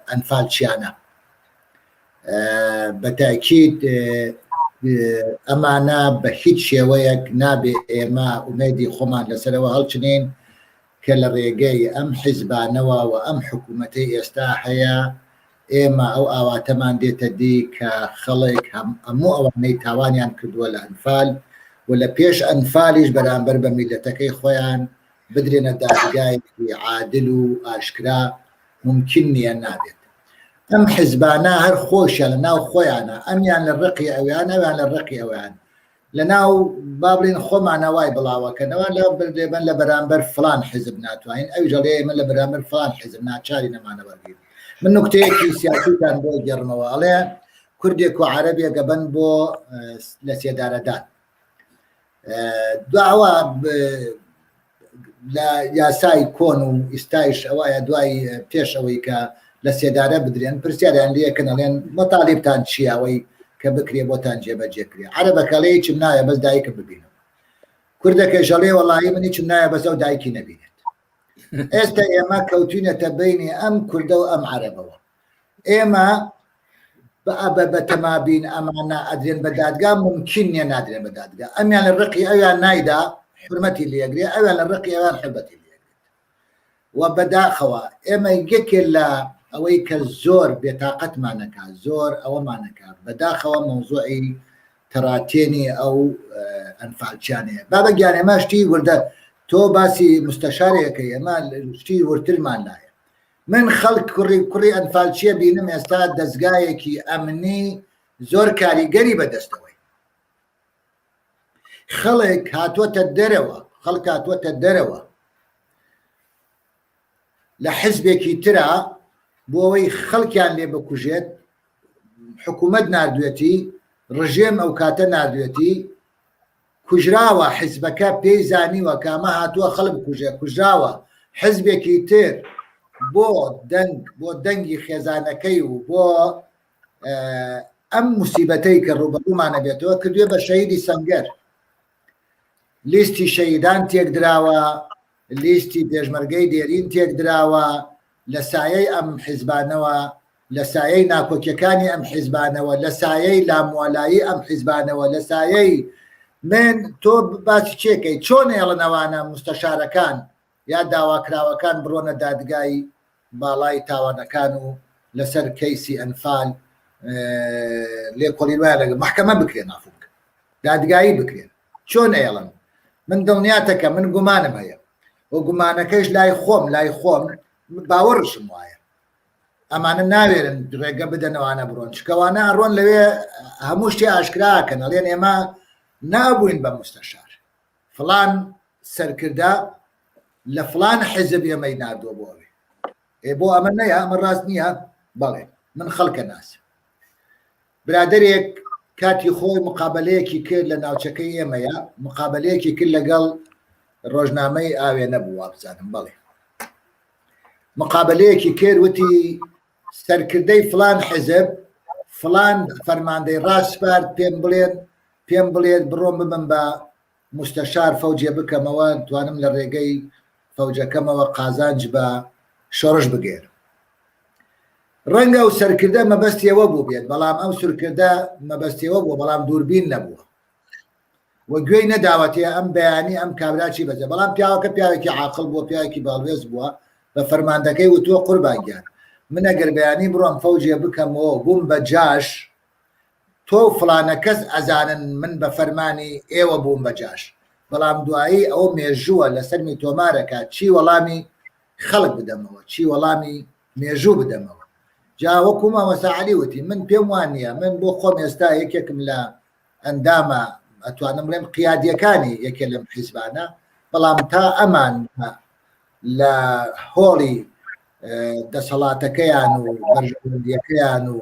ئەنفالچیانە بەتاکید ئەمانە بە هیچ شێوەیەک نابێ ئێمە ئومێدی خۆمان لەسەرەوە هەڵچنین کە لە ڕێگەی ئەم حیزبانەوە و ئەم حکوومەتەی ئێستا هەیە ئێمە ئەو ئاواتەمان دێتە دی کە خەڵک هەموو ئەوانەی تاوانیان کردووە لە ئەنفال و لە پێش ئەنفالیش بەرامبەر بە میللەتەکەی خۆیان بدرێنە دادگایەکی عادل و ئاشکرا مومکین نییە نابێت ئەم حیزبانە هەر خۆشیان لە ناو خۆیانە ئەمیان لە ڕقی ئەویان ئەویان لە ڕقی ئەویان لەناو با بڵێین خۆمانە وای بڵاوەکەنەوە لە بردێبن لە بەرامبەر فلان حیزب ناتوانین ئەویش ئەڵێ ئێمە لە بەرامبەر فلان حیزب ناچاری نەمانە وەرگین من نوکتەیەکی سیاسیتان بۆ گێڕمەوە ئەڵێ کوردێک و عەرەبێک ئەبەن بۆ لە سێدارەدان داوا لە یاسای کۆن و ئیستایش ئەوایە دوای پێش ئەوەی کە لە سێدارە بدرێن پرسیاریان لەکەن ئەڵێن مەتالیبتان چییە ئەوەی کە بکرێ بۆتان جێبەجێ کرێ عەرەبەکە ئەڵێ هیچم نایە بەس دایکم ببینم کوردەکەش ئەڵێ وەڵایی من هیچم نایە بەس ئەو دایکی نەبینێت ئێستا ئێمە کەوتوینەتە بینی ئەم کوردە و ئەم عەرەبەوە ئێمە بە تەمابین ئەمانە ئەدرێن بە دادگا ممکن نییە نادرێن بە دادگا ئەمیان لە ڕقی ئەویان نایدا حرمەتی لێگرێ ئەویان لە ڕقی ئەوان حرمەتی لێگرێت و بەداخەوە ئێمە یەکێ لە ئەوەی کە زۆر بێتاقەتمانەکە زۆر ئەوەمانەکە بەداخەوە مەوزوعی تەڕاتێنی ئەو ئەنفالچیانەیە بابە گیان ئێمە شتی وردە تۆ باسی مستەشارێکە ئێمە شتی وردترمان لایە من خەڵک کوڕی کوڕی ئەنفالچیە بینم ئێستا دەستگایەکی ئەمنی زۆر کاریگەری بەدەستەوەی خەڵک هاتووەتە دەرەوە خەڵک هاتووەتە دەرەوە لە حزبێکی ترا بۆ ئەوەی خەڵکیان لێ بکوژێت حکوومەت نردوێتی ڕژێم ئەو کاتە نردوێتی کوژراوە حزبەکە پێی زانیوە کامە هاتووە خەڵک بکوژێ کوژراوە حزبێکی تر بۆ دەنگ بۆ دەنگی خێزانەکەی و بۆ ئەم موسیبەتەی کە ڕووبەڕوومانە بێتەوە کردوێ بە شەهیدی سەنگەر لیستی شەهیدان تێکدراوە لیستی پێشمەرگەی دێرین تێکدراوە لە سایەی ئەم حیزبانەوە لە سایەی ناکۆکیەکانی ئەم حیزبانەوە لە سایەی لاموالایی ئەم حیزبانەوە لە سایەی من تۆ باسی چێکەی چۆن ئێڵنەوانە مستەشارەکان یا داواکراوەکان بڕۆنە دادگای باڵای تاوانەکان و لەسەر کەیسی ئەنفال لێکۆڵینەوەیان لەگەڵ مەحکەمە بکرێن عەفو بکەن دادگایی بکرێن چۆن ئەیڵن من دڵنیاتەکە من گومانم هەیە و گومانەکەش لای خۆم لای خۆم باوەڕشم وایە ئەمانە ناوێرن ڕێگە بدەنەوانە بڕۆن چکەوانە ئەڕۆن لەوێ هەموو شتێ ئاشکراکەن ئەڵێن ئێمە نابووین بە مستەشار فڵان سەرکردە لە فڵان حیزب ئێمەی ناردووە بۆ ئەوێ. ئێ بۆ ئەمە نەیە؟ ئەمە ڕاست نییە؟ بەڵێ من خەڵکە ناسم. برادەرێک کاتی خۆی مقابلەیەکی کرد لە ناوچەکەی ئێمەیە، مقابلەیەکی کرد لەگەڵ ڕۆژنامەی ئاوێنە بوو وابزانم بەڵێ. مقابلەیەکی کرد وتی سەرکردەی فلان حیزب فلان فەرماندەی ڕاسپارد پێم بڵێن پێم بڵێت بڕۆم ببم بە موستەشار فەوجێ بکەمەوە توانم لە ڕێگەی فەوجەکەمەوە قازانج بە شۆڕش بگەێنم. ڕەنگە ئەو سەرکردە مەبەستی ئەوە بووبێت، بەڵام ئەو سرکردە مەبەستی ئەوە بووە، بەڵام دووربین نەبووە و گوێی نەداوەتێ ئەم بەیانی ئەم کابرا چی بەجێ. بەڵام پیاوەکە پیاوێکی عاقڵ بووە، پیاوێکی باڵوێز بووە، بە فەرماندەکەی وتووە قوربان گیان من ئەگەر بەیانی بڕۆم فەوجێ بکەمەوە و بووم بە جاش، تۆ و فڵانە کەس ئەزانن من بە فەرمانی ئێوە بووم بە جاش، بەڵام دوایی ئەوە مێژووە لەسەرمی تۆمارەکا چی وەڵامی خەڵک بدەمەوە، چی وەڵامی مێژوو بدەمەوە. جا وەکو مامۆستا عەلی وتی من پێم وا نییە، من بۆ خۆم ئێستا یەکێکم لە ئەندامە ئەتوانم بڵێم قیادیەکانی یەکێ لەم حیزبانە، بەڵام تا ئەمان لە هۆڵی دەسەڵاتەکەیان و بەرژەوەندیەکەیان و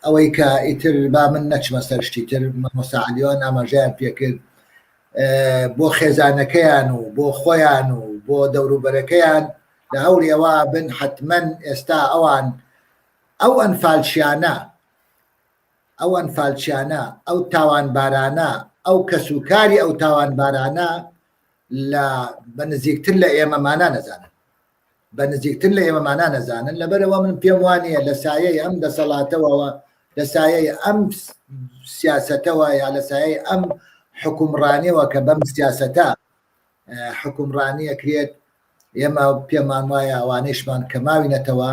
ئەوەی کە ئیتر با من نەچمە سەر شتی تر مامۆستا عەلیوان ئاماژەیان پێکرد بۆ خێزانەکەیان و بۆ خۆیان و بۆ دەوروبەرەکەیان لە هەوڵی ئەوە بن حتمما ئێستا ئەوان ئەو ئەنفالچیانە ئەو ئەنفالچیانە ئەو تاوانبارانە ئەو کەس و کاری ئەو تاوانبارانە لە بە نزیکتر لە ئێمەمانە نەزانن بە نزیکتر لە ئێمە مانا نەزانن لەبەرەوە من پێم وانە لە سایەی ئەم دەسەڵاتەوە لە سایەی ئەم سیاستەوە یا لە سایەی ئەم حکومڕانیەوە کە بەم سیاستە حکومڕانیە کرێت ئێمە پێمان وایە ئەوانەیشمان کە ماوینەتەوە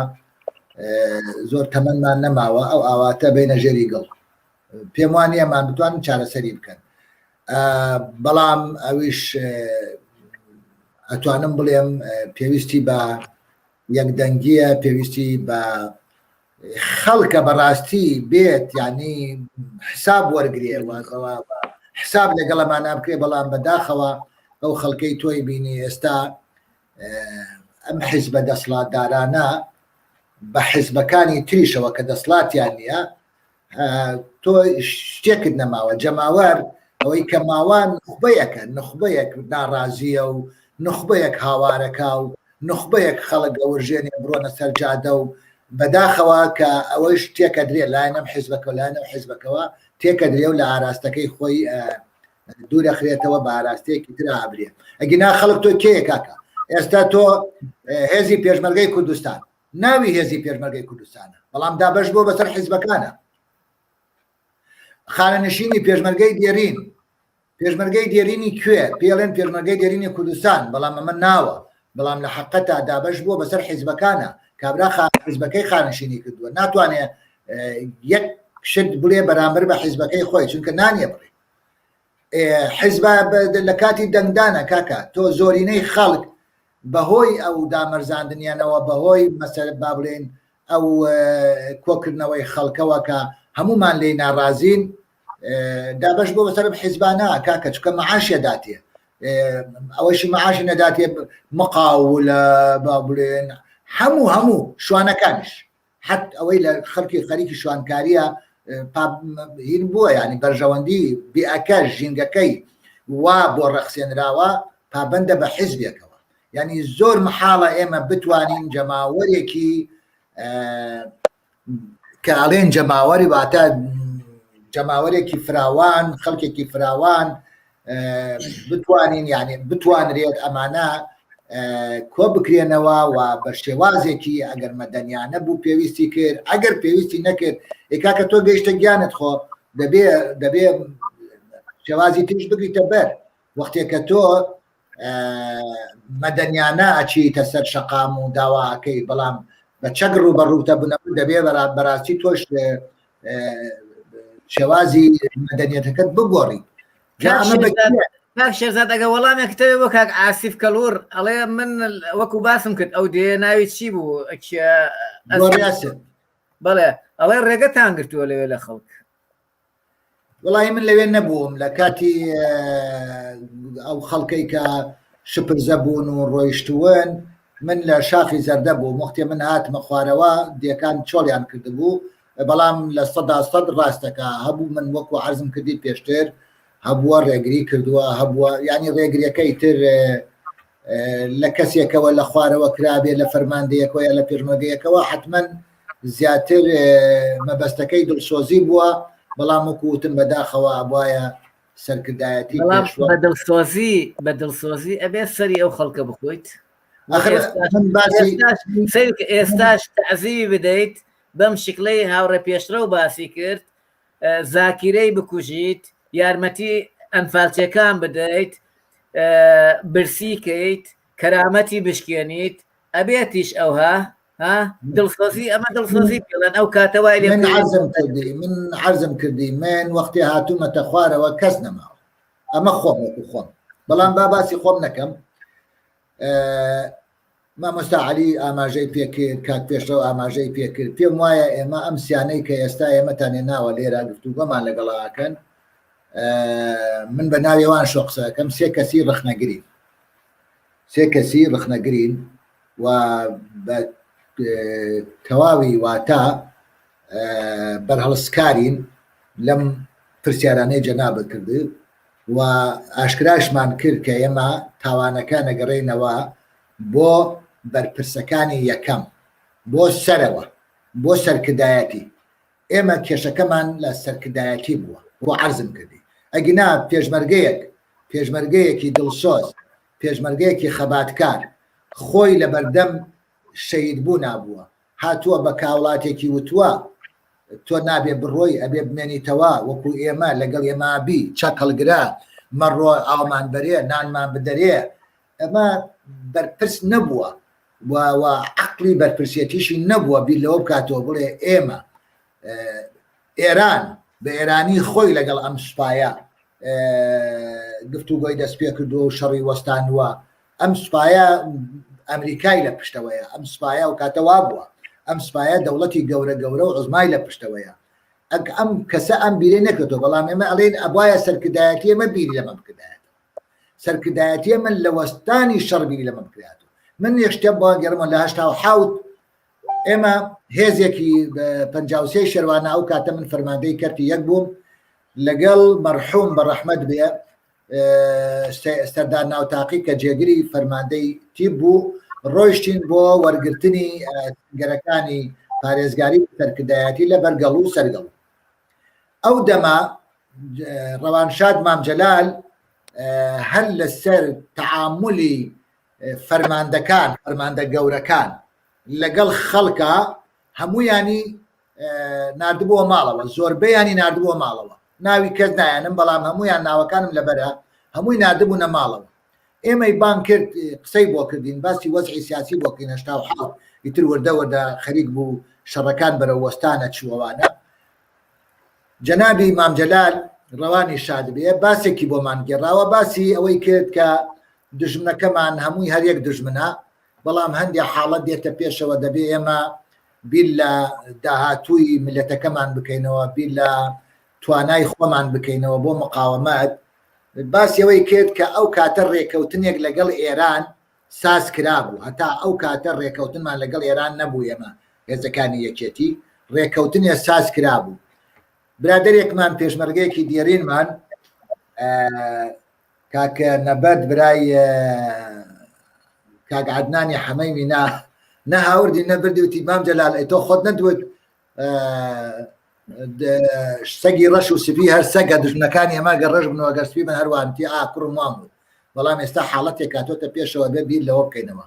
زۆر تەمەنمان نەماوە ئەو ئاواتە بینە ژێری گڵ پێم وانە ئەمان بتوانن چارەسەری بکەن بەڵام ئەویش ئەتوانم بڵێم پێویستی بە یەکدەنگیە پێویستی بە خەڵکە بەڕاستی بێت یعنی حساب وەرگێ حساب لەگەڵەمان نابکرێ بەڵام بەداخەوە ئەو خەڵکەی تۆی بینی ئێستا ئەم حیزبە دەسڵاتدارانە بە حیزبەکانی تریشەوە کە دەسڵاتیان نییە تۆ شتێکت نەماوە جەماوەر ئەوەی کە ماوە نخبەیەکە نخبەیەک ناڕازیە و نخبەیەک هاوارەکە و نخبەیەک خەڵک ئەورژێنێ بڕۆنە سەر جادە و بەداخەوە کە ئەوەیش تێکەدرێ لایەنەم حیزبەکە لایەنەم حیزبەکەوە تێکەدرێ و لە ئاراستەکەی خۆی دوورەخرێتەوە بە ئاراستەیەکی ترا ئەبرێ ئەگینا خەڵک تۆ کێیە کاکە ئێستا تۆ هێزی پێشمەرگەی کوردستان ناوی هێزی پێشمەرگەی کوردستانە بەڵام دابەش بۆ بەسەر حیزبەکانە خانەنشینی پێشمەرگەی دێرین. پێشمەرگەی دێرینی کوێ؟ پێڵێن پێشمەرگەی دێرینی کوردستان، بەڵام ئەمە ناوە، بەڵام لە حەقەتا دابەش بووە بەسەر حیزبەکانە، کابرا حیزبەکەی خانەشینی کردووە، ناتوانێ یەک شت بڵێ بەرامبەر بە حیزبەکەی خۆی، چونکە نانیە بڕێ. حیزبە لە کاتی دەنگدانە کاکە، تۆ زۆرینەی خەڵک بەهۆی ئەو دامەرزاندنیانەوە، بەهۆی مەسەل با بڵێین ئەو کۆکردنەوەی خەڵکەوە کە هەمومان لێی ناڕازین، دابەش بۆ بەسەرم حیزبانە کاکە چکە معاشە داتێ ئەوەشی معاشی نەداتێ مقاولە با بڵێن هەموو هەموو شوانەکانیش حت ئەوەی لە خەڵکی خەریکی شوانکاریە هین بووە ینی بەرژەوەندی بێئەکە ژینگەکەی وا بۆ ڕەخسێنراوە پابندە بە حیزبێکەوە ینی زۆر محاڵە ئێمە بتوانین جەماوەرێکی کە ئەڵێن جەماوەری واتە جەماوەرێکی فراوان خەڵکێکی فراوان بتوانین یعنی بتوانرێت ئەمانە کۆ بکرێنەوە و بە شێوازێکی ئەگەر مەدەنیانە بوو پێویستی کرد ئەگەر پێویستی نەکرد ئێکاکە تۆ گەیشتە گیانت خۆ دەبێ دەبێ شێوازی تریش بگریتە بەر وەختێکە تۆ مەدەنیانە ئەچیتە سەر شەقام و داواکەی بەڵام بە چەک ڕووبەڕووتە بنەوە دەبێ بەڕاستی تۆش شێوازی مەدەنیەتەکەت بگۆڕی کاک شێرزاد ئەگە وەڵامێک تەوێ بۆ کاک ئاسیف کەلوڕ ئەڵێ من وەکو باسم کرد ئەو دێ ناوی چی بوو بەڵێ ئەڵێ ڕێگەتان گرتووە لەوێ لە خەڵک وڵی من لەوێ نەبووم لە کاتی ئەو خەڵکەی کە شپرزە بوون و ڕۆیشتوون من لە شاخی زەردە بوو مختێ من هاتمە خوارەوە دێکان چۆڵیان کردبوو بەڵام لە سەدا سەد ڕاستەکە هەبوو من وەکو عرضم کردی پێشتر هەبووە ڕێگری کردووە هەبووە ینی ڕێگریەکەی تر لە کەسێکەوە لە خوارەوە کرابێ لە فەرماندەیەکەوە یا لە پێشمەگەیەکەوە حتمما زیاتر مەبەستەکەی دڵسۆزی بووە بەڵام وەکو وتم بەداخەوە ئەبوایە سەرکردایەتی بە دڵسۆزی بە دڵسۆزی ئەبێ سەری ئەو خەڵکە بخۆیت ئێستاش تعزیبی بدەیت بەم شکلەی هاوڕێ پێشڕەو باسی کرد زاکیرەی بکوژیت یارمەتی ئەنفالچەکان بدەیت برسی کەیت کەرامەتی بشکێنیت ئەبێتیش ئەوها ها دڵسۆزی ئەمە دڵسۆزی پێڵێن ئەو کاتە وای لێ من عەرزم کردی من عەرزم کردی من وەختی هاتوومەتە خوارەوە کەس نەماوە ئەمە خۆم وەکو خۆم بەڵام با باسی خۆم نەکەم مامۆستا علی ئاماژەی پێکرد کاک پێشڕەو ئاماژەی پێکرد پێم وایە ئێمە ئەم سیانەی کە ئێستا ئێمەتانێ ناوە لێرە گفتوگۆمان لەگەڵاکەن من بە ناویوان شۆ قسەکەم سێ کەسی ڕخنەگرین سێ کەسی ڕخنەگرین و بە تەواوی واتا بەرهەڵستکارین لەم پرسیارانەی جەنابت کرد و ئاشکراشمان کرد کە ئێمە تاوانەکان ئەگەڕێینەوە بۆ بەرپرسەکانی یەکەم بۆ سەرەوە بۆ سەرکردایەتی ئێمە کێشەکەمان لە سەرکردایەتی بووە بۆ عەرزم کردی ئەگینا پێشمەرگەیەک پێشمەرگەیەکی دڵسۆز پێشمەرگەیەکی خەباتکار خۆی لەبەردەم شەهید بوونا بووە هاتووە بە کاوڵاتێکی وتووە تۆ نابێ بڕۆی ئەبێ بمێنیتەوە وەکو ئێمە لەگەڵ ئێمە بی چەک هەڵگرە مەڕۆ ئاومان بەرێ نانمان بدەرێ ئەمە بەرپرس نەبووە و و عەقڵی بەرپرسیەتیشی نەبووە بیر لەوە بکاتەوە بڵێ ئێمە ئێران بە ئێرانی خۆی لەگەڵ ئەم سوپایە گفتوگۆی دەست پێ کردووە و شەڕی وەستانووە ئەم سوپایە ئەمریکای لە پشتەوەیە ئەم سوپایە و کاتە وا بووە ئەم سوپایە دەوڵەتی گەورە گەورە و عزمای لە پشتەوەیە ئەک ئەم کەسە ئەم بیرێ نەکردەوە بەڵام ئێمە ئەڵێن ئەبواە سەرکردایەتی ئێمە بیری لەمە بکردایەتەوە سەرکردایەتی من لە وەستانی شەڕ بیری لەمە بکراتەوە من یەک شتێ بۆ گەرمە لە 87 ئێمە هێزێکی 53 شێروانە ئەو کاتە من فەرماندەی کەرتی یەک بووم لەگەڵ مەرحوم بە ڕەحمەت بێ سەردار ناوتاقی کە جێگری فەرماندەی تیپ بوو ڕۆیشتین بۆ وەرگرتنی گەرەکانی پارێزگاری سەرکردایەتی لە بەرگەڵ و سەرگەڵ ئەو دەمە ڕەوانشاد مام جەلال هەر لەسەر تەعاملی فەرماندەکان فەرماندە گەورەکان لەگەڵ خەڵکە هەمویانی نردبووە ماڵەوە زۆربەیانی نردبووە ماڵەوە. ناوی کەس نایەنم بەڵام هەمویان ناوەکانم لەبەرە هەمووی نردبوونە ماڵەوە ئێمەی بانگ کرد قسەی بۆ کردین باسی وەزعی سیاسی بۆ کردین 87 ئیتر وردە وردە خەریک بوو شەڕەکان بەرەو وەستانە چووەوانە جەنابی مام جەلال ڕەوانی شاد بێ باسێکی بۆمان گێڕاوە باسی ئەوەی کرد کە دژمنەکەمان هەمووی هەر یەک دژمنە بەڵام هەندێک حاڵەت دێتە پێشەوە دەبێ ئێمە بیر لە داهاتووی ملەتەکەمان بکەینەوە بیر لە توانای خۆمان بکەینەوە بۆ مقاومەت باسی ئەوەی کرد کە ئەو کاتە ڕێکەوتنێک لەگەڵ ئێران ساز کرابوو هەتا ئەو کاتە ڕێکەوتنمان لەگەڵ ئێران نەبوو ئێمە هێزەکانی یەکێتی ڕێکەوتنێ ساز کرابوو برادێکمان پێشمەرگەیەکی دێرینمان کاک نەبەرد برای کاک عەدنانی حەمەی مینا نەهاوردی نەبردی وتی مام جەلال ئەی تۆ خۆت نەدوت سەگی ڕەش و سپی هەر سەگە دژمنەکانی ئەمە گەر ڕەش بن و گەر سپی بن هەروانتی ئا کوڕم وام بوو بەڵام ئێستا حاڵەتێک هاتۆتە پێشەوە بێ بیر لەوە بکەینەوە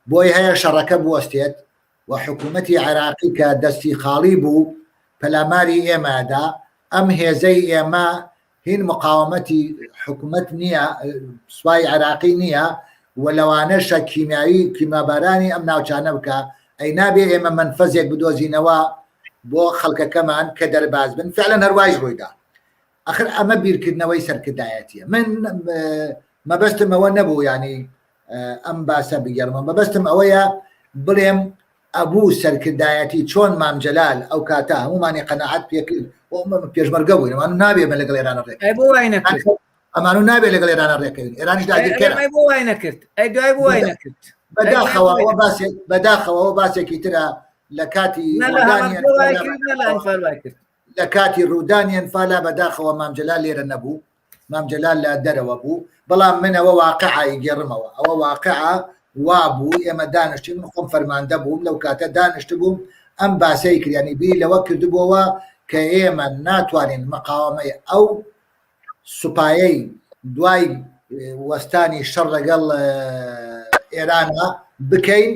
بۆی هەیە شەڕەکە بوەستێت و حکوومەتی عێراقی کە دەستی خاڵی بوو پەلاماری ئێمەدا ئەم هێزەی ئێمە هین مقاومەتی حکومەت نییە سوپای عێراقی نییە و لەوانەشە کیمیاوی کیمابارانی ئەم ناوچانە بکە ئەی نابێ ئێمە منفەزێک بدۆزینەوە بۆ خەڵکەکەمان کە دەرباز بن فعلا هەروایش ڕوویدا ئەخر ئەمە بیرکردنەوەی سەرکردایەتیە من مەبەستم ئەوە نەبوو ینی ئەم باسە بگەڕمە مەبەستم ئەوەیە بڵێم ئەبوو سەرکردایەتی چۆن مام جەلال ئەو کاتە هەموومانی قەناعەت پێکرد پێشمەرگە بووین ئەمانو نابێ بە لەگەڵ ئێران ڕێک ئەی بۆ وای نەکرد ئەمانو نابێ لەگەڵ ئێران ڕێکەوین ئێرانیش داگیرکەرە ئەی بۆ وای نەکرد ئەی دوای بۆ وای نەکرد بەداخەوە ئەوە باسێک بەداخەوە ئەوە باسێکی ترە لە کاتی نە لە ڕوودانی هەڵەبجە وای کرد نە لە ئەنفال وای کرد لە کاتی ڕوودانی ئەنفالا بەداخەوە مام جەلال لێرە نەبوو مام جەلال لە دەرەوە بوو بەڵام من ئەوە واقعە ئیگێڕمەوە ئەوە واقعە وا بوو ئێمە دانیشتین من خۆم فەرماندە بووم لەو کاتە دانیشتبووم ئەم باسەی کریانی بیری لەوە کردبووەوە کە ئێمە ناتوانین مقاومەی ئەو سوپایەی دوای وەستانی شەڕ لەگەڵ ئێرانە بکەین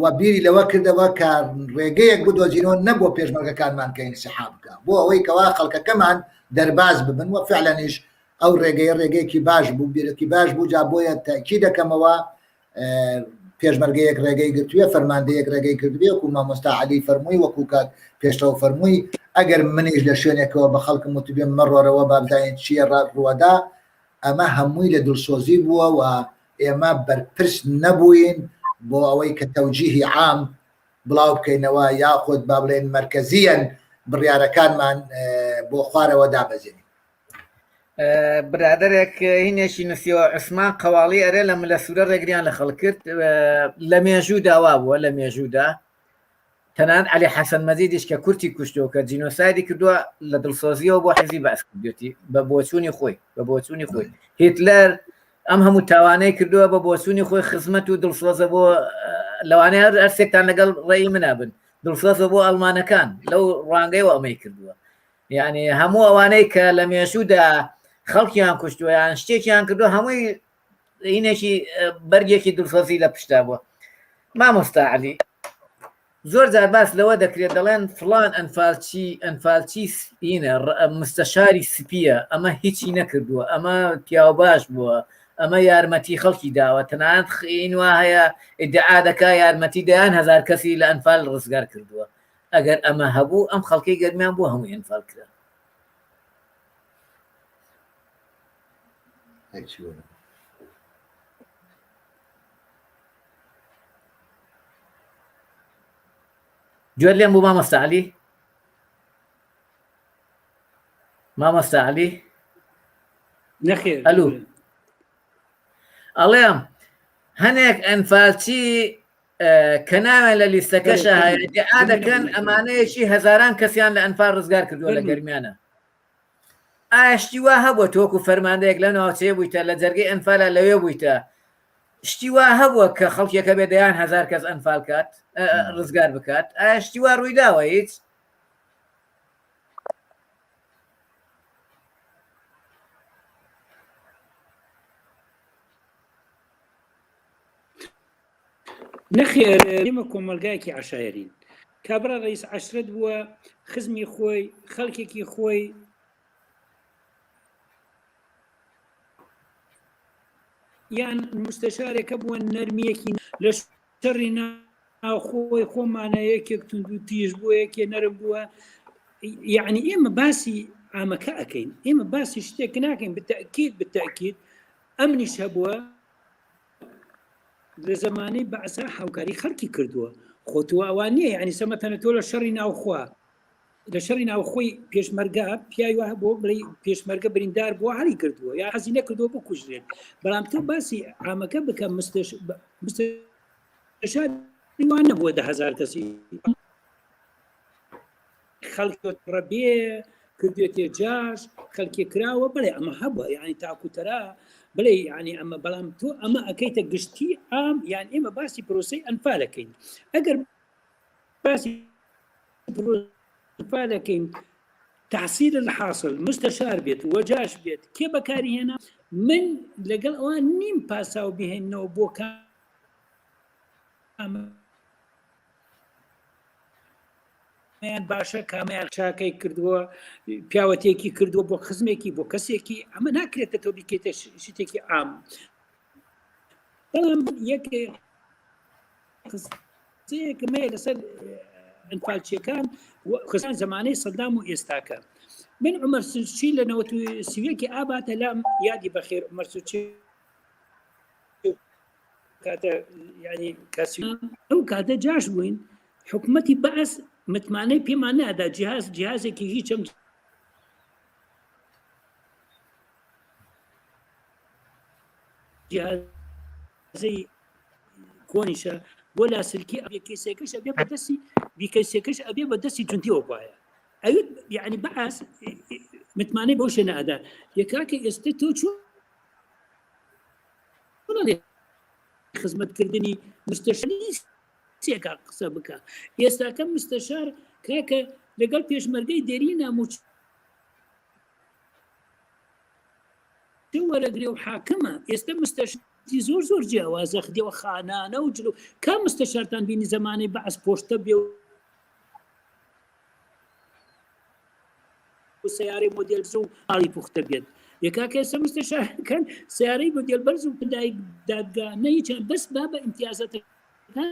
و بیری لەوە کردەوە کە ڕێگەیەک بدۆزینەوە نەبووە پێشمەرگەکانمان کە ئینسحاب بکە بۆ ئەوەی کەوا خەڵکەکەمان دەرباز ببن و فعلەنیش ئەو ڕێگەیە ڕێگەیەکی باش بوو بیرەکی باش بوو جا بۆیە تاکی دەکەمەوە پێشمەرگەیەک ڕێگەی گرتووە فەرماندەیەک ڕێگەی کردوێ وەکو مامۆستا عەلی فەرمووی وەکو کاک پێشڕەو فەرمووی ئەگەر منیش لە شوێنێکەوە بە خەڵکم وتبێم مەڕۆرەوە بابزانین چییە ڕووەدا ئەمە هەمووی لە دڵسۆزی بووە و ئێمە بەرپرس نەبووین بۆ ئەوەی کە تەوجیهی عام بڵاو بکەینەوە یاخود با بڵێن مەرکەزیەن بڕیارەکانمان بۆ خوارەوە دابەزێنین. برادەرێک هینێکی نووسیوە عوسمان قەواڵی ئەرێ لە ملە سوورە ڕێگریان لە خەڵک کرد لە مێژوودا وابووە لە مێژوودا تەنانەت عەلی حەسەن مەجیدیش کە کورتی کوشتووە کە جینۆسایدی کردووە لە دڵسۆزیەوە بۆ حیزبی بەعس کردوێتی بە بۆچوونی خۆی بە بۆچوونی خۆی هیتلەر ئەم هەموو تاوانەی کردووە بە بۆچوونی خۆی خزمەت و دڵسۆزە بۆ لەوانەیە هەر هەرسێکتان لەگەڵ ڕێی منە بن دڵسۆزە بۆ ئەڵمانەکان لەو ڕوانگەیەوە ئەمەی کردووە یعنی هەموو ئەوانەی کە لە مێژوودا خەڵکیان کوشتووە یان شتێکیان کردووە هەمووی هینێکی بەرگێکی دڵسۆزی لە پشتا بووە مامۆستا عەلی زۆر جار باس لەوە دەکرێت دەڵێن فلان ئەنفالچی ئەنفالچی سپینە مستەشاری سپیە ئەمە هیچی نەکردووە ئەمە پیاو باش بووە ئەمە یارمەتی خەڵکی داوە تەنانەت خینوا هەیە ئیدعا دەکا یارمەتی دەیان هەزار کەسی لە ئەنفال ڕزگار کردووە ئەگەر ئەمە هەبوو ئەم خەڵکی گەرمیان بۆ هەمووی ئەنفال کرا گوێت لێم بوو مامۆستا عەلی مامۆستا عەلی نەخێر ئەلو ئەڵێم هەنێک ئەنفالچی کە ناویان لە لیستەکەشە هەیە ئیدعا دەکەن ئەمانەیەکی هەزاران کەسیان لە ئەنفال ڕزگار کردووە لە گەرمیانە ئایا شتی وا هەبووە تۆ وەکو فەرماندەیەک لەو ناوچەیە بوویتە لە جەرگەی ئەنفالا لەوێ بوویتە شتی وا هەبووە کە خەڵکێکە بێ دەیان هەزار کەس ئەنفال کات ڕزگار بکات ئایا شتی وا ڕوویداوە هیچ نەخێر ئێمە کۆمەلگایەکی عشایەرین کابرا ڕئیس عشرەت بووە خزمی خۆی خەڵکێکی خۆی. یان مستەشارێکە بووە نەرمیەکی لە شەڕی ناوخۆی خۆمانە یەکێک توند و تیژ بووە یەکێ نەرم بووە یعنی ئێمە باسی ئامەکە ئەەکەین ئێمە باسی شتێک ناکەین بتەکیت بتەکیت ئەمنیش هەبووە لە زمانی بەعسا هاوکاری خەڵکی کردووە خۆ تو ئەوان نییە یعنی سەمەتەنە تۆ لە شەڕی ناوخوا لە شەڕی ناوخۆی پێشمەرگە پیاوی وە بۆ بڵێ پێشمەرگە بریندار بووە هەڵی کردووە یا حەزی نەکردووە بکوژرێت بەڵام تۆ باسی عامەکە بکە مستەشار وان نەبووە دههزار کەسی خەڵکی ڕەبێ کردێتێ جاش خەلکی کراوە بڵێ ئەمە هەبووە یعنی تاکوتەرا بڵێ یعنی ئەمە بەڵام تۆ ئەمە ئەەکەیتە گشتی ئام یان ئێمە باسی پرۆسی ئەنفالەکەین ئەگەر باسی پرۆسەی دەکەین تحصیل الحاصل مستەشار بێت وەجاش بێت کێ بەکاری هێنا من لەگەڵ ئەوان نیم پاساو بهێنەوە بۆ کامیان باشە کامیان چاکەی کردووە پیاوەتێکی کردووە بۆ خزمێکی بۆ کەسێکی ئەمە ناکرێتە تۆ بیکەیتە شتێکی عام بەڵام یەک قسەیەکم هەیە لەسەر ئەنفالچیەکان و خزان زمانەی سەدام و ئێستاکە من عمر سوچی لە نەوە سویەکی ئاباتە لام یادی بەخێر عمر سوچی کاتە ینی کەسی ئەو کاتە جاش بووین حکوومەتی بەعس متمانەی پێمان نادا جیهاز جیهازێکی هیچم جیهازەی کۆنیشە بۆ لاسلکی ئەبێ کەیسەکەش ئەبێ بە دەستی بیکەیسەکەش ئەبێ بە دەستی توندیەوە بایە ئەوێ یعنی بەعاس متمانەی بەو شوێنە ئەدا یەکاکە ئێستا تۆ چۆن خزمەتکردنی مستەشاری سێکا قسە بکە ئێستاکە مستەشار کاکە لەگەڵ پێشمەرگەی دێرینە موچ وەرەگرێ و حاکمە ئێستا مستەشتی زۆر زۆر جیاوازە خدیەوە خانانە و جلو کام مستەشارتان بینی زەمانەی بەعس پۆشتە بێ و سیارەی مۆدێل و ئاڵی پوختە بێت یەکاکە ئێستا مستەشارەکان سیارەی مۆدێل بەرز و پدای دادگا نەیچان بەس با بە ئیمتیازەتەکان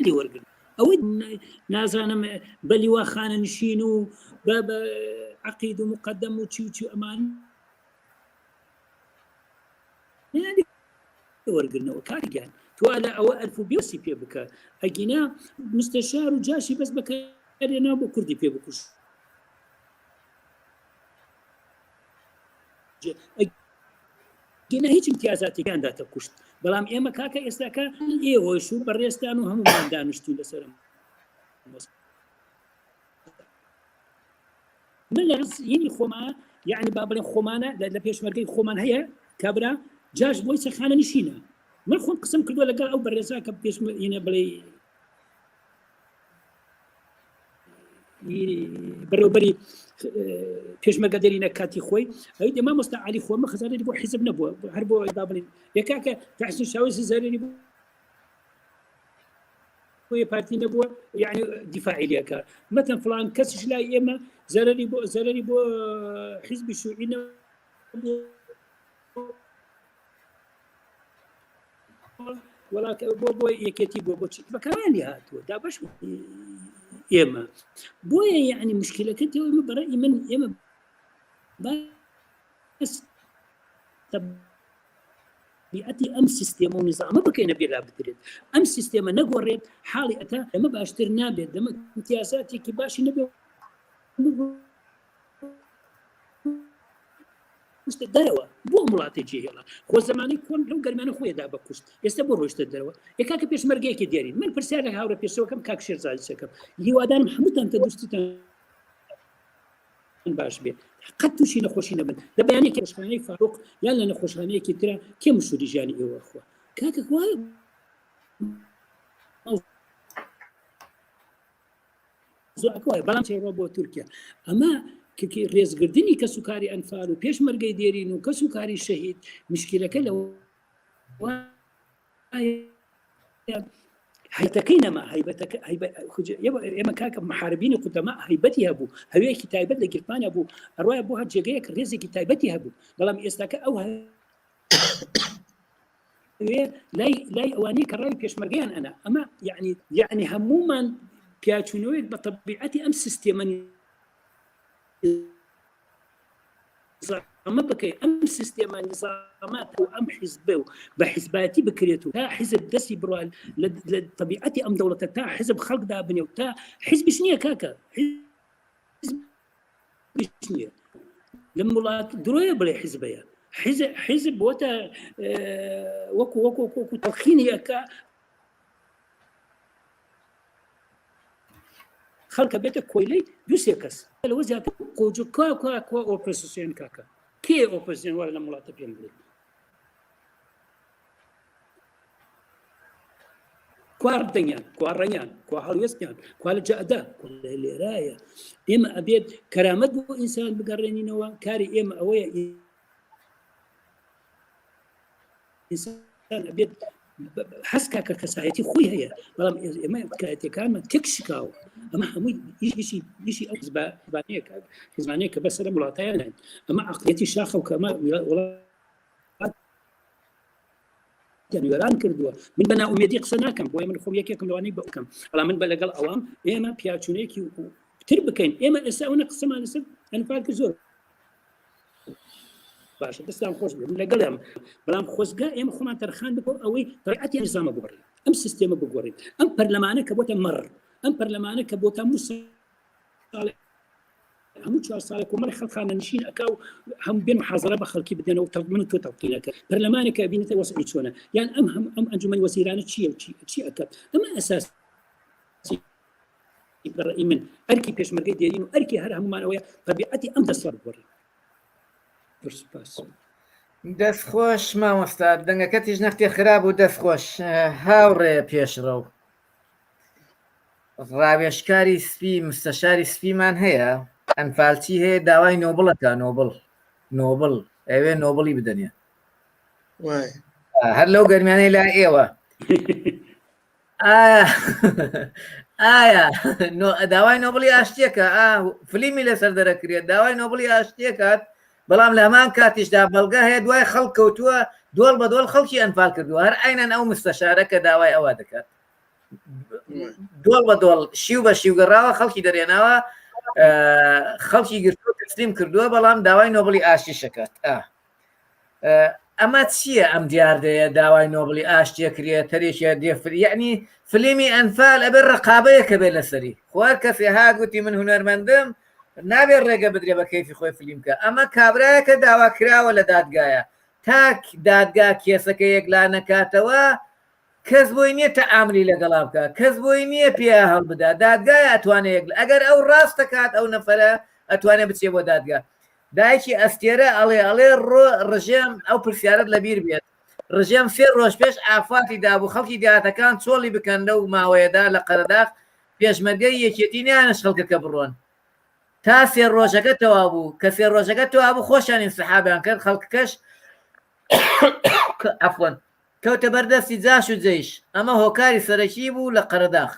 لێ وەرگن ئەوەی نازانم بە لیوا خانەنشین و بە عقید و مقدم و چی و چی ئەمان وەرگرنەوە کاگیان تو لە ئەوە ئەلف و بێسی پێ بکە ئەگینا مستەشار و جاشی بەس بەکارێنا بۆ کوردی پێ بکوش گینا هیچ امتیازاتێکیان داتە کوشت بەڵام ئێمە کاکە ئێستاکە ئێوەش و بەڕێزتان و هەمومان دانیشتین لەسەرم من لە ینی خۆما یعنی با بڵێن خۆمانە لە پێشمەرگەی خۆمان هەیە کابرا جاش بۆی سەرخانە نشینە من خۆم قسم کردووە لەگەڵ ئەو بەڕێزا کە پێشمەینە بڵێ بەڕێوبەری پێشمەرگە دەرینە کاتی خۆی ئەوی دە مامۆستا علی خۆمە خزارەری بۆ حیزب نەبووە هەر بۆ با بڵین یەکاکە تحسین شاوەیسی زارەری بۆ پارتی نەبووە یعنی دیفاعی لەکە مەتەن فلان کەسیش لای ئێمە زەرری بۆ زەرری بۆ حیزبی شوعی نەبوو وڵات بۆ بۆ یەکێتی بۆ بۆچی بەکارانی هاتووە دابش ئێمە بۆیە یعنی مشکلەکە تێوە ئێمە بەڕێ من ئێمە باس طبیعەتی ئەم سیستێمە و نظامە بکەینە بێلا بدرێت ئەم سیستێمە نەگۆڕێت حاڵی ئەتا ئەمە باشتر نابێت دەمە امتیازاتێکی باشی نەبێت ڕۆیشتە دەرەوە بۆ ئەم وڵاتە جێهێڵا خۆ زمانی کۆن لەو گەرمیانە خۆی دا بە کوشت ئێستا بۆ ڕۆیشتە دەرەوە ئێ کاکە پێشمەرگەیەکی دێرین من پرسیار لە هاوڕێ پێشەوەکەم کاک شێرزادیشەکەم هیوادارم هەمووتان تەندروستیتان باش بێت قەت تووشی نەخۆشی نەبن لە بەیانێکی نەخۆشخانەی فاروق یان لە نەخۆشخانەیەکی ترە کێ مشوری ژیانی ئێوە خوا کاکە وایە بەڵام چێڕۆ بۆ تورکیا ئەمە ڕێزگردنی کەس و کاری ئەنفال و پێشمەرگەی دێرین و کەس و کاری شەهید مشکلەکە لە. هەیتەکەی نەما هەیبەتەکە ئێمە کاکە محاربینی قودەما هەیبەتی هەبوو هەوێکی تایبەت لە گیرفانە بوو ئەڕایە بۆ هەر جێگەیەک ڕێزێکی تایبەتی هەبوو بەڵام ئێستاکە ئەو لای لای ئەوانەی کە ڕای پێشمەرگیان ئەنا ئەمە یعنی یعنی هەمومان پیاچوونەوەیەک بە تەبیعەتی ئەم سیستێمە نیزامە بکەی ئەم سیستێمە نیزامات و ئەم حیزبە و بە حیزبایەتی بکرێت و تا حیزب دەستی بڕوان لە تەبیعەتی ئەم دەوڵەتە تا حیزب خەڵک دابنێ و تا حیزبیش نییە کاکە حیزبیش نییە لەم وڵات درۆیە بڵێ حیزبەیە حیزب حیزب بۆتە وەکو وەکو وەکو تەڵخینی ئەکا خەڵکە بێتە کۆیلەی دوسێ کەس لەوە زیاتر قۆجو کا کا کوا ئۆپۆزیسیۆن کاکە کێ ئۆپۆزیسیۆن وەرە لەم وڵاتە پێم بڵێ کوا دەنگیان کوا ڕەنگیان کوا هەڵوێستیان کوا لە جەئدا لێرایە ئێمە ئەبێت کەرامەت بۆ ئینسان بگەڕێنینەوە کاری ئێمە ئەوەیە ئینسان ئەبێت حەز کا کە کەسایەتی خۆی هەیە بەڵام ئێمە کایەتەکانمان تێک شکاوە ئەمە هەمووی ئیشی ئیشی ئەو حزبانەیە حزبانەیە کە بەسەر ئەم وڵاتایان ئەمە عەقڵیەتی شاخە و کە ئەمە وڵات وێران کردووە من بە نائومێدی قسە ناکەم بۆیە من خۆم یەکێکم لەوانەی بکەم بەڵام من بە لەگەڵ ئەوام ئێمە پیاچوونێکی تر بکەین ئێمە ئێستا ئەوە قسەمان لەسەر ئەنفال کرد زۆر باشە دەستان خۆش بێت لەگەڵم بەڵام خۆزگە ئێمە خۆمان تەرخان بکەو ئەوەی تەبیعەتی نیزامە بگۆڕین ئەم سیستێمە بگۆڕین ئەم پەرلەمانە کە بۆتە مەڕ ئەم پەرلەمانە کە بۆتە موسا هەموو چوار ساڵە کۆمەڵی خەڵک خانەنشین ئەکا و هەم بێن محازرە بە خەڵکی بدەنەوە تەڵ من و تۆ تەڵقینەکە پەرلەمانێکە بینێتە وەزعی چۆنە یان ئەم هەم ئەم ئەنجومەنی وەزیرانە چییە و چی چی ئەکات ئەمە ئەساس بەڕەئی من ئەرکی پێشمەرگەی دێرین و ئەرکی هەر هەمومان ئەوەیە تەبیعەتی ئەم دەسەڵات بگۆڕین. سپاس. دەست خۆش مامۆستا دەنگەکەتیش نەختێ خراپ بوو دەست خۆش هاوڕێ پێشڕەو ڕاوێژکاری سپی مستەشاری سپیمان هەیە ئەنفالچی هەیە داوای نۆبڵەکە نۆبڵ نۆبڵ ئەوێ نۆبڵی بدەنێ هەر لەو گەرمیانەی لا ئێوە ئایا ئایا داوای نۆبڵی ئاشتیەکە فلیمی لەسەر دەرەکرێت داوای نۆبڵی ئاشتیەکات بەڵام لە هەمان کاتیشدا بەڵگە هەیە دوای خەڵک کەوتووە دۆڵ بە دۆڵ خەڵکی ئەنفال کردووە هەر ئاینەن ئەو مستەشارە کە داوای ئەوە دەکات دۆڵ بە دۆڵ شیو بە شیو گەڕاوە خەڵکی دەرێناوە خەڵکی گرتووە تەسلیم کردووە بەڵام داوای نۆبڵی ئاشتی شەکات ئەمە چییە ئەم دیاردەیە داوای نۆبڵی ئاشتیە کرێ تەرێکە دێفر یعنی فلیمی ئەنفال ئەبێ ڕقابەیەکە بێ لەسەری خوار کەسێ هات گوتی من هونەرمەندم نابێ ڕێگە بدرێ بە کەیفی خۆی فلیم کە ئەمە کابرایەکە داوا کراوە لە دادگایە تاک دادگا کێسەکە یەکلا نەکاتەوە کەس بۆی نییە تەعاملی لەگەڵا بکە کەس بۆی نییە پێ هەڵبدا دادگای ئەتوانێت ئەگەر ئەو ڕاستەکات ئەو نەفرە ئەتوانێت بچێ بۆ دادگا دایکی ئەستێرە ئەڵێ ئەڵێ ڕۆ ڕژێم ئەو پرسیارت لەبیر بێت ڕژێم سێ ڕۆژ پێش ئافاتی دابوو خەڵکی دیاتەکان چۆڵی بکەن لەو ماوەیەدا لە قەرەداخ پێشمەرگەی یەکێتی نیانش خەڵکەکە بڕۆن تا سێ ڕۆژەکە تەوا بوو کە سێ ڕۆژەکە تەوا بوو خۆشیان ئینسحابیان کرد خەڵکەکەش عەفوەن کەوتە بەردەستی جاش و جەیش ئەمە هۆکاری سەرەکی بوو لە قەرەداخ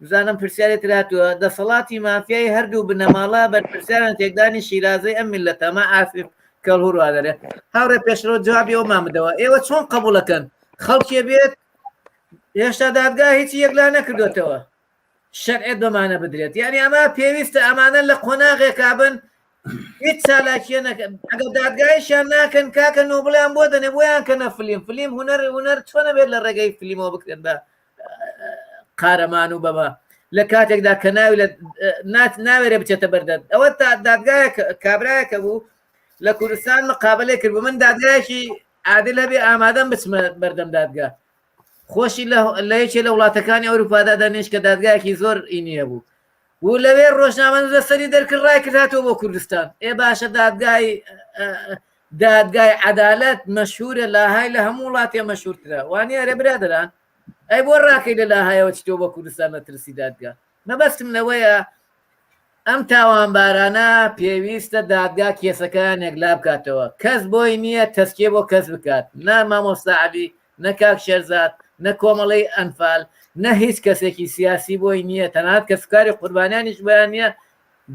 بزانم پرسیارێ تر هاتووە دەسەڵاتی مافیای هەردوو بنەماڵە بەرپرسیارن تێکدانی شیرازەی ئەم میللەتە ئەمە ئاسف کەڵهور وا دەڵێ هاوڕێ پێشڕەو جوابی ئەومان بدەوە ئێوە چۆن قبوڵەکەن خەڵکێ بێت هێشتا دادگا هیچی یەکلا نەکردوێتەوە شەرعێت بەمانە بدرێت یعنی ئەمە پێویستە ئەمانە لە قۆناغێکا بن هیچ چالاکیە نەکەن ئەگەر دادگایشیان ناکەن کاکە نۆبڵیان بۆ دەنێ بۆیان کەنە فلیم فلیم هونەر هونەر چۆنە بێت لە ڕێگەی فلیمەوە بکرێن بە قارەمان و بەمە لە کاتێکدا کە ناوی لە ناوێرە بچێتە بەردەست ئەوە تا دادگایە کابرایەکە بوو لە کوردستان مقابلەی کرد بوو من دادگایەکی عادل هەبێ ئامادەم بچمە بەردەم دادگا خۆشی لە یەکێ لە وڵاتەکانی ئەوروپادا دەنێش کە دادگایەکی زۆر ئینیە بوو و لەوێ ڕۆژنامە لەسەری دەرکرد ڕای کرد هاتەوە بۆ کوردستان ئێ باشە دادگای دادگای عەدالەت مەشهورە لاهای لە هەموو وڵاتێ مەشهورترە وانە ئەرێ برادران ئەی بۆ ڕاکەی لە لاهایەوە چیتەوە بۆ کوردستان لە ترسی دادگا مەبەستم لەوەیە ئەم تاوانبارانە پێویستە دادگا کێسەکان یەکلا بکاتەوە کەس بۆی نییە تەسکێ بۆ کەس بکات نا مامۆستا عەلی نە کاک شێرزاد. نە کۆمەڵەی ئەنفال نە هیچ کەسێکی سیاسی بۆی نییە تەنانەت کەسوکاری قوربانیانیش بۆیان نییە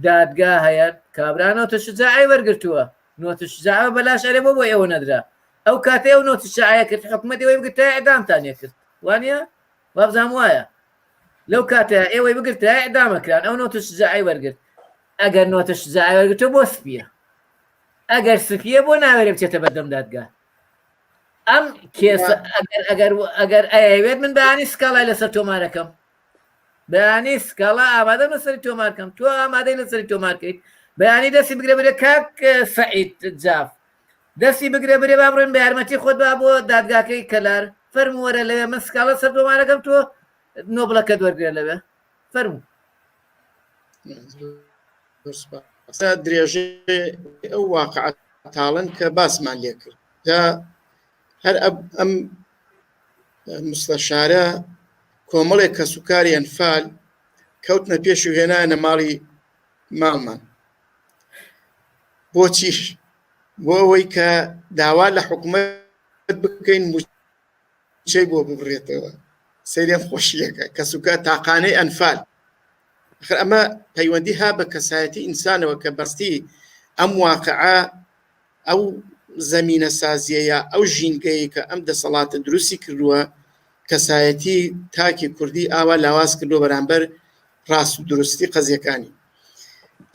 دادگا هەیە کابرا نۆتە شجاعی وەرگرتووە نۆتە شجاعە بەلاش ئەرێ بۆ بۆ ئێوە نەدرا ئەو کاتەی ئەو نۆتە شجاعە کرد حکومەت ئێوەی بگرتایە ئیعدامتان کرد وانە وابزانم وایە لەو کاتە ئێوەی بگرتایە ئیعدامەکران ئەو نۆتە شجاعی وەرگرت ئەگەر نۆتە شجاعی وەرگرتووە بۆ سپیە ئەگەر سپیە بۆ ناوێرێ بچێتە بەردەم دادگا ئەم کێسە ئەگەر ئەگەر ئەگەر ئەیەوێت من بەیانی سکاڵای لەسەر تۆمارەکەم بەیانی سکاڵا ئامادەم لەسەری تۆمارکەم تۆ ئامادەی لەسەری تۆمارکەیت بەیانی دەستی بگرە برێ کاک سەعید جاف دەستی بگرە برێ با بڕۆین بە یارمەتی خۆت با بۆ دادگاکەی کەلار فەرموو وەرە لەوێ من سکاڵا سەر تۆمارەکەم تۆ نۆبڵەکەت وەرگرە لەوێ فەرموو درێژەی ئەو واقع تاڵن کە باسمان لێ کرد جا هەر ئەم مستەشارە کۆمەڵێک کەسوکاری ئەنفال کەوتنە پێش و هێنانە ماڵی ماڵمان بۆچی بۆ ئەوەی کە داوا لە حکوومەت بکەین موچەی بۆ ببرێتەوە سەیرێن خۆشیەکە کەسوکە تاقانەی ئەنفال ئەخر ئەمە پەیوەندی ها بە کەسایەتی ئینسانەوە کە بەستی ئەم واقعە ئەو زەمینە سازیەیە ئەو ژینگەیە کە ئەم دەسەڵاتە دروستی کردووە کەسایەتی تاکی کوردی ئاوا لاواز کردو بەرامبەر ڕاست و درستی قەزیەکانی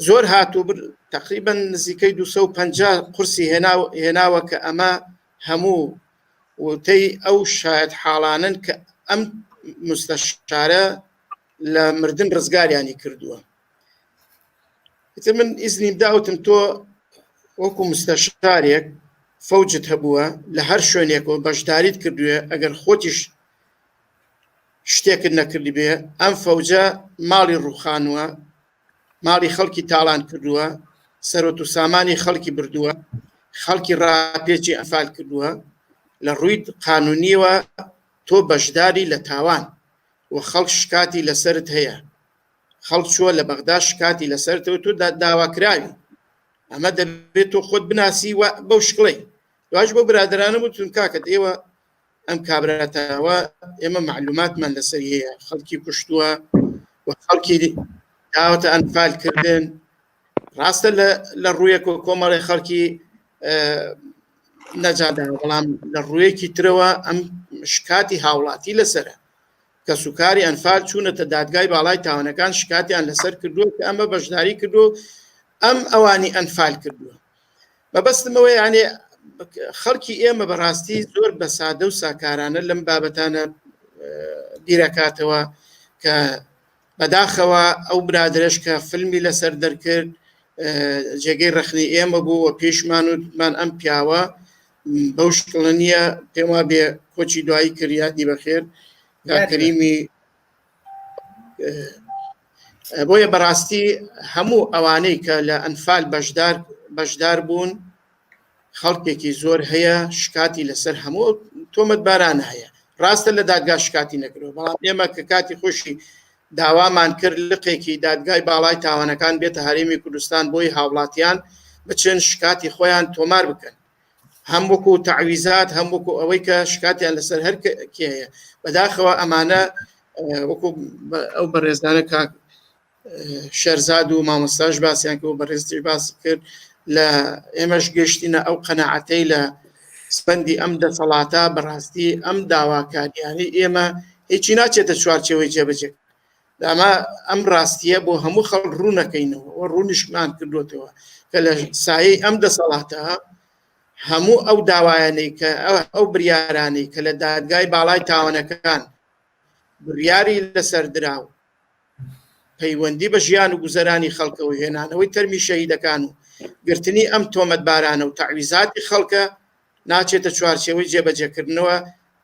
زۆر هاتوو بر تقریبا نزیکەی 250 قورسی هێناوە کە ئەمە هەموو وتەی ئەو شایەت حاڵانن کە ئەم مستەشارە لە مردن ڕزگاریانی کردووە ئیتر من ئیزنیم داوتم تۆ وەکو مستەشارێک فەوجت هەبووە لە هەر شوێنێکەوە بەشداریت کردوێ ئەگەر خۆتیش شتێکت نەکردی بێ ئەم فەوجە ماڵی ڕوخانووە ماڵی خەڵکی تاڵان کردووە سەرۆت و سامانی خەڵکی بردووە خەڵکی ڕاپێچی ئەفال کردووە لە ڕووی قانونیەوە تۆ بەشداری لە تاوان و خەڵک شکاتی لەسەرت هەیە خەڵک چووە لە بەغدا شکاتی لەسەرتەوە تۆ داواکراوی ئەمە دەبێت تۆ خۆت بناسی و بەو شکڵی دواش بۆ برادرانە وتون کاکەت ئێوە ئەم کابراتەوە ئێمە معلوماتمان لەسەر هەیە خەڵکی کوشتووە و خەڵکی داوەتە ئەنفال کردن ڕاستە لە ڕوویەک و کۆمەڵی خەڵکی نەجادا بەڵام لە ڕوویەکی ترەوە ئەم شکاتی هاوڵاتی لەسرە کەسوکاری ئەنفال چوونەتە دادگای باڵای تاوانەکان شکاتیان لەسەر کردووە کە ئەمە بەشداری کردو ئەم ئەوانی ئەنفال کردووە مەبەستمەوە یانێ خەڵکی ئێمە بەڕاستی زۆر بە سادە و ساکارانە لەم بابەتانە بیرەکاتەوە کە بەداخەوە ئەو برادرەش کە فیلمی لەسەر دەرکرد جێگەی ڕەخنەی ئێمە بوو و پێشمان وتمان ئەم پیاوە بەو شکڵە نییە پێم وا بێ کۆچی دوایی کرد یادی بەخێر کاکەریمی بۆیە بەڕاستی هەموو ئەوانەی کە لە ئەنفال بەشدار بەشدار بوون خەڵکێکی زۆر هەیە شکاتی لەسەر هەموو تۆمەتبارانە هەیە ڕاستە لە دادگا شکاتی نەکردووە بەڵام ئێمە کە کاتی خۆشی داوامان کرد لقێکی دادگای باڵای تاوانەکان بێتە هەرێمی کوردستان بۆی هاوڵاتیان بچن شکاتی خۆیان تۆمار بکەن هەم وەکو تعویزات هەم وەکو ئەوەی کە شکاتیان لەسەر هەر کێ هەیە بەداخەوە ئەمانە وەکو ئەو بەڕێزانە کاک شەرزاد و مامۆستاش باسییان کرد و بەڕێزتیش باسی کرد لە ئێمەش گەشتینە ئەو قەناعەتەی لە سپەندی ئەم دەسەڵاتە بەڕاستی ئەم داواکاریانەی ئێمە هیچی ناچێتە چوارچێوەی جێبەجێ ئەمە ئەم ڕاستیە بۆ هەموو خەڵک ڕوونەکەینەوە و ڕوونیشمان کردوێتەوە کە لە سایەی ئەم دەسەڵاتە هەموو ئەو داوایانەی کە ئەو بریارانەی کە لە دادگای باڵای تاوانەکان بڕیاری لەسەر دراو پەیوەندی بە ژیان و گوزەرانی خەڵکەوە هێنانەوەی تەرمی شەهیدەکان و گرتنی ئەم تۆمەتبارانە و تەعویزاتی خەڵکە ناچێتە چوارچێوەی جێبەجێکردنەوە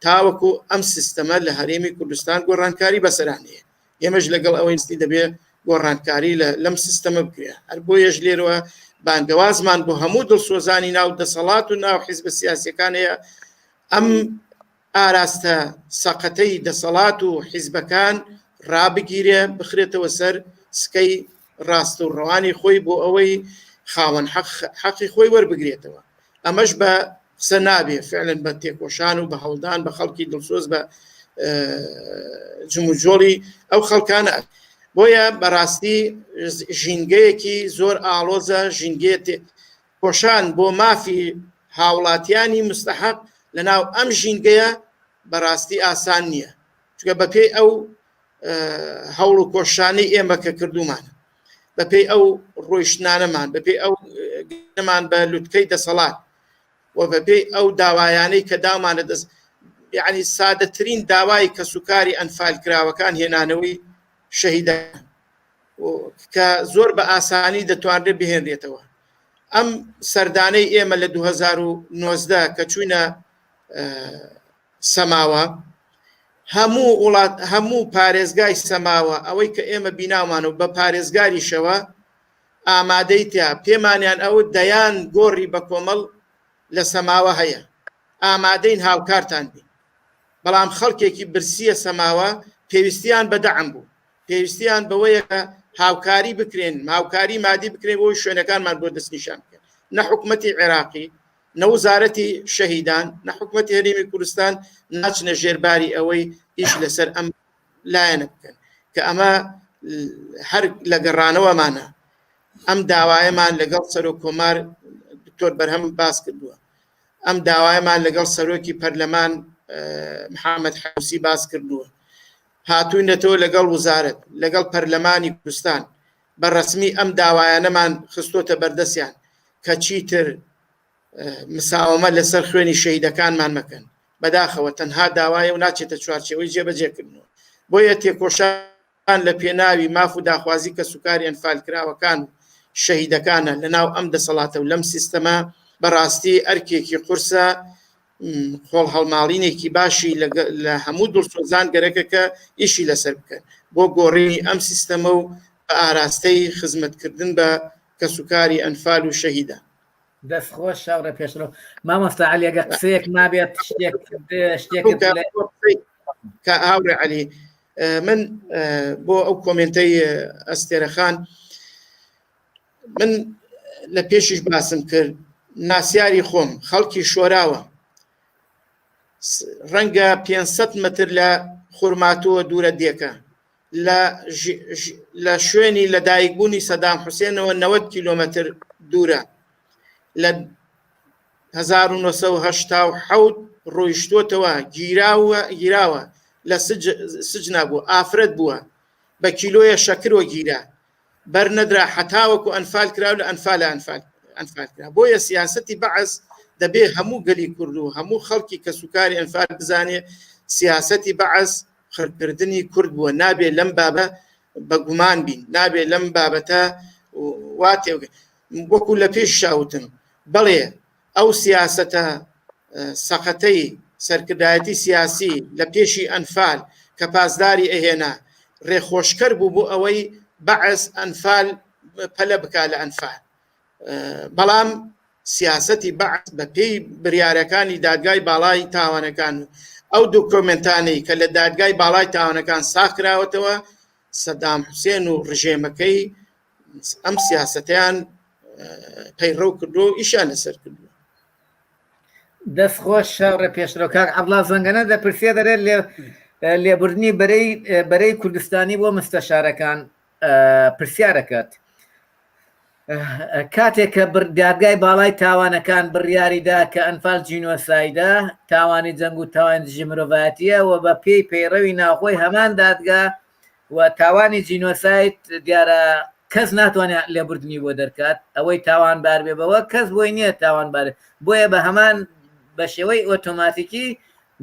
تاوەکو ئەم سیستەمە لە هەرێمی کوردستان گۆڕانکاری بەسەرانەیە ئێمەش لەگەڵ ئەوەی دەبێ گۆڕانکاری لەم سیستەمە بکرێ هەر بۆیەش لێرەوە بانگەوازمان بۆ هەموو دڵسۆزانی ناو دەسەڵات و ناو حیزبە سیاسیەکان هەیە ئەم ئاراستە سەقەتەی دەسەڵات و حیزبەکان ڕابگیرێ بخرێتەوە سەر سکەی ڕاست و ڕەوانی خۆی بۆ ئەوەی خاوەن حەقی خۆی وەربگرێتەوە ئەمەش بە قسە نابێ فعلەن بە تێکۆشان و بە هەوڵدان بە خەڵکی دڵسۆز بە جموجۆڵی ئەو خەڵکانە بۆیە بەڕاستی ژینگەیەکی زۆر ئاڵۆزە ژینگەیە کۆشان بۆ مافی هاوڵاتیانی مستحق لەناو ئەم ژینگەیە بەڕاستی ئاسان نییە چونکە بەپێی ئەو هەوڵ و کۆشانەی ئێمە کە کردومانە بەپێی ئەو ڕۆیشتنانەمان بەپێی ئەو گەمان بە لوتکەی دەسەڵات و بەپێی ئەو داوایانەی کە داومانە دەست یعنی سادەترین داوای کەسوکاری ئەنفال کراوەکان هێنانەوەی شەهیدان کە زۆر بە ئاسانی دەتوانرێت بهێنرێتەوە ئەم سەردانەی ئێمە لە 2009 کە چوینە سەماوە هەموو وڵات هەموو پارێزگای سەماوە ئەوەی کە ئێمە بینامان و بە پارێزگاریشەوە ئامادەی تیا پێمانیان ئەو دەیان گۆڕی بە کۆمەڵ لە سەماوە هەیە ئامادەین هاوکارتان بین بەڵام خەڵکێکی برسیە سەماوە پێویستیان بە دەعم بوو پێویستیان بەوەیە کە هاوکاری بکرێن هاوکاری مادی بکرێن بۆی شوێنەکانمان بۆ دەستنیشان بکەن نە حکومەتی عێراقی نە وزارەتی شەهیدان نە حکومەتی هەرێمی کوردستان ناچنە ژێرباری ئەوەی ئیش لەسەر ئەم لایەنە بکەن کە ئەمە هەر لە گەڕانەوەمانە ئەم داوایەمان لەگەڵ سەرۆک کۆمار دکتۆر بەرهەم باس کردووە ئەم داوایەمان لەگەڵ سەرۆکی پەرلەمان محەممەد حوسی باس کردووە هاتووینەتەوە لەگەڵ وزارەت لەگەڵ پەرلەمانی کوردستان بە ڕەسمی ئەم داوایانەمان خستۆتە بەردەستیان کە چیتر مساوەمە لەسەر خوێنی شەهیدەکانمان مەکەن بەداخەوە تەنها داوایە و ناچێتە چوارچێوەی جێبەجێکردنەوە بۆیە تێکۆشان لە پێناوی ماف و داخوازی کەسوکاری ئەنفالکراوەکان و شەهیدەکانە لەناو ئەم دەسەڵاتە و لەم سیستەمە بەڕاستی ئەرکێکی قورسە خۆڵ هەڵماڵینێکی باشی لە هەموو دڵسۆزان گەرەکە کە ئیشی لەسەر بکەن بۆ گۆڕینی ئەم سیستەمە و بە ئاراستەی خزمەتکردن بە کەسوکاری ئەنفال و شەهیدان. دەست خۆش هاوڕێ پێشڕەو. مامۆستا عەلی ئەگەر قسەیەک مابێت شتێک شتێکت بڵێ. کە هاوڕێ عەلی من بۆ ئەو کۆمێنتەی ئەستێرەخان من لە پێشیش باسم کرد ناسیاری خۆم خەڵکی شۆراوە ڕەنگە 500 متر لە خورماتووە دوورە دێکە لە شوێنی لەدایکبوونی سەدام حوسێنەوە 90 کیلۆمەتر دوورە لە 1970 ڕۆیشتوتەوە گیراوە گیراوە لە سجنا بوو ئافرەت بووە بە کیلۆیە شەکرۆ گیرا بەر نەدرا حەتاوەکو ئەنفال کرا و لە ئەنفالە ئەنفال ئەنفال کرا بۆیە سیاسەتی بەعس دەبێ هەموو گەلی کورد و هەموو خەڵکی کەسوکاری ئەنفال بزانێ سیاسەتی بەعس قڕکردنی کورد بووە نابێ لەم بابە بە گومان بین نابێ لەم بابەتە وا تێوگە وەکو لە پێش شاوتم بەڵێ ئەو سیاسەتە سەقەتەی سەرکردایەتی سیاسی لە پێشی ئەنفال کە پاسداری ئەهێنا ڕێخۆشکەر بوو بۆ ئەوەی بەعس ئەنفال پەلە بکا لە ئەنفال بەڵام سیاسەتی بەعس بە پێی بریارەکانی دادگای باڵای تاوانەکان و ئەو دۆکۆمێنتانەی کە لە دادگای باڵای تاوانەکان ساغ کراوەتەوە سەدام حوسێن و ڕژێمەکەی ئەم سیاسەتیان پەیڕەو کردو و ئیشیان لەسەر کردووە. دەست خۆش هاوڕێ پێشڕەو کاک عەبڵا زەنگەنە دەپرسێ دەرێت لێ لێبوردنی بەرەی بەرەی کوردستانی بۆ مستەشارەکان پرسیارەکەت کاتێک کە دادگای باڵای تاوانەکان بڕیاریدا کە ئەنفال جینۆسایدە تاوانی جەنگ و تاوانی دژی مرۆڤایەتیە و بە پێی پەیڕەوی ناوخۆی هەمان دادگا و تاوانی جینۆساید دیارە کەس ناتوانێت لێبوردنی بۆ دەرکات ئەوەی تاوانبار بێ بەوە کەس بۆی نییە تاوانبار بۆیە بە هەمان بە شێوەی ئۆتۆماتیکی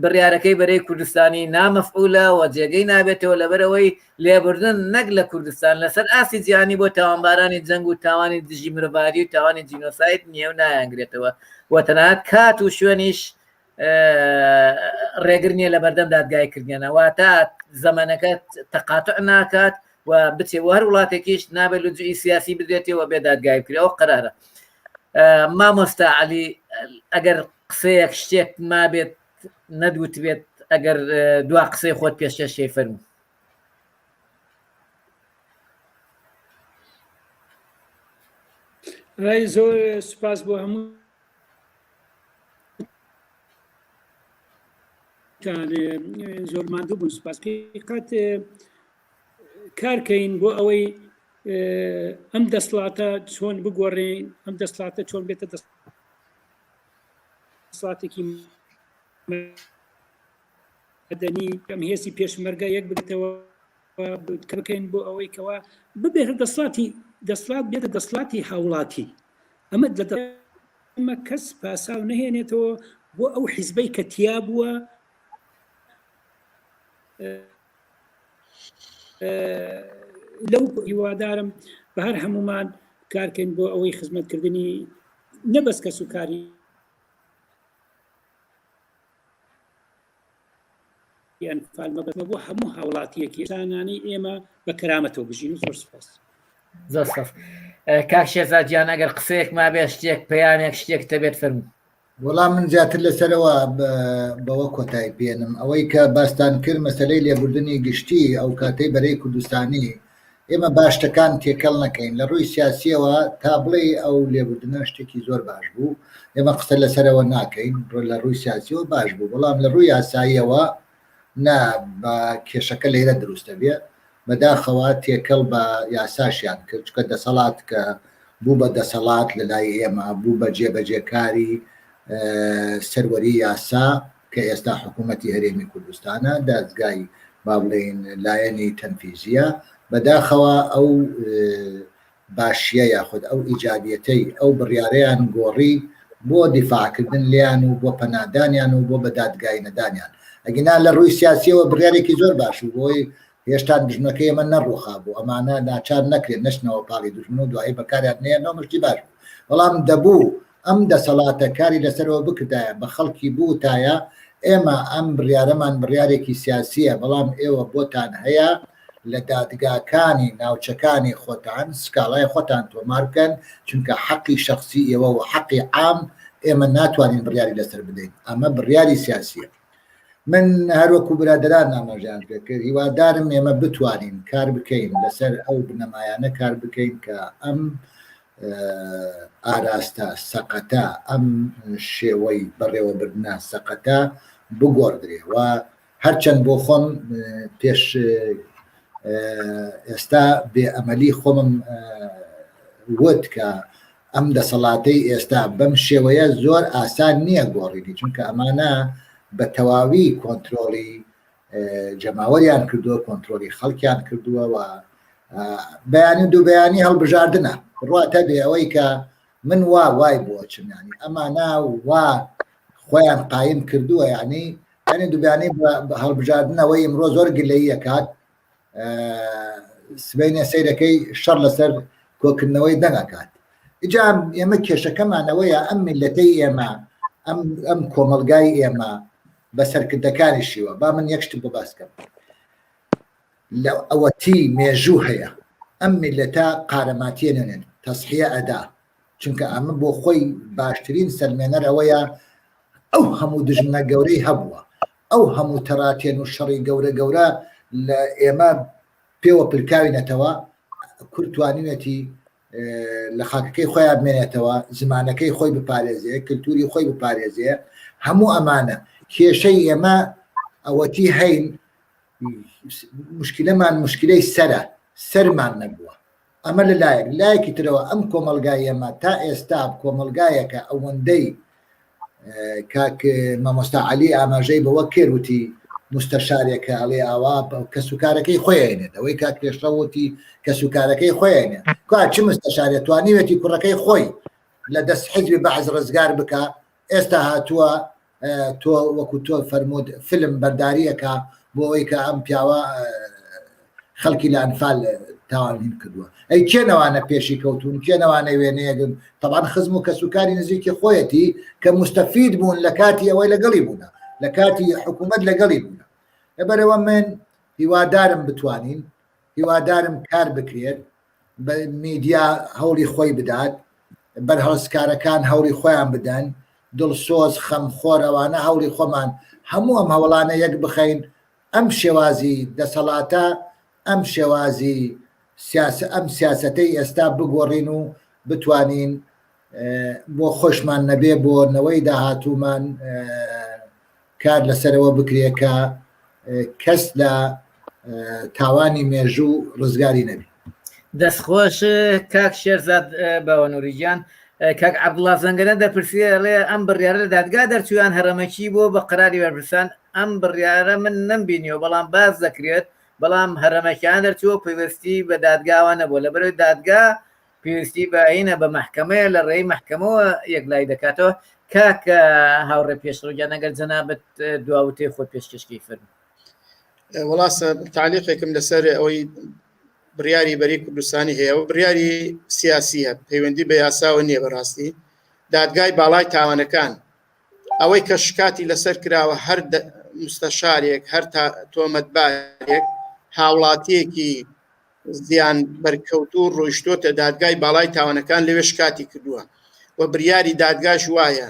بڕیارەکەی بەرەی کوردستانی نامەفعولە و جێگەی نابێتەوە لەبەرەوەی لێبوردن نەک لە کوردستان لەسەر ئاستی جیهانی بۆ تاوانبارانی جەنگ و تاوانی دژی مرۆڤایەتی و تاوانی جینۆساید نییە و نایانگرێتەوە و تەنانەت کات و شوێنیش ڕێگر نییە لە بەردەم دادگای کردنیانە واتە زەمەنەکە تەقاتع ناکات و بچێ و هەر وڵاتێکیش نابێت لجوئی سیاسی بدرێتەوە بێ دادگای بکرێ ئەو قەرارە مامۆستا عەلی ئەگەر قسەیەک شتێک مابێت نەدوتبێت ئەگەر دوا قسەی خۆت پێشکەشی فەرموو ڕای زۆر سوپاس بۆ هەموو. زۆر ماندوو بوون سوپاس قەت کارکەین بۆ ئەوەی ئەم دەسڵاتە چۆن بگۆڕین ئەم دەسڵاتە چۆن بێتە دەسڵاتێکی مەدەنی ئەم هێزی پێشمەرگە یەک بگرێتەوە بکەین بۆ ئەوەی کەوا ببێتە دەسڵاتی دەسڵات بێتە دەسڵاتی هاوڵاتی ئەمە لە ئەمە کەس پاساو نەهێنێتەوە بۆ ئەو حیزبەی کە تیا بووە لەو هیوادارم بە هەر هەمومان کارکەین بۆ ئەوەی خزمەتکردنی نەبەس کەس و کاری ئەنفال مەبەستمە بۆ هەموو هاوڵاتیەکی سانانەی ئێمە بە کەرامەتەوە بژین و زۆر سپاس. زۆر سپاس کاک شێرزاد گیان ئەگەر قسەیەک مابێ شتێک پەیامێک شتێک تەبێت فەرموو. وەڵا من زیاتر لەسەرەوە بەوە کۆتایی پێنم ئەوەی کە باستان کرد مەسلەی لێبوردنی گشتی ئەو کاتەی بەرەی کوردستانی ئێمە با شتەکان تێکەڵ نەکەین لە ڕووی سیاسیەوە تا بڵێی ئەو لێبوردنە شتێکی زۆر باش بوو ئێمە قسە لەسەرەوە ناکەین لە ڕووی سیاسیەوە باش بوو بەڵام لە ڕووی یاساییەوە نا بە کێشەکە لێرە دروستە بێ بەداخەوە تێکەڵ بە یاساشیان کرد چکە دەسەڵات کە بوو بە دەسەڵات لە لای ئێمە بوو بە جێبەجێکاری سەروەری یاسا کە ئێستا حکوومەتی هەرێمی کوردستانە، دادگای با بڵێین لایەنی تەنفیزییە، بەداخەوە ئەو باشییە یاخود ئەو ئیجابیەتەی ئەو بڕیارەیان گۆڕی بۆ دیفاعکردن لێیان و بۆ پەنادانیان و بۆ بە دادگایی نەدانیان. ئەگینا لە ڕووی سیاسییەوە بڕیارێکی زۆر باش بوو بۆی هێشتا دوژمنەکەی ئێمە نەڕووخابوو، ئەمانە ناچار نەکرێن نەچنەوە پاڵی دوژمن و دوایی بەکاریان نەیەنەوە مشتی باش بوو. بەڵام دەبوو ئەم دەسەڵاتە کاری لەسەرەوە بکردایە بە خەڵکی بوتایە ئێمە ئەم بڕیارەمان بڕیارێکی سیاسیە بەڵام ئێوە بۆتان هەیە لە دادگاکانی ناوچەکانی خۆتان سکاڵای خۆتان تۆمار بکەن چونکە حەقی شەخسی ئێوە و حەقی عام ئێمە ناتوانین بڕیاری لەسەر بدەین ئەمە بڕیاری سیاسیە من هەروەکو برادەران ئاماژەیان پێکرد هیوادارم ئێمە بتوانین کار بکەین لەسەر ئەو بنەمایانە کار بکەین کە ئەم ئاراستە سەقەتە، ئەم شێوەی بەڕێوەبردنە سەقەتە بگۆڕدرێ و هەرچەند بۆ خۆم پێش ئێستا بێ ئەمەلی خۆمم وت کە ئەم دەسەڵاتەی ئێستا بەم شێوەیە زۆر ئاسان نییە گۆڕینی چونکە ئەمانە بە تەواوی کۆنتترۆڵی جەماوەریان کردووە کۆنتترۆلی خەڵکیان کردووە و بەیانی و دوو بەیانی هەڵبژاردنە بڕواتە بێ ئەوەی کە من وا وای بۆ چنانی ئەمانە وا خۆیان قایم کردووە یعنی یعنی دووبیانی هەڵبژاردنەوەی ئمڕۆ زۆر گلەیە کات سبینە سەیرەکەی شەڕ لەسەر کۆکردنەوەی دەنگەکات ئجا ئێمە کێشەکەمانەوەیە ئەم میلەتەی ئێمە ئەم ئەم کۆمەلگای ئێمە بە سەرکردەکانیشیوە با من یەک شتم بۆ باس کەم لە ئەوەتی مێژوو هەیە ئەم میلەتە قارەماتیە نێنێن تەسحیە ئەدا چونکە ئەمە بۆ خۆی باشترین سەلمێنەر ئەوەیە ئەو هەموو دژمنە گەورەی هەبووە ئەو هەموو تەراتێن و شەڕی گەورە گەورە لە ئێمە پێوە پلکاوینەتەوە کورد توانیوێتی لە خاکەکەی خۆیان بمێنێتەوە زمانەکەی خۆی بپارێزێ کللتوری خۆی بپارێزێ هەموو ئەمانە کێشەی ئێمە ئەوەتی هەین مشکلەمان مشکلەی سرە سەرمان نەبووە ئەمە لە لایەک لایەکی ترەوە ئەم کۆمەلگای ئێمە تا ئێستا کۆمەلگایەکە ئەوەندەی کاک مامۆستا عەلی ئاماژەی بەوە کرد وتی مستەشارێکە ئەڵێ ئاوا کەسوکارەکەی خۆیێنێت ئەوەی کاک پێشڕەو وتی کەسوکارەکەی خۆیێنێ کوا چ مستەشارێ توانیوێتی کوڕەکەی خۆی لە دەست حیزبی بەعس ڕزگار بکە ئێستا هاتووە تۆ وەکو تۆ فەرمووت فیلم بەرداریەکە بۆ ئەوەی کە ئەم پیاوە خەڵکی لە ئەنفال تاوانهین کردووە ئەی کێ نەوانە پێشی کەوتون کێ نەوانە وێنەیەگن تەبان خزم و کەسوکاری نزیکی خۆیەتی کە مستەفید بوون لە کاتی ئەوەی لەگەڵی بوونە لە کاتی حکوومەت لەگەڵی بوونە لەبەرەوە من هیوادارم بتوانین هیوادارم کار بکرێت بە میدیا هەوڵی خۆی بدات بەرهەڵستکارەکان هەوڵی خۆیان بدەن دڵسۆز خەمخۆر ئەوانە هەوڵی خۆمان هەموو ئەم هەوڵانە یەک بخەین ئەم شێوازی دەسەڵاتە، ئەم شێوازی سیاسە، ئەم سیاسەتەی ئێستا بگۆڕین و بتوانین بۆ خۆشمان نەبێ بۆ نەوەی داهاتوومان. کار لەسەرەوە بکرێ کە کەس لە تاوانی مێژوو ڕزگاری نەبی. دەستخۆش کاک شێرزاد باوەنوری گیان. کاک عەبدوڵا زەنگەنە دەپرسێ ئەڵێ ئەم بڕیارە لە دادگا دەرچوو یان هەڕەمەکی بۆ بە قەراری بەرپرسان؟ ئەم بڕیارە من نەمبینیوە بەڵام باس دەکرێت بەڵام هەڕەمەکیان دەرچووە پەیوەستی بە دادگاوە نەبووە لەبەرئەوەی دادگا پێویستی بە هینە بە مەحکەمەیە لە ڕێی مەحکەمەوە یەکلای دەکاتەوە کاک هاوڕێ پێشڕەو گیان ئەگەر جەنابت دوا وتەی خۆت پێشکەش کەی فەرموو. وەڵا تەعلیقێکم لەسەر ئەوەی بڕیاری بەری کوردستانی هەیە و بڕیاری سیاسیە پەیوەندی بە یاساوە نییە بەڕاستی دادگای باڵای تاوانەکان ئەوەی کە شکاتی لەسەر کراوە هەر مستەشارێک هەر تۆمەتبارێک هاوڵاتیەکی زیان بەرکەوتوو ڕۆیشتۆتە دادگای باڵای تاوانەکان لەوێ شکاتی کردووە و بریاری دادگاش وایە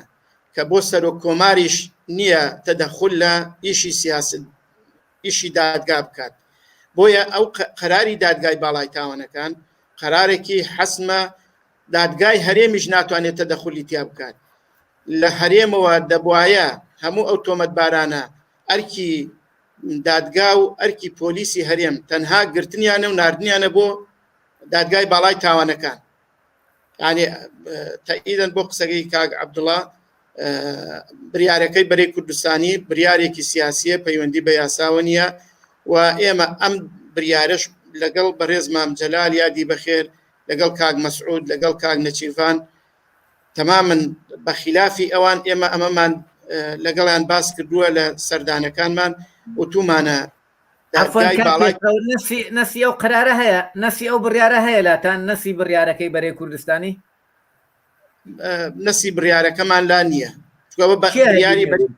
کە بۆ سەرۆک کۆماریش نییە تەدەخول لە ئیشی سیاست ئیشی دادگا بکات بۆیە ئەو قەراری دادگای باڵای تاوانەکان قەرارێکی حەسمە دادگای هەرێمیش ناتوانێت تەدەخولی تیا بکات لە هەرێمەوە دەبواە هەموو ئەو تۆمەتبارانە ئەرکی دادگا و ئەرکی پۆلیسی هەرێم تەنها گرتنیانە و ناردنیانە بۆ دادگای باڵای تاوانەکان یعنی تەئیدەن بۆ قسەکەی کاک عەبدوڵا بریارەکەی بەرەی کوردستانی بریارێکی سیاسیە پەیوەندی بە یاساوە نییە و ئێمە ئەم بریارش لەگەڵ بەڕێز مام جەلال یادی بەخێر لەگەڵ کاک مەسعود لەگەڵ کاک نەچیرڤان تەماما بە خلافی ئەوان ئێمە ئەمەمان لەگەڵیان باس کردووە لە سەردانەکانمان وتومانە نەسی ئەو قرارە هەیە نەسی ئەو بڕیارە هەیە لاتان نەسی بڕیارەکەی بەرەی کوردستانی نەسی بڕیارەکەمان لا نییە بڕیاری بەرەی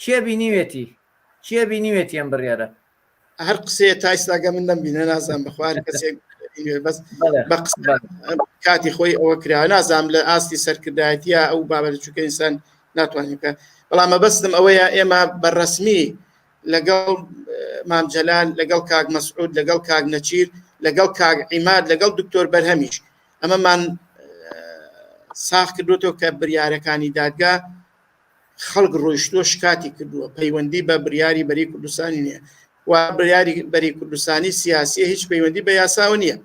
کێ بینیوێتی کێ بینیوێتی ئەم بڕیارە هەر قسەیە تا ئیستاگە من نەمبینە نازانم بەخوا هەر کەسێک بەس بە قسە کاتی خۆی ئەوە کرا نازانم لە ئاستی سەرکردایەتیە ئەو بابەتە چونکە ئینسان ناتوانێت بکە بەڵام مەبەستم ئەوەیە ئێمە بە ڕەسمی لەگەڵ مام جەلال لەگەڵ کاک مەسعود لەگەڵ کاک نەچیر لەگەڵ کاک عیماد لەگەڵ دکتۆر بەرهەمیش ئەمەمان ساخ کردوێتەوە کە بریارەکانی دادگا خەڵک ڕۆیشتووە شکاتی کردووە پەیوەندی بە بریاری بەری کوردستانی نییە و بریاری بەری کوردستانی سیاسیە هیچ پەیوەندی بە یاساوە نییە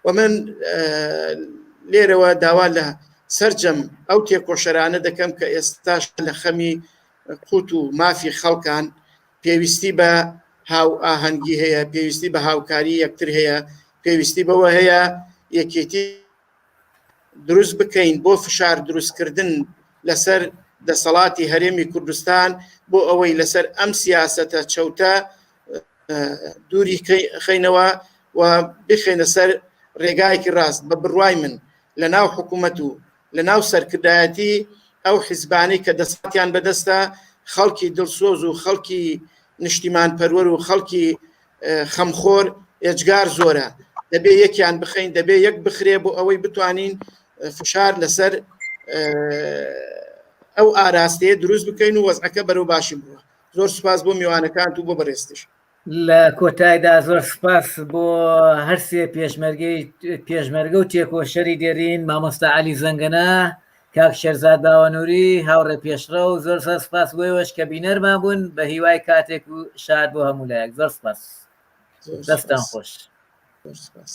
و من لێرەوە داوا لە سرجەم ئەو تێکۆشەرانە دەکەم کە ئێستاش لە خەمی قوت و مافی خەڵکان پێویستی بە هاو ئاهەنگی هەیە پێویستی بە هاوکاری یەکتر هەیە پێویستی بەوە هەیە یەکێتی دروست بکەین بۆ فشار دروستکردن لەسەر دەسەڵاتی هەرێمی کوردستان بۆ ئەوەی لەسەر ئەم سیاسەتە چەوتە دووری خەینەوە و بخێنە سەر ڕێگایەکی ڕاست بە بڕوای من لە ناو حکوومەت و لە ناو سەرکردایەتی ئەو حیزبانەی کە دەسەڵاتیان بەدەستە خەڵکی دڵسۆز و خەڵکی نیشتیمان پەروەر و خەڵکی خەمخۆر ئێجگار زۆرە دەبێ یەکیان بخەین دەبێ یەک بخرێ بۆ ئەوەی بتوانین فشار لەسەر ئەو ئاراستەیە دروست بکەین و وەزعەکە بەرەو باشی بووە زۆر سوپاس بۆ میوانەکانت و بۆ بەڕێزتش. لە کۆتایدا زۆر سوپاس بۆ هەرسێ پێشمەرگەی پێشمەرگە و تێکۆشەری دێرین مامۆستا عەلی زەنگەنە کاک شێرزاد باوەنوری هاوڕێ پێشڕەو زۆر زۆر سپاس بۆ ئێوەش کە بینەرمان بوون بە هیوای کاتێک و شاد بۆ هەموو لایەک زۆر سپاس دەستان خۆش. زۆر سپاس.